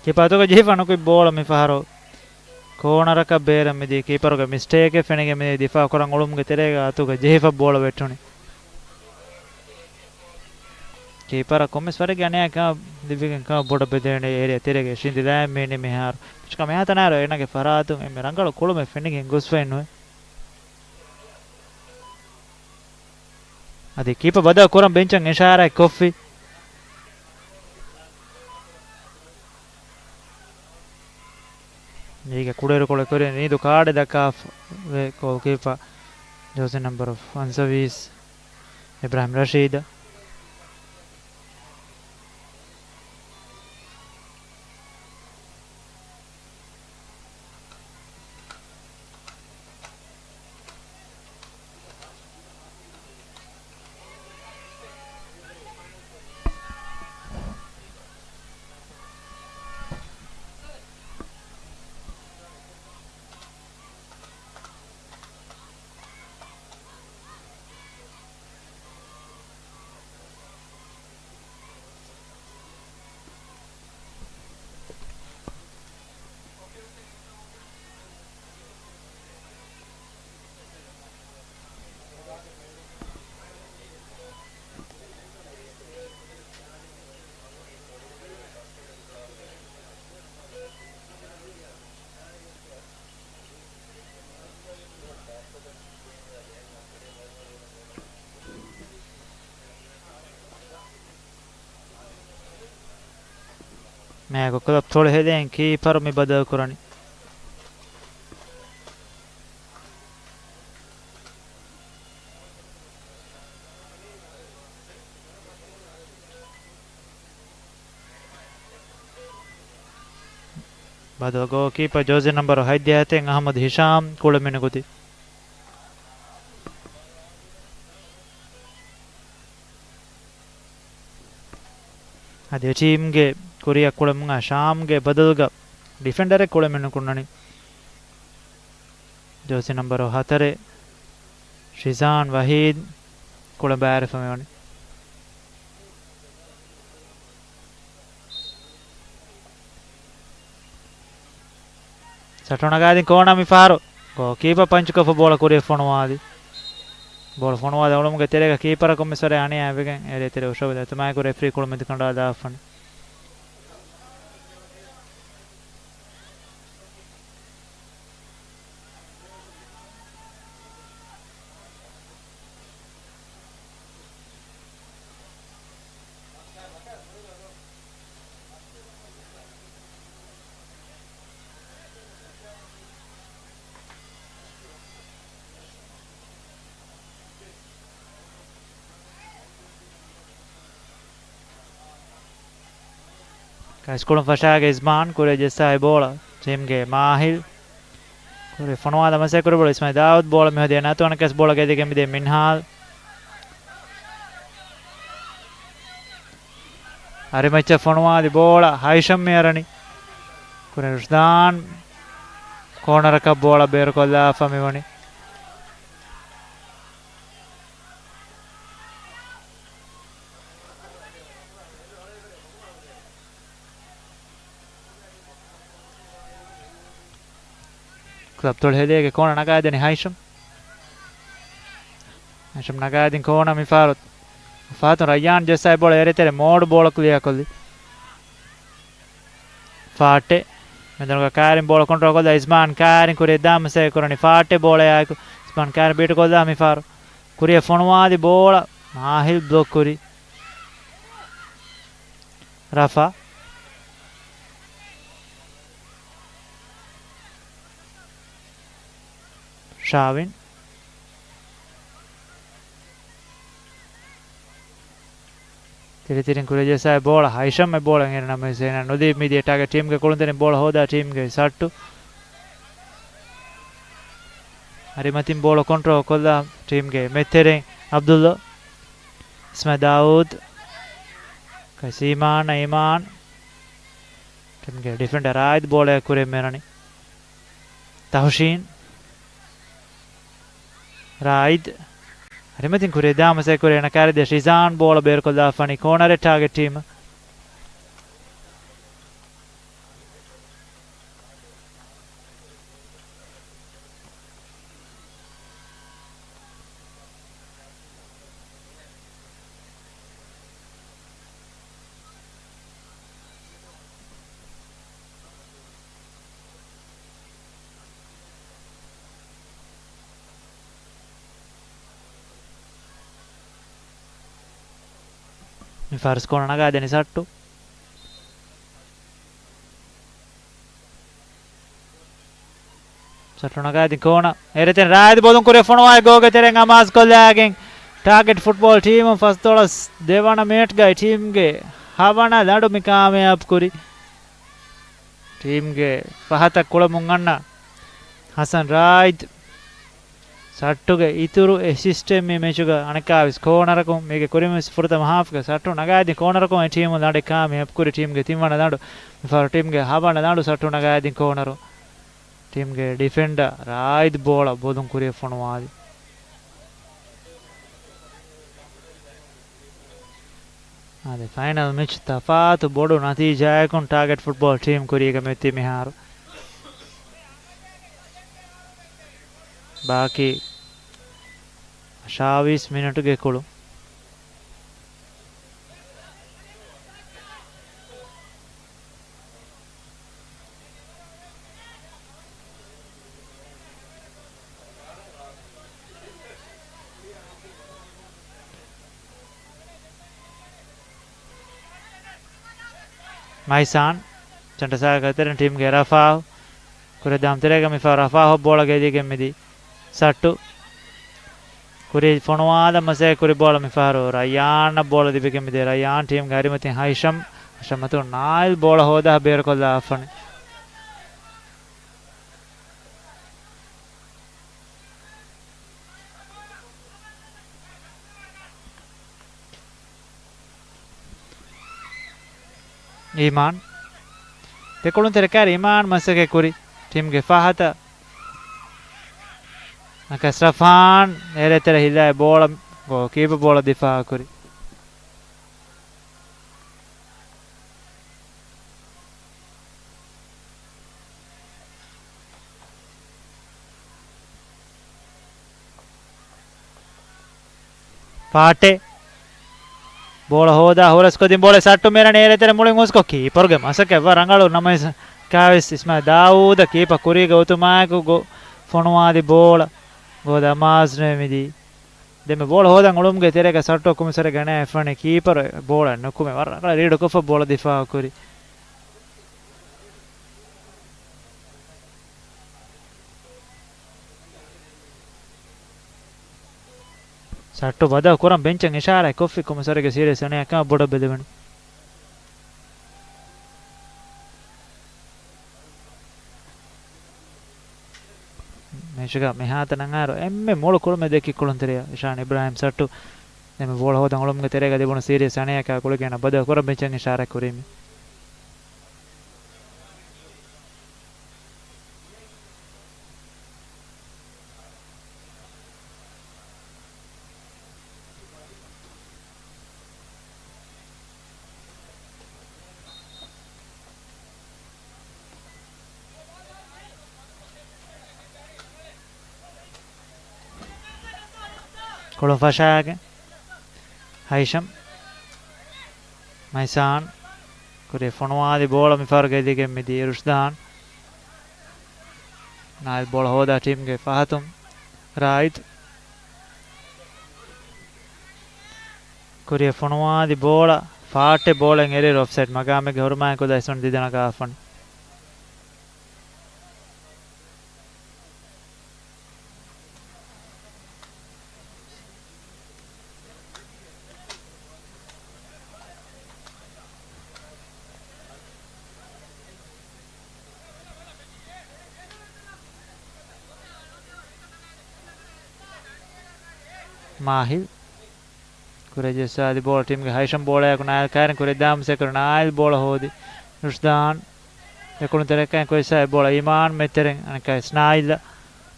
ކީޕަރުގެ ޖެހިފަ ނުކުތް ބޯޅަ މިފަހަރު ކޯނަރަކަށް ބޭރަށް މިދީ. ކީޕަރުގެ މިސްޓޭކެއް ފެނިގެން މިދީ. ދިފާއު ކުރަން އުޅުމުގެ ތެރޭގަ އަތުގަ ޖެހިފަ ބޯޅަ ވެއްޓުނީ. ކީޕަރަށް ކޮންމެސް ވަރެއްގެ އަނިޔާ ކަމަށް ލިބިގެން ކަމަށް ބޮޑަށް ބެލެވެނީ އޭރިއާ ތެރޭގަ ޝިންދިލާއެއް މީނި މިހާރު. މިކަމާ އެހާތަނާއިރު އޭނާގެ ފަރާތުން އެންމެ ރަނގަޅު ކުޅުމެއް ފެނިގެން ގޮސްފައެއް ނުވޭ. އަދި ކީޕަ ބަދަލު ކުރަން ބެންޗަށް އިޝާރާތް ކޮށްފި. މީގެ ކުޅޭރުކޮޅެއް ކުރިން ރީދު ކާޑެއް ދައްކާފަ ގޯލްކީޕަ ޖާސި ނަމްބަރު ފަންސަވީސް އިބްރާހިމް ރަޝީދަށް. މާތް ކްލަބް ތޮޅު ހެދެން ކީޕަރު މި ބަދަލު ކުރަނީ. ބަދަލު ގޯލްކީޕަރ ޖާސި ނަމްބަރު ހަތްދިހައަތެއް އަހްމަދު ހިޝާމް ކުޅެމިނު ކުދި. އަދި އެ ޓީމްގެ ކުރިއަށް ކުޅެމުން އައި ޝާމްގެ ބަދަލުގަ ޑިފެންޑަރެއް ކުޅެމިނު ކުންނަނީ. ޖާސި ނަމްބަރު ހަތަރެއް ޝިޒާން ވަހީދް ކުޅެން ބައިވެރިވެފަ މިވަނީ. ސަޓް ނަގާދިން ކޯނާ މިފަހަރު. ގޯލްކީޕަރ ޕަންޗުކޮށްފަ ބޯޅަ ކުރިއަށް ފޮނުވާލި. ބޯޅަ ފޮނުވާލި އުޅުމުގެ ތެރޭގަ ކީޕަރަކު މިސްވަރެ އަނިޔާވެގެން އެރޭ ތެރެ އުށަވެލި އަތުމާއެކު ރެފްރީ ކުޅު މެދުކަނޑާ ލާފަނި. ކައިސްކުޅުން ފަށާގެ އިޒްމާން ކުރިއަށް ޖެއްސާ އެ ބޯޅަ ޓީމްގެ މާހިލް. ކުރި ފޮނުވާލަން މަސައްކަތް ކުރި ބޯޅަ އިސްމާއިލް ދާއޫދު ބޯޅަ މިހޮދި ނަތު އަނެކަސް ބޯޅަ ގެދިގެން މިދޭ މިންހާލް. އަރިމައްޗަށް ފޮނުވާލި ބޯޅަ ހައިޝަމް މި އަރަނީ. ކުރިން ރުޝްދާން ކޯނަރަކަށް ބޯޅަ ބޭރުކޮށްލާފަ މިވަނީ. ކްލަބް ތޮޅު ހެދޭގެ ކޯނަ ނަގާދެނީ ހައިޝަމް. ހައިޝަމް ނަގާދިން ކޯނަ މިފާރު. ފާތުން ރައްޔާން ޖެއްސާ ބޯޅަ އެރޭ ތެރެ މޯޑް ބޯޅަ ކްލިއާ ކޮށްލި. ފާއްޓެ. މެދުނުގަ ކާރިން ބޯޅަ ކޮންޓްރޯލް ކޮށްލާ އިޒްމާން ކާރިން ކުރިއަށް ދާ މަސައްކަތް ކުރަނީ ފާއްޓެ ބޯޅަޔާއެކު. އިޒްމާން ކާރިން ބީޓް ކޮށްލާ މިފާރު. ކުރިއަށް ފޮނުވާލި ބޯޅަ މާހިލް ބްލޮކް ކުރި. ރަފާ. ޝާވިން. ތިރިތިރިން ކުރިއަށް ޖެއްސާ ބޯޅަ ހައިޝަމް އެ ބޯޅަ އެރި ނަމަވެސް އޭނާ ނުލީ މިދިޔަ ޓާގެޓް ޓީމްގެ ކުޅުންތެރިން ބޯޅަ ހޯދާ ޓީމްގެ ސައްޓު. އަރިމަތިން ބޯޅަ ކޮންޓްރޯލް ކޮށްލާ ޓީމްގެ މެދުތެރެއިން އަބްދުއްލާ. އިސްމާ ދާއޫދް. ކައިސީމާން އައިމާން. ޓީމްގެ ޑިފެންޑަރ ރާއިދް ބޯޅަޔަށް ކުރިއަށް މެރަނީ. ތަހުޝީން. ރާއިދް. އަރިމަތިން ކުރިއަށް ދާ މަސައްކަތް ކުރި އޭނަ ކާރިދޭ ޝިޒާން ބޯޅަ ބޭރުކޮށްލާފަނީ ކޯނަރެއް ޓާގެޓް ޓީމަށް. މިފަހަރު ކޯނަ ނަގާދެނީ ސައްޓު. ސައްޓު ނަގާދިން ކޯނަ. އޭރުތެރެ ރާއިދު ބޮލުން ކުރި ފޮނުވާ ގޯގެ ތެރެއިން އަމާޒު ކޮށްލާގެން ޓާގެޓް ފުޓްބޯލް ޓީމުން ފަސްދޮޅަސް ދެވަނަ މިނެޓްގައި ޓީމްގެ ހަވަނަ ލަނޑު މި ކާމިޔާބު ކުރި. ޓީމްގެ ފަހަތަށް ކުޅަމުން އަންނަ ހަސަން ރާއިދު. ސައްޓުގެ އިތުރު އެސިސްޓެއް މި މެޗުގަ އަނެއްކާވެސް ކޯނަރަކުން މީގެ ކުރިންވެސް ފުރަތަމަ ހާފްގަ ސައްޓު ނަގާދިން ކޯނަރަކުން އެ ޓީމު ލަނޑެއް ކާމިޔާބު ކުރި ޓީމްގެ ތިންވަނަ ލަނޑު. މިފަހަރު ޓީމްގެ ހަވަނަ ލަނޑު ސައްޓު ނަގާދިން ކޯނަރު. ޓީމްގެ ޑިފެންޑަރ ރާއިދު ބޯޅަ ބޮލުން ކުރިއަށް ފޮނުވާލި. އާދެ، ފައިނަލް މެޗް ތަފާތު ބޮޑު ނަތީޖާއަކުން ޓާގެޓް ފުޓްބޯލް ޓީމް ކުރީގަ މިއޮތީ މިހާރު. ބާކީ އަށާވީސް މިނެޓުގެ ކުޅު. މައިސާން ސެންޓަރ ސާގަ ތެރެން ޓީމްގެ ރަފާހު. ކުރެދާމް ތެރޭގަ މިފަހަރު ރަފާހު ބޯޅަ ގެދިގެން މިދީ ސައްޓު. ކުރި ފޮނުވާލަ މަސޭ ކުރި ބޯޅަ މިފަހަރު ރައްޔާން ބޯޅަ ލިބިގެން މިދީ ރައްޔާން ޓީމްގެ އަރިމަތިން ހައިޝަމް. ހައިޝަމް އަތު ނާއިލް ބޯޅަ ހޯދާ ބޭރުކޮށްލާފަނި. އީމާން. ދެކުޅުންތެރި ކައިރި އީމާން މަސައްކަތް ކުރި ޓީމްގެ ފަހަތަށް. އަކަސްރަފާން އޭރޭ ތެރެ ހިލާއި ބޯޅަ ގޯކީޕަ ބޯޅަ ދިފާއު ކުރި. ފާޓެ. ބޯޅަ ހޯދާ ހުރަސްކޮށްދިން ބޯޅަ ސައްޓު މޭރަން އޭރޭ ތެރެ މުޅިން ހުސްކޮށް ކީޕަރުގެ މަސައްކަތް ވަރަށް ރަނގަޅު ނަމަވެސް ކާވެސް އިސްމާ ދާވޫދަށް ކީޕަ ކުރީގަ އޮތުމާއެކު ގޮ-، ފޮނުވާލި ބޯޅަ ގޯ ދަމާޒް ނުވެ މިދީ. ދެންމެ ބޯޅަ ހޯދަން އުޅުމުގެ ތެރޭގަ ސައްޓު ކުމިސަރެ ގަނެ އެފަނި ކީޕަރު ބޯޅަ ނުކުމެ ވަރަށް ރަނގަޅަށް ރީޑު ކޮށްފަ ބޯޅަ ދިފާއު ކުރި. ސައްޓު ބަދަލު ކުރަން ބެންޗަށް އިޝާރާތް ކޮށްފި ކުމިސަރެގެ ސީރިއަސް އަނެއްކަމަށް ބޮޑަށް ބެލެވެނީ. މެޗުގަ މިހާތަނަށް އައިރު އެންމެ މޮޅު ކުޅުމެއް ދެއްކި ކުޅުންތެރިޔާ އިޝާން އިބްރާހިމް ސައްޓު. ދެންމެ ބޯޅަ ހޯދަން އުޅުމުގެ ތެރޭގަ ލިބުނު ސީރިއަސް އަނެއްކާ ގުޅިގެން ބަދަލު ކުރަން ބެންޗަށް އިޝާރާތް ކުރީމީ. ކޮޅު ފަށާގެން ހައިޝަމް. މައިސާން. ކުރި ފޮނުވާލި ބޯޅަ މިފަހަރު ގެދިގެން މިދީ ރުޝްދާން. ނާއިލް ބޯޅަ ހޯދާ ޓީމްގެ ފަހަތުން ރާއިދު. ކުރިއަށް ފޮނުވާލި ބޯޅަ ފާޓެ ބޯޅައިން އެރިއިރު އޮފްސައިޑް މަގާމެއްގެ ހުރުމާއެކު ދައިސްވަން ދިދަނަގާފަން. މާހިލް. ކުރެ ޖެއްސާލި ބޯޅަ ޓީމްގެ ހައިޝަމް ބޯޅަޔަކު ނާއިލް ކައިރިން ކުރެ ދާމްސެކުރ ނާއިލް ބޯޅަ ހޯދި. ރުޝްދާން. ދެކުނު ތެރެކައި ކޮއިސާ ބޯޅަ އީމާން މެތެރެން އަނެކައި ސްނާއިލް.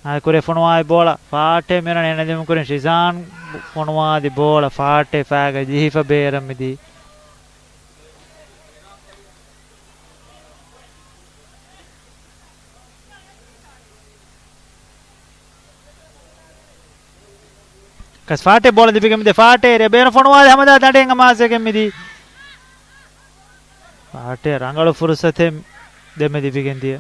ނާއިލް ކުރެ ފޮނުވާލި ބޯޅަ ފާޓެ މިރަން އެނެލިމު ކުރިން ޝިޒާން ފޮނުވާލި ބޯޅަ ފާޓެ ފާގަ ޖީފަ ބޭރަ މިދީ. ކަސް ފާޓެ ބޯޅަ ލިބިގެން މިދިޔަ ފާޓެ ރެބޭނު ފޮނުވާލި ހަމަދާ ދަނޑެއް އަމާޒެގެން މިދީ. ފާޓެ ރަނގަޅު ފުރުސަތެއް ދެމެ ލިބިގެން ދިޔަ.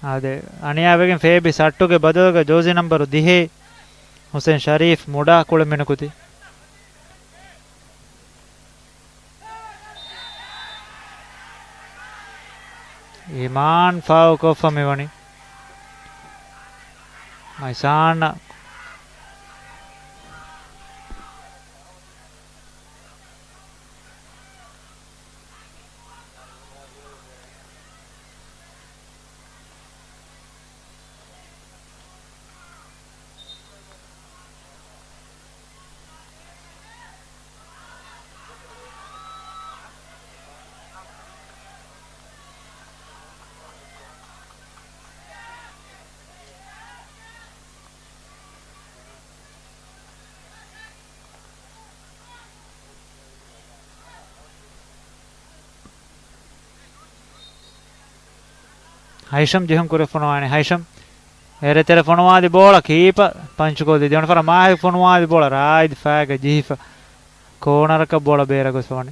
އާދެ، އަނިޔާވެގެން ފޭބި ސައްޓުގެ ބަދަލުގަ ޖޯޒީ ނަމްބަރު ދިހައި ހުސެން ޝަރީފް މުޑާ ކުޅެމިނުކުތި. އީމާން ފާއު ކޮށްފަ މިވަނީ. މައިސާން. ހައިޝަމް ޖެހުން ކުރެ ފޮނުވާނެ. ހައިޝަމް އެރެތެރެ ފޮނުވާލި ބޯޅަ ކީޕަ ޕަންޗުކޮށްލި ދެވަނަ ފަރަށް މާހެ ފޮނުވާލި ބޯޅަ ރާއިދު ފައިގަ ޖެހިފަ ކޯނަރަކަށް ބޯޅަ ބޭރަށް ގޮސްފަވަނީ.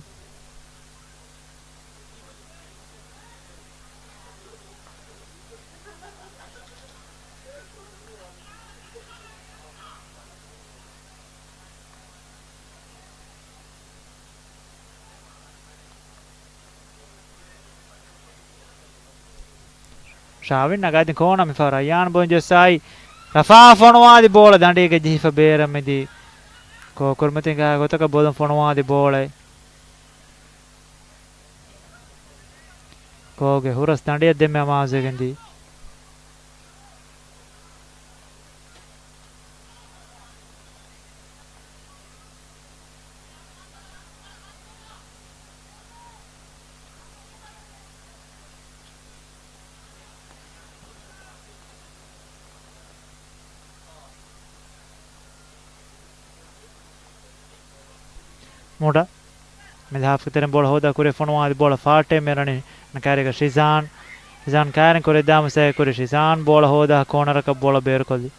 ޝާވިން ނަގާދިން ކޯނަ މިފަހަރު ރައްޔާން ބޮން ޖެއްސާއި ރަފާ ފޮނުވާލި ބޯޅަ ދަނޑީގަ ޖެހިފަ ބޭރަށް މިދީ. ކޯކުރިމަތިން ގާ ގޮތަކަށް ބޮލުން ފޮނުވާލި ބޯޅައެއް. ކޯގެ ހުރަސް ދަނޑިއަށް ދެންމެ އަމާޒުވެގެން ދީ. މުޑަ މިލްހާފްގެ ތެރެއިން ބޯޅަ ހޯދާ ކުރިއަށް ފޮނުވާލި ބޯޅަ ފާއްޓެއް މެރަނި ނަކާރީގަ ޝިޒާން. ޝިޒާން ކާރިން ކުރިއަށް ދާން ސައި ކުރި ޝިޒާން ބޯޅަ ހޯދާ ކޯނަރަކަށް ބޯޅަ ބޭރުކޮށްލި.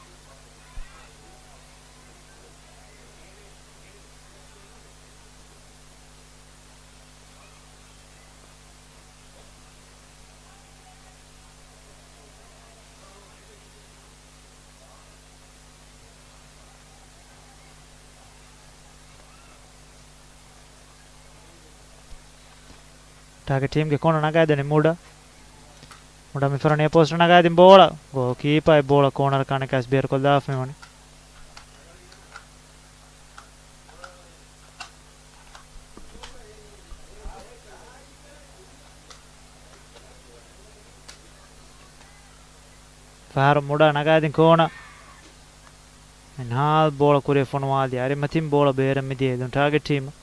ޓާގެޓް ޓީމްގެ ކޯނަރ ނަގާދެނީ މުޑަ. މުޑަ މި ފަރަނީ ޕޯސްޓް ނަގާދިން ބޯޅަ. ގޯލް ކީޕާ އެ ބޯޅަ ކޯނަރ ކާނެކާސް ބޭރުކޮށްލާފަ މިވަނީ. ފަހަރު މުޑާ ނަގާދިން ކޯނަ. މިންހާލް ބޯޅަ ކުރިއަށް ފޮނުވާލި އަރިމަތިން ބޯޅަ ބޭރަށް މިދިޔަ އެދުން ޓާގެޓް ޓީމަށް.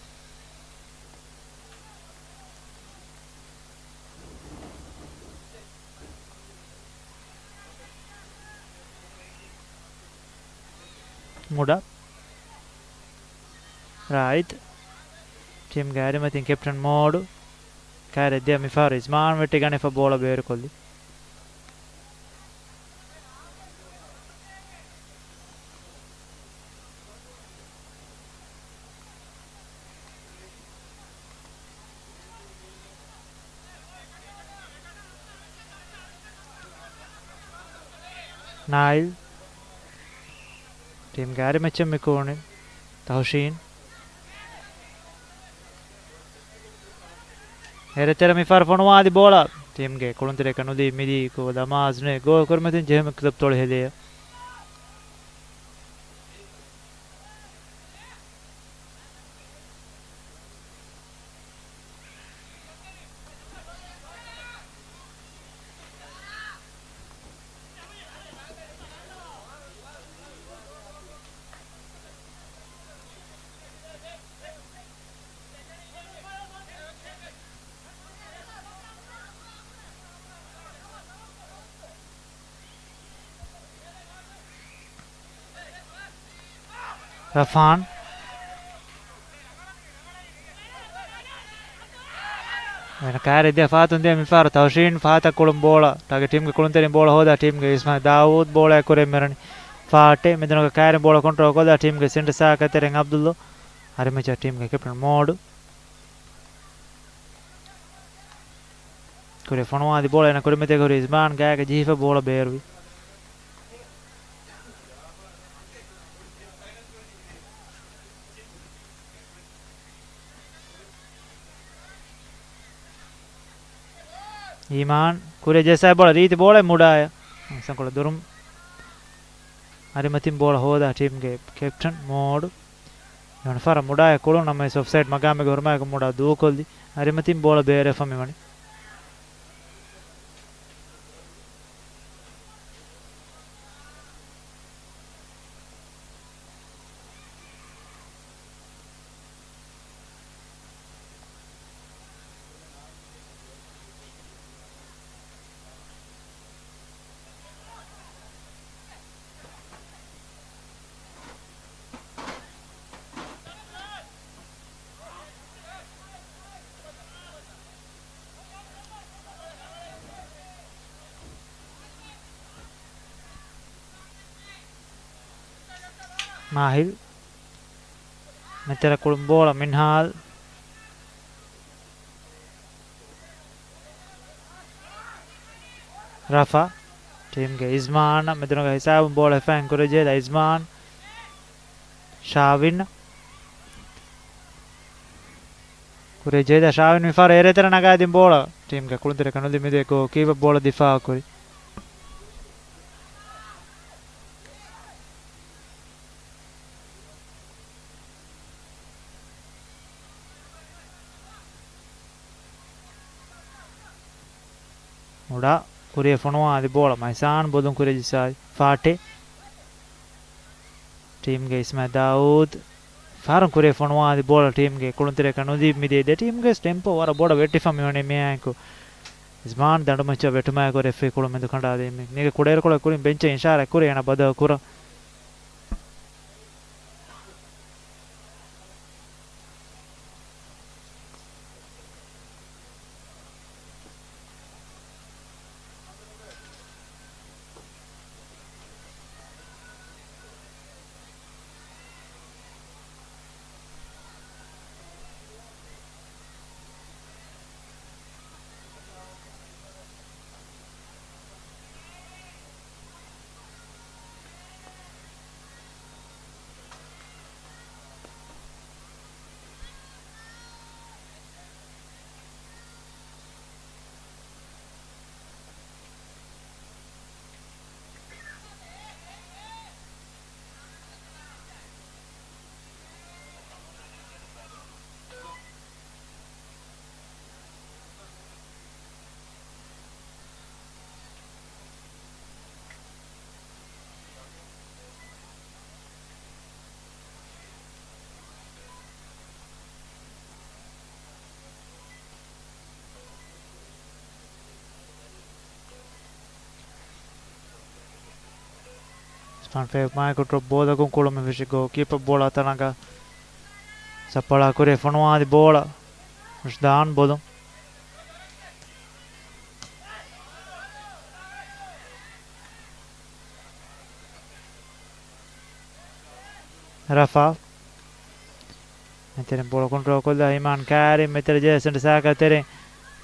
މުޑާ. ރާއިދް. ޓީމްގެ އަރިމަތިން ކެޕްޓަން މޯޑު. ކާރެއް ދެއަ މިފަހަރު އިޒްމާން ވެއްޓިގަނެފަ ބޯޅަ ބޭރުކޮށްލި. ނާއިލް. ޓީމްގެ އަރިމައްޗަށް މި ކުޅުނީ ތަހުޝީން. އެރެތެރެ މިފަހަރު ފޮނުވާލި ބޯޅަ. ޓީމްގެ ކުޅުންތެރިއަކަށް ނުލީ މިދީ ކޯލް އަމާޒު ނެތް ގޯލް ކުރިމަތިން ޖެހުމެއް ކްލަބް ތޮޅި ހެލިއެއް. ރަފާން. އޭނަ ކާރި ދެ ފާތުން ދޭ މިފަހަރު ތަހުޝީން ފާތަށް ކުޅުން ބޯޅަ. ޓާގެޓް ޓީމްގެ ކުޅުންތެރިން ބޯޅަ ހޯދާ ޓީމްގެ އިސްމާ ދާވޫދު ބޯޅައެއް ކުރެ މެރަނި. ފާއްޓެ މެދުނަގަ ކާރި ބޯޅަ ކޮންޓްރޯލް ކޮށްލާ ޓީމްގެ ސެންޓަ ސާކަތެރެން އަބްދުﷲ. އަރިމަޖާ ޓީމްގެ ކެޕްޓަން މޯޑު. ކުރި ފޮނުވާލި ބޯޅަ އޭނަ ކުރިމަތީގަ ހުރި އިޒްމާން ގާގަ ޖެހިފަ ބޯޅަ ބޭރުވި. އީމާން ކުރި ޖެހި ބޯޅަ ރީތި ބޯޅަ މުޑާއަށް. ސަންކޮޅަށް ދުރުން. އަރިމަތިން ބޯޅަ ހޯދާ ޓީމްގެ ކެޕްޓަން މޯޑު. އެވަނަ ފަހަރަށް މުޑާއަށް ކުޅުނު ނަމަވެސް އޮފްސައިޑް މަގާމެއްގެ ހުރުމާއެކު މުޑާ ދޫކޮށްލި. އަރިމަތިން ބޯޅަ ބޭރަށް ފަ މިވަނީ. މާހިލް. މެތެރެ ކުޅުން ބޯޅަ މިންހާލް. ރަފާ. ޓީމްގެ އިޒްމާން މެދުނުގަ ހިސާބުން ބޯޅަ ހިފައިން ކުރިޖޭދަ އިޒްމާން. ޝާވިން. ކުރިޖޭދަ ޝާވިން މިފަހަރު އޭރޭތެރެ ނަގާދިން ބޯޅަ. ޓީމްގެ ކުޅުންތެރިޔަކަށް ނުލިބި މިދޭ ގޯލް ކީޕަރ ބޯޅަ ދިފާއު ކުރި. މުޑާ ކުރިއަށް ފޮނުވާލި ބޯޅަ މައިސާން ބޮލުން ކުރިއަށް ޖައްސާލި ފާޓެ. ޓީމްގެ އިސްމާއިލް ދާއޫދު. ފަހަރުން ކުރިއަށް ފޮނުވާލި ބޯޅަ ޓީމްގެ ކުޅުންތެރިޔަކަށް ނުލިބި މިދޭ ދެ ޓީމްގެ ޓެމްޕޯ ވަރަށް ބޮޑަށް ވެއްޓިފަ މިވަނީ މިއާއެކު. އިޒްމާން ދަނޑުމައްޗަށް ވެއްޓުމާއެކު ރެފްރީ ކުޅުމެދު ކަނޑާލީމެ. މީގެ ކުޑައިރުކޮޅަށް ކުރިން ބެންޗަށް އިޝާރާތް ކުރި އޭނަ ބަދަލު ކުރަން. ސްޕާން ފޭ މާއެކު ޑްރޮޕް ބޯލަކުން ކުޅުމެއް ވިށި ގޯލް ކީޕަރ ބޯޅަ ތަނަގަ ސަޕް އަޅާ ކުރި ފޮނުވާލި ބޯޅަ ރުޝްދާން ބޮލުން. ރަފާ. މެތެރެން ބޯޅަ ކޮންޓްރޯލް ކޮށްލާ އީމާން ކާރި މެތެރެ ޖެހޭ ސެންޓަ ސާކަ ތެރެ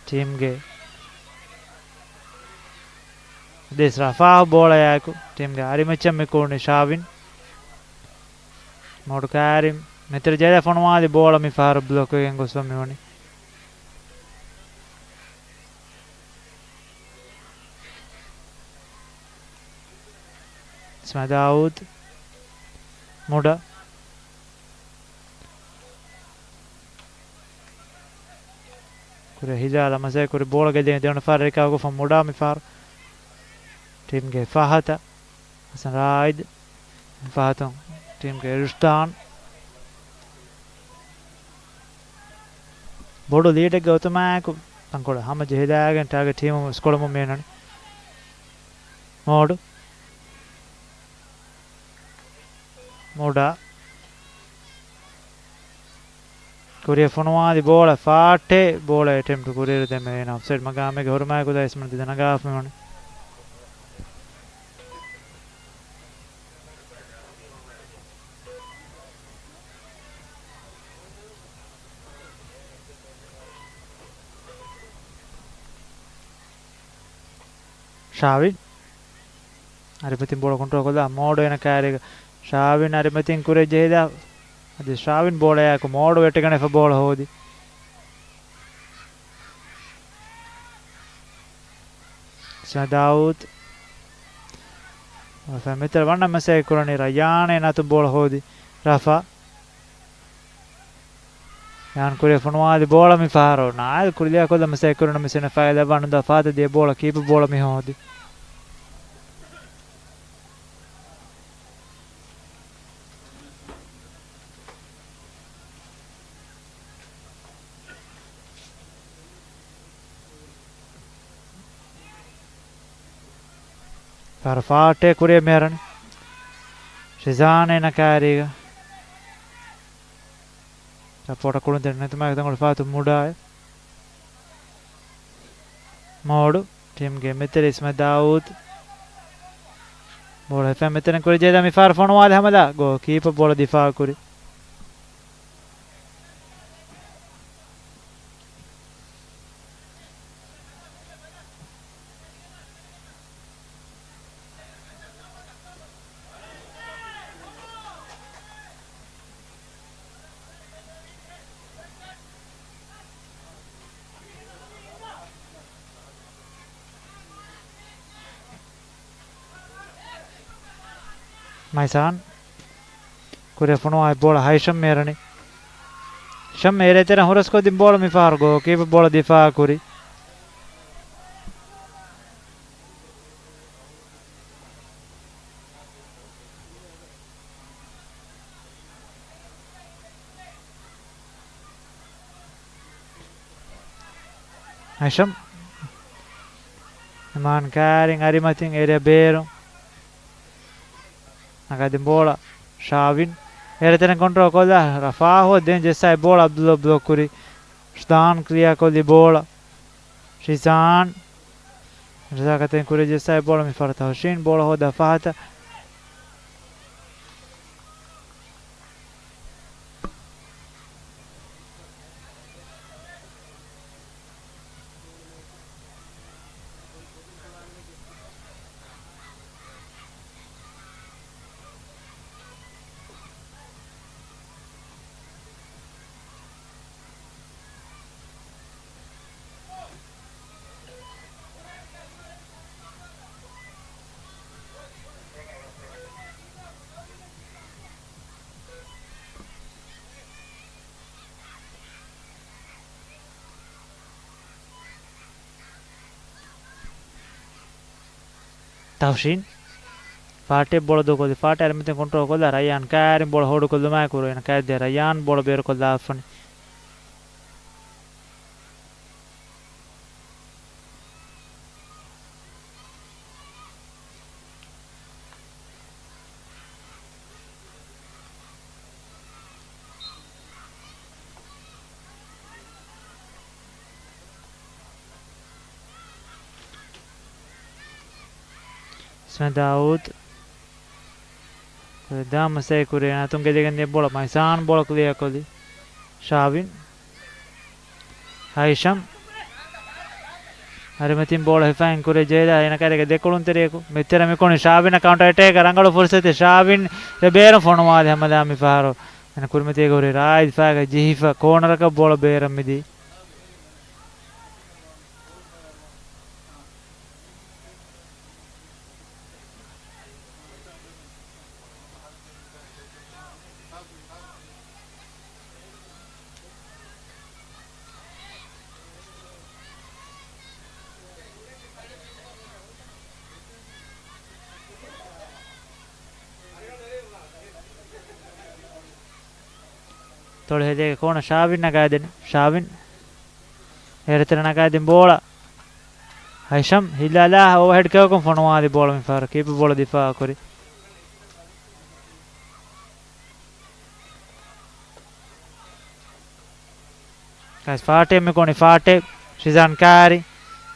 ޓީމްގެ އަދިސް ރަފާ ބޯޅަޔާއެކު ޓީމްގެ އަރިމައްޗަށް މި ކުޅުނީ ޝާވިން. މޮޑު ކާރި މެތެރެ ޖެހޭ ފޮނުވާލި ބޯޅަ މި ފަހަރު ބްލޮކް ވެގެން ގޮސްފަ މިވަނީ. އިސްމާ ދާއޫދު. މުޑަ. ކުރި ހިލާލަ މަސައްކަތް ކުރި ބޯޅަ ގެއްލިގެން ދެވަނަ ފަހަރަށް ރިކަވަރ ކޮށްފަ މުޑާ މި ފަހަރު. ޓީމްގެ ފަހަތަށް. ހަސަން ރާއިދު. ފަހަތުން ޓީމްގެ ރުޝްދާން. ބޮޑު ލީޑެއްގެ އޮތުމާއެކު ތަންކޮޅެއް ހަމަ ޖެހިލާގެން ޓާގެޓް ޓީމު ސްކޯރު މި އެނގެނީ. މޯޑު. މުޑާ. ކުރިއަށް ފޮނުވާލި ބޯޅަ ފާޓެ ބޯޅަ އެޓެމްޕްޓް ކުރިއިރު ދެމެ އޮފްސައިޑް މަގާމެއްގެ ހުރުމާއެކު އިސްމަން ދިދަ ނަގާފަ މިވަނީ. ޝާވިން އަރިމަތިން ބޯޅަ ކޮންޓްރޯލް ކޮށްލާ މޯޑު އޭނަ ކާރީގަ. ޝާވިން އަރިމަތިން ކުރިއަށް ޖެހިލާ. އަދި ޝާވިން ބޯޅަޔާއެކު މޯޑު ވެއްޓިގަނެފަ ބޯޅަ ހޯދި. އިސްމާ ދާއޫދު. ފަ މިތަރ ވަންނަ މެސެޖް ކުރަނީ ރައްޔާން އޭނަ އަތުން ބޯޅަ ހޯދި. ރަފާ. ޔާން ކުރިއަށް ފޮނުވާލި ބޯޅަ މި ފަހަރު. ނާއިލް ކުރިލިޔާ ކޮށްލަ މެސެޖް ކުރަން މިސް އޭނަ ފައިލަ ވަނުދާ ފާތަ ދިޔަ ބޯޅަ ކީޕަ ބޯޅަ މި ހޯދި. ފަހަރު ފާޓެ ކުރިއަށް މިހަރަނީ. ޝިޒާން އޭނަ ކާރީގަ. ސަޕޯޓަށް ކުޅުންތެރި ނެތުމާގެ ތަންކޮޅު ފާތު މުޑާއެ. މޯޑު. ޓީމްގެ މެތެރި އިސްމާ ދާއޫދު. ބޯޅަ ހިފައި މެތެރެން ކުރި ޖެހިލާ މި ފަހަރު ފޮނުވާލި ހަމަލާ. ގޯލް ކީޕަ ބޯޅަ ދިފާ ކުރި. މައިސާން. ކުރިއަށް ފޮނުވާ ބޯޅަ ހައިޝަމް އެރަނީ. ހައިޝަމް އެރޭ ތެރެ ހުރަސްކޮށްދިން ބޯޅަ މި ފަހަރު ގޯލް ކީޕަ ބޯޅަ ދިފާ ކުރި. ހައިޝަމް. އިމާން ކާރިން އަރިމަތިން އެރިއަށް ބޭރުން. ނަގާދިން ބޯޅަ. ޝާވިން. އެރެތެރެން ކޮންޓްރޯލް ކޮށްލާ. ރަފާ ހޯދިން ޖެއްސާއި ބޯޅަ ބްލޮކް، ބްލޮކް ކުރި. ޝިޒާން ކްލިއާ ކޮށްލި ބޯޅަ. ޝިޒާން. ރަޒާކަތެއް ކުރި ޖެއްސާއި ބޯޅަ މި ފަހަރު ތަހުޝީން ބޯޅަ ހޯދާ ފަހަތަށް. ތަހުޝީން. ފާޓެ ބޯޅަ ދޫކޮށްލި. ފާޓެ އަރިމަތިން ކޮންޓްރޯލް ކޮށްލާ ރައްޔާން ކާރިން ބޯޅަ ހޯޑުކޮށްލުމާއި ކުރު އޭނަ ކައިރި ދިޔަ ރައްޔާން ބޯޅަ ބޭރުކޮށްލާފަނި. އިސްމާ ދާއޫދު. ދާ މަސައި ކުރި އޭނަ އަތުން ގެދިގެން ދިޔަ ބޯޅަ މައިސާން ބޯޅަ ކްލިއާ ކޮށްލި. ޝާވިން. ހައިޝަމް. އަރިމަތިން ބޯޅަ ހިފައިން ކުރި ޖެހިލާ އޭނަ ކާރީގަ ދެކުޅުންތެރިއަކު. މިތެރެ މިކޮނި ޝާވިން ކައުންޓަރ އެޓޭކް ރަނގަޅު ފުރުސަތެއް ޝާވިން ރެބޭރު ފޮނުވާލި ހަމަލާ މި ފަހަރު. އޭނަ ކުރިމަތީގަ ހުރި ރާއިދް ފައިގަ ޖެހިފަ ކޯނަރަކަށް ބޯޅަ ބޭރަށް މިދީ. ތޮޅު ހެދޭގެ ކޯނަ ޝާވިން ނަގާދެން. ޝާވިން. އޭރުތެރެ ނަގާދިން ބޯޅަ. ހައިޝަމް ހިލާލާ އޯވަހެޑް ކެއުކުން ފޮނުވާލި ބޯޅަ މި ފަހަރު ކީޕަ ބޯޅަ ދިފާއަށް ކުރި. ކަސް ފާޓެ މި ކޮނި ފާޓެ. ޝިޒާން ކާރި.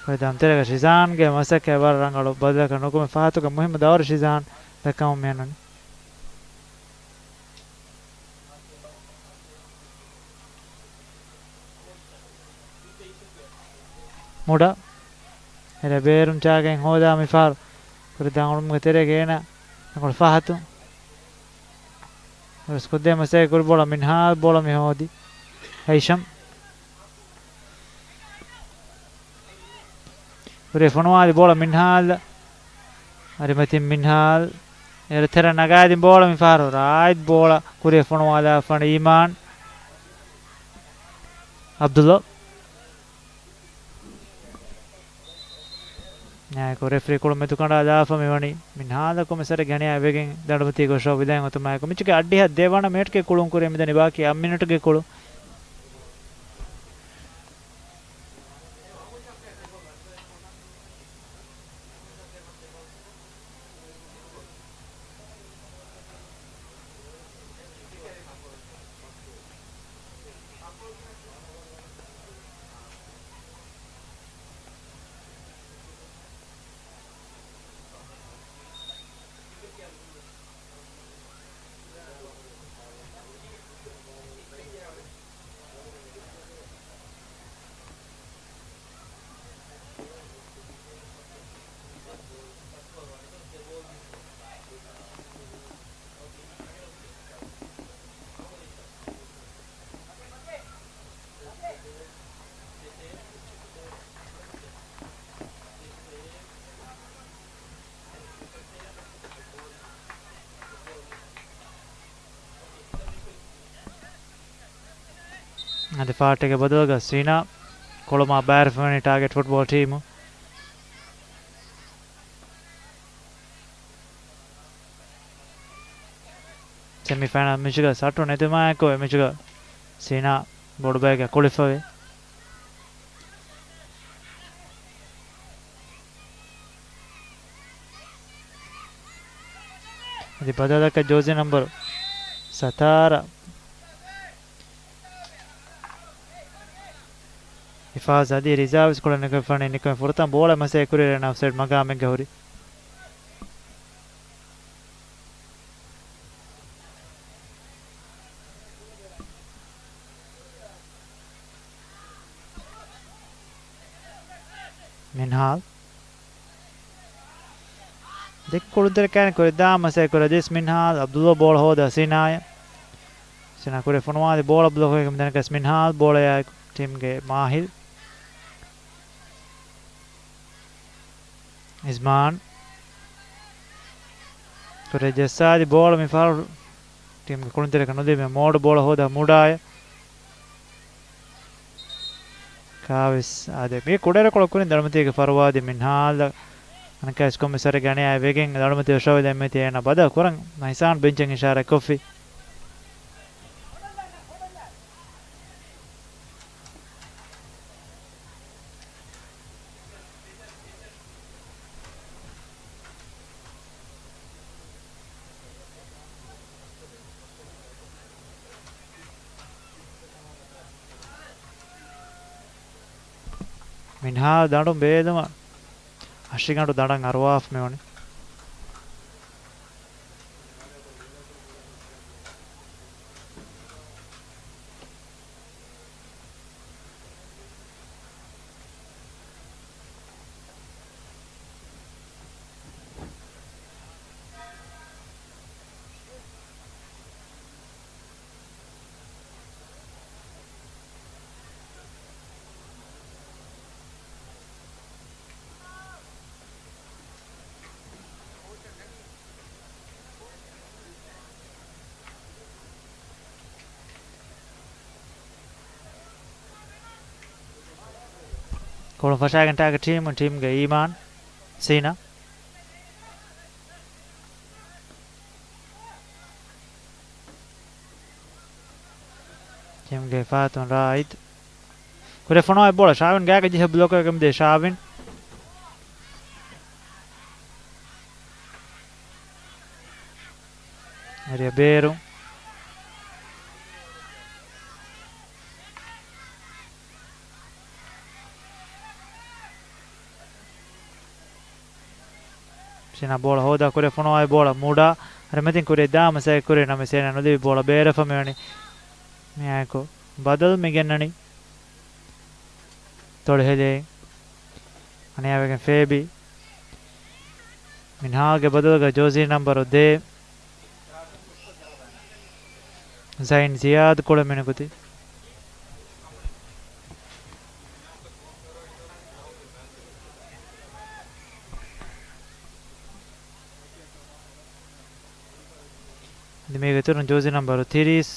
ކޮއި ދަމްތެރޭގަ ޝިޒާންގެ މަސައްކަތް ވަރަށް ރަނގަޅު ބަދަލަކަށް ނުކުމެ ފަހަތުގަ މުހިއްމު ދައުރު ޝިޒާން ދައްކަމުން މިއަންނަނީ. މުޑަ. އެރަ ބޭރުން ޗާގެން ހޯދާ މިފަހަރު ކުރި ދަނގުޅުމުގެ ތެރޭގަ އޭނަ އަނގަޅު ފަހަތު ވެސް ކުއްދޭ މަސައްކަތް ކުރި ބޯޅަ މިންހާލް ބޯޅަ މި ހޯދި. ހައިޝަމް ކުރި ފޮނުވާލި ބޯޅަ މިންހާލް. އަރިމަތިން މިންހާލް. އެރަ ތެރެ ނަގާދިން ބޯޅަ މި ފަހަރު ރާއިދް ބޯޅަ ކުރި ފޮނުވާލާފަން އީމާން އަބްދުﷲ. ނާއިކު ރެފްރީ ކުޅު މެދުކަނޑާލާފަ މިވަނީ މިންހާލަކު މިސަރެ ގަނިޔާ ވެގެން ދަނޑުމަތީގަ ޝޯ ވިދާން އޮތުމާއެކު މިޗުގެ އައްޑިހަ ދެވަނަ މިނެޓްގެ ކުޅުން ކުރި މިދަނީ ބާކީ އަށް މިނެޓްގެ ކުޅުން. އަދި ފާޓެގެ ބަދަލުގަ ސީނާ ކޮޅުމާ ބައިވެރިވަނީ ޓާގެޓް ފުޓްބޯލް ޓީމު. ސެމިފައިނަލް މެޗުގަ ސައްޓު ނެތުމާއެކު އެ މެޗުގަ ސީނާ ބޮޑުބައެއްގަ ކުޅިފަވޭ. އަދި ބަދަލަކަށް ޖޯޒީ ނަންބަރު ސަތާރަ ހިފާޒް އަދި ރިޒާވިސް ކުޅެން ނިކުމެފަނީ ނިކުމެ ފުރަތަމަ ބޯޅަ މަސައްކަތް ކުރިއިރު އޮފްސައިޑް މަގާމެއްގަ ހުރި. މިންހާލް. ދެއްކުޅުންތެރިކައިން ކުރި ދާ މަސައްކަތް ކުރި އަދިވެސް މިންހާލް އަބްދުﷲ ބޯޅަ ހޯދާ ސީނާޔަށް. ސީނާ ކުރި ފޮނުވާލި ބޯޅަ ބްލޮކް ވެގެން މިދަނީ މިންހާލް ބޯޅަޔާ ޓީމްގެ މާހިލް. އިޒްމާން. ކުރި ޖައްސާލި ބޯޅަ މި ފަހަރު ޓީމްގެ ކުޅުންތެރިކަން ނުލިބޭ މޯޑު ބޯޅަ ހޯދާ މޫޑާޔަށް. ކާވެސް އާދެ. މި ކުޑައިރަކޮޅަށް ކުރިން ދަނޑުމަތީގެ ފަރުވާދި މިންހާލް އަނެއްކާވެސް ކޮންމެ ސަރެއް ގަނެ އައި ވެގެން ދަނޑުމަތީ އޮށޯވެލައި މިއޮތީ އޭނަ ބަދަލު ކުރަން ނަހިސާން ބެންޗަށް އިޝާރާތް ކޮށްފި. މިންހާލް ދަނޑު ބޭލުމަށް ހަށިގަނޑު ދަނޑަށް އަރުވާފަ މިވަނީ. ކޮޅު ފަށާގެން ޓާގެޓް ޓީމުން ޓީމްގެ އީމާން ސީނާ. ޓީމްގެ ހިފާޒަތުން ރާއިދް. ކުރެ ފޮނުވާ ބޯޅަ ޝާވިން ގާގަ ޖެހި ބްލޮކް ވެގެން ދޭ ޝާވިން. އެރިއަ ބޭރު. ސީނާ ބޯޅަ ހޯދާ ކުރެ ފޮނުވާ ބޯޅަ މޫޑާ. އަރިމަތިން ކުރި ދާ މަސައްކަތް ކުރި ނަމަ ސީނާ ނުލިބި ބޯޅަ ބޭރަށް ފަ މިވަނީ. މިއާއެކު ބަދަލު މި ގެންނަނީ. ތޮޅިހެލި. ނިޔާވެގެން ފޭބީ. މިންހާގެ ބަދަލުގަ ޖޯޒީ ނަންބަރު ދޭއް ޒައިން ޒިޔާދު ކުޅެން މިނިކުތި. އަދި މީގެ އިތުރުން ޖޯޒީ ނަންބަރު ތިރީސް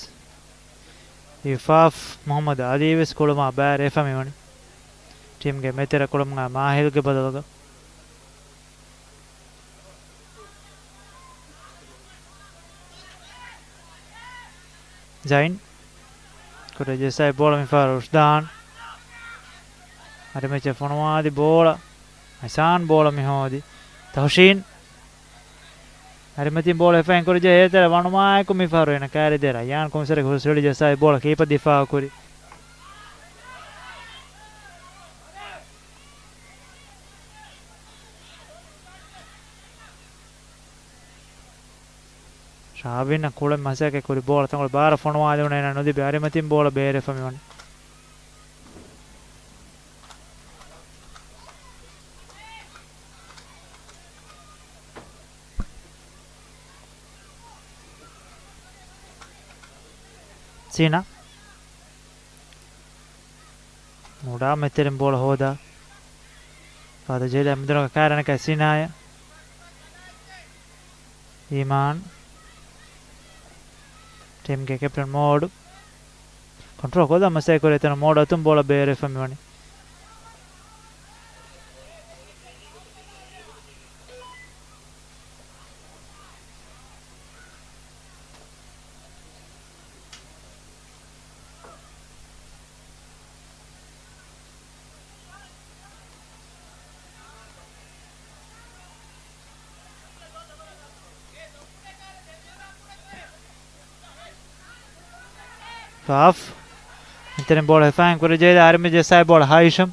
އިފާފް މުހައްމަދު އަލީ ވެސް ކުޅުމާ ބައިވެފަ މިވަނީ. ޓީމްގެ މެދުތެރެ ކުޅަމުން މާހިލްގެ ބަދަލުގަ. ޒައިން. ކުރެ ޖެއްސާއި ބޯޅަ މިފަހަރު ރުޝްދާން. އަރިމައްޗަށް ފޮނުވާލި ބޯޅަ. އިސާން ބޯޅަ މި ހޯދި. ތަހުޝީން. އަރިމަތިން ބޯޅަ ހިފައިން ކުރި ޖެހޭ އެތެރެ ވަނުމާއެކު މިފަހަރު އޭނަ ކައިރި ދޭ ރައްޔާން ކޮންސަރެ ހުސްވެޅި ޖެއްސާއި ބޯޅަ ކީޕަ ދިފާއު ކުރި. ޝާވިން ކުޅެން މަސައްކަތް ކުރި ބޯޅަ ތަންކޮޅެއް ބާރަށް ފޮނުވާލެވުނު އޭނަ ނުލިބި އަރިމަތިން ބޯޅަ ބޭރެފަ މިވަނީ. ސީނާ. މުޑާ މެތެރެން ބޯޅަ ހޯދާ. ފާދަ ޖެހިލާ މެދުނަގަ ކާރަނަކަ ސީނާޔަށް. އީމާން. ޓީމްގެ ކެޕްޓަން މޯޑު. ކޮންޓްރޯލް ކޮށްލާ މަސައްކަތް ކުރޭ އެތަނަށް މޯޑު އަތުން ބޯޅަ ބޭރެފަ މިވަނީ. ފާފް. އެތެރެން ބޯޅަ ހިފައިން ކުރި ޖެހިލާ އަރިމަތި ޖެއްސާއި ބޯޅަ ހައިޝަމް.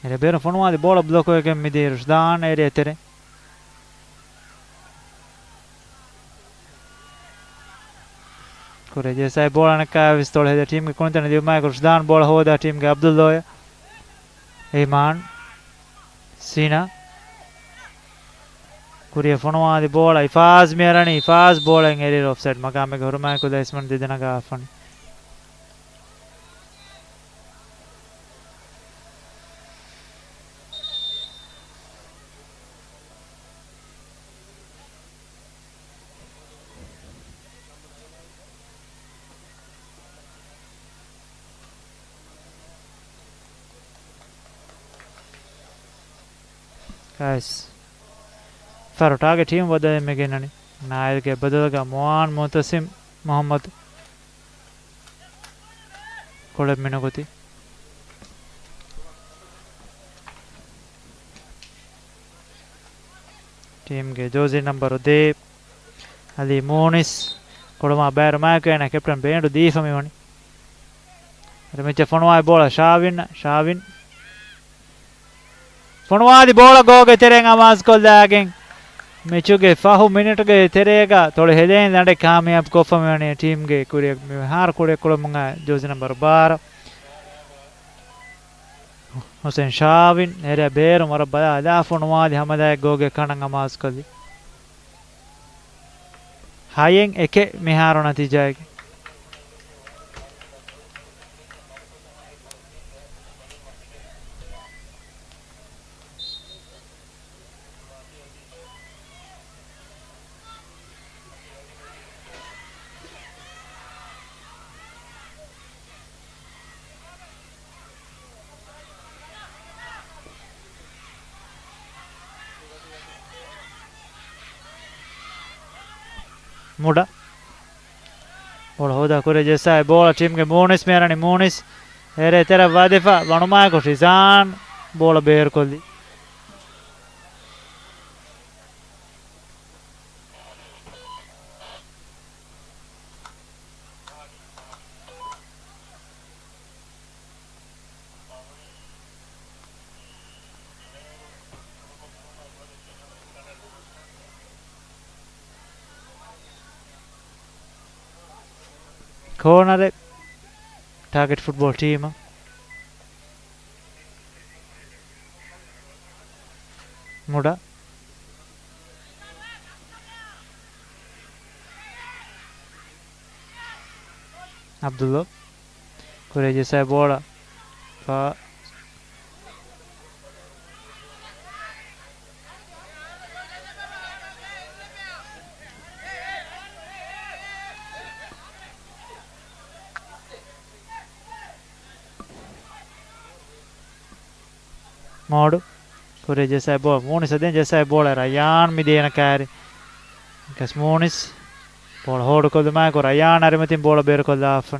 އެރެ ބޭރު ފޮނުވާލި ބޯޅަ ބްލޮކް ވެގެން މިދިޔަ ރުޝްދާން އޭރި އެތެރެ. ކުރެ ޖެއްސާއި ބޯޅަ ނައްކާ ވިސް ތޮޅު ހެދޭ ޓީމްގެ ކުނިތަނަށް ދިއުމާއެކު ރުޝްދާން ބޯޅަ ހޯދާ ޓީމްގެ އަބްދުﷲ. އީމާން. ސީނާ. ކުރިއަށް ފޮނުވާލި ބޯޅަ އިފާޒް މިއަރަނީ އިފާޒް ބޯޅައިން އެރިއިރު އޮފްސައިޑް މަގާމެއްގަ ހުރުމާއެކު ލައިސްމަން ދެދެނަގާފަނި. ގައިސް. ފަރު ޓާގެޓް ޓީމް ބަދަލެއް މި ގެންނަނީ. ނާއިލްގެ ބަދަލުގަ މުއާން މުއުތަސިމް މުހައްމަދު. ކުޅެ މިނުގުތި. ޓީމްގެ ޖޯޒީ ނަންބަރު ދޭއް އަލީ މޫނިސް ކުޅުމާ ބައިރު މާކު އޭނަ ކެޕްޓަން ބޭންޑު ދީފަ މިވަނީ. އަރިމައްޗަށް ފޮނުވާ ބޯޅަ ޝާވިން، ޝާވިން ފޮނުވާލި ބޯޅަ ގޯގެ ތެރެއިން އަމާޒުކޮށްލާގެން މެޗުގެ ފަހު މިނިޓުގެ ތެރޭގަ ތޮޅު ހެދޭން ލަނޑެއް ކާމިޔާބު ކޮށްފަ މިވަނީ ޓީމްގެ ކުރިއަށް. މިހާރު ކުރިއަށް ކުޅެމުން އައި ޖޯޒީ ނަންބަރު ބާރަ ހުސެން ޝާވިން އެރެ ބޭރު ވަރަށް ބަލާ ލާ ފޮނުވާލި ހަމަލާއެއް ގޯގެ ކަނޑަށް އަމާޒުކޮށްލި. ހައެއް އެކެއް މިހާރު ނަތީޖާއެއް. މުޑަ ބޯޅަ ހޯދާ ކުރި ޖެއްސާއި ބޯޅަ ޓީމްގެ މޫނިސް މިއަރަނި. މޫނިސް އެރޭ ތެރަށް ވަދެފަ ވަނުމާއެކު ޝިޒާން ބޯޅަ ބޭރުކޮށްލި. ކޯނަރެއް ޓާގެޓް ފުޓްބޯލް ޓީމަށް. މުޑާ. އަބްދުﷲ. ކުރޭ ޖެއްސާ ބޯޅަ. ފާ-، މޯޑު. ކުރޭ ޖެއްސާ ބޯ-، މޫނިސް އަދި ޖެއްސާ ބޯޅަ ރަޔާން މިދިޔަ އޭނަ ކާރި. ކަސް މޫނިސް. ބޯޅަ ހޯޑުކޮށްލުމާއެކު ރަޔާން އަރިމަތިން ބޯޅަ ބޭރުކޮށްލާފަ.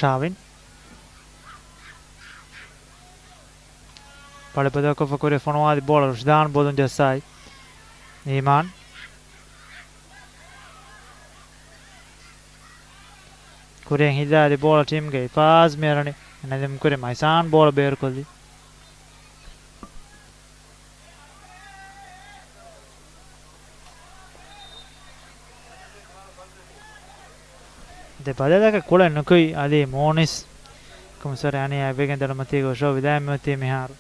ޝާވިން. ޕަޅި ބަދަލުކޮށްފަ ކުރި ފޮނުވާލި ބޯޅަ ރުޝްދާން ބޯލުން ޖައްސާއި. އީމާން. ކުރިން ހިލާލި ބޯޅަ ޓީމްގެ އިފާޒް މިއަރަނި. ނަލިމް ކުރި މައިސާން ބޯޅަ ބޭރުކޮށްލި. ދެ ބަދަލަކަށް ކުޅެން ނުކުތް އަލީ މޫނިސް. ކުމްސަރެ އަނިޔާ އެބެގެން ދަރުމަތީގަ ޝޯ ވިދާމިއޮތީ މިހާރު.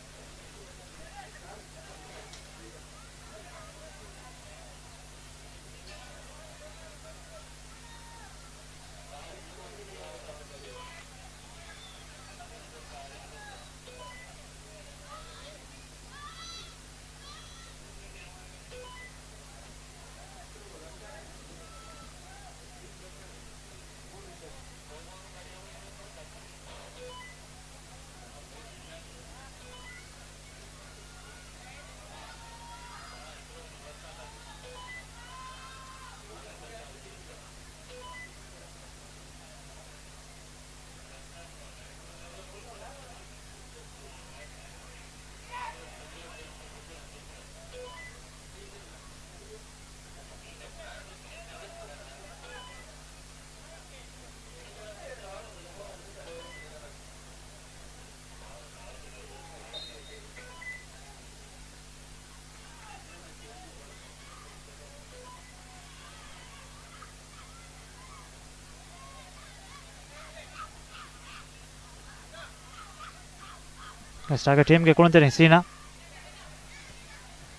ޓާގެޓް ޓީމްގެ ކުޅުންތެރިން ސީނާ.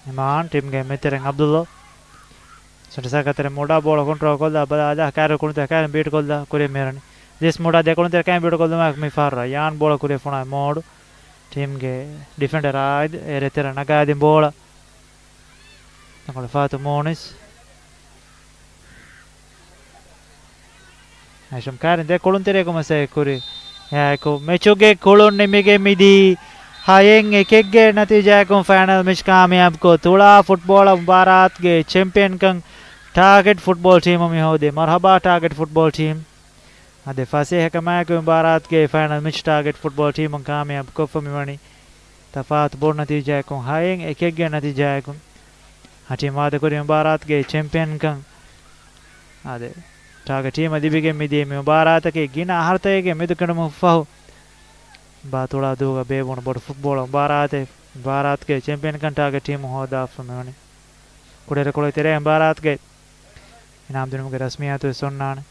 އިމާން ޓީމްގެ މެދުތެރެއިން އަބްދުﷲ. ސެންޓަރ ސާކަތެރެ މުޑާ ބޯޅަ ކޮންޓްރޯލް ކޮށްލާ ބަލާލާ ކާރި ކުޅުންތެރި ކާރި ބީޓް ކޮށްލާ ކުރި މިއަރަނި. ޖެސް މުޑާ ދެ ކުޅުންތެރި ކާރި ބީޓް ކޮށްލުމާ މި ފަހަރު ރަޔާން ބޯޅަ ކުރި ފޮނުވާ މޯޑު. ޓީމްގެ ޑިފެންޑަރ އާއިދު އޭރު އެތެރެ ނަގާދިން ބޯޅަ. ތަންކޮޅެއް ފާތު މޫނިސް. ހައިޝަމް ކާރިން ދެ ކުޅުންތެރިޔަކު މަސައްކަތް ކުރި. އެއާއެކު މެޗުގެ ކުޅުން ނިމިގެން މިދީ ހައެއް އެކެއްގެ ނަތީޖާއަކުން ފައިނަލް މެޗް ކާމިޔާބުކޮށް، ތުޅާ ފުޓްބޯޅަ މުބާރާތުގެ ޗެމްޕިއަންކަން ޓާގެޓް ފުޓްބޯލް ޓީމު މި ހޯދޭ. މަރުހަބާ ޓާގެޓް ފުޓްބޯލް ޓީމް. އަދި ފަސޭހަކަމާއެކު މުބާރާތުގެ ފައިނަލް މެޗް ޓާގެޓް ފުޓްބޯލް ޓީމުން ކާމިޔާބު ކޮށްފަ މިވަނީ ތަފާތު ބޮޑު ނަތީޖާއަކުން، ހައެއް އެކެއްގެ ނަތީޖާއަކުން. ހަ ޓީމް ވާދަކުރި މުބާރާތުގެ ޗެމްޕިއަންކަން. އާދެ، ޓާގެޓް ޓީމަށް ލިބިގެން މިދިޔަ މި މުބާރާތަކީ ގިނަ އަހަރުތަކެއްގެ މެދުކެނޑުމަށް ފަހު، ބާ ތުޅާ ދުވަހުގަ ބޭއްވުނު ބޮޑު ފުޓްބޯޅަ މުބާރާތެއް. މުބާރާތުގެ ޗެމްޕިއަންކަން ޓާގެޓް ޓީމު ހޯދާފަ މިވަނީ. ކުޑައިރުކޮޅުގެ ތެރޭ މުބާރާތުގެ އިނާމް ދިނުމުގެ ރަސްމިއްޔާތު ވެސް އޮންނާނެ.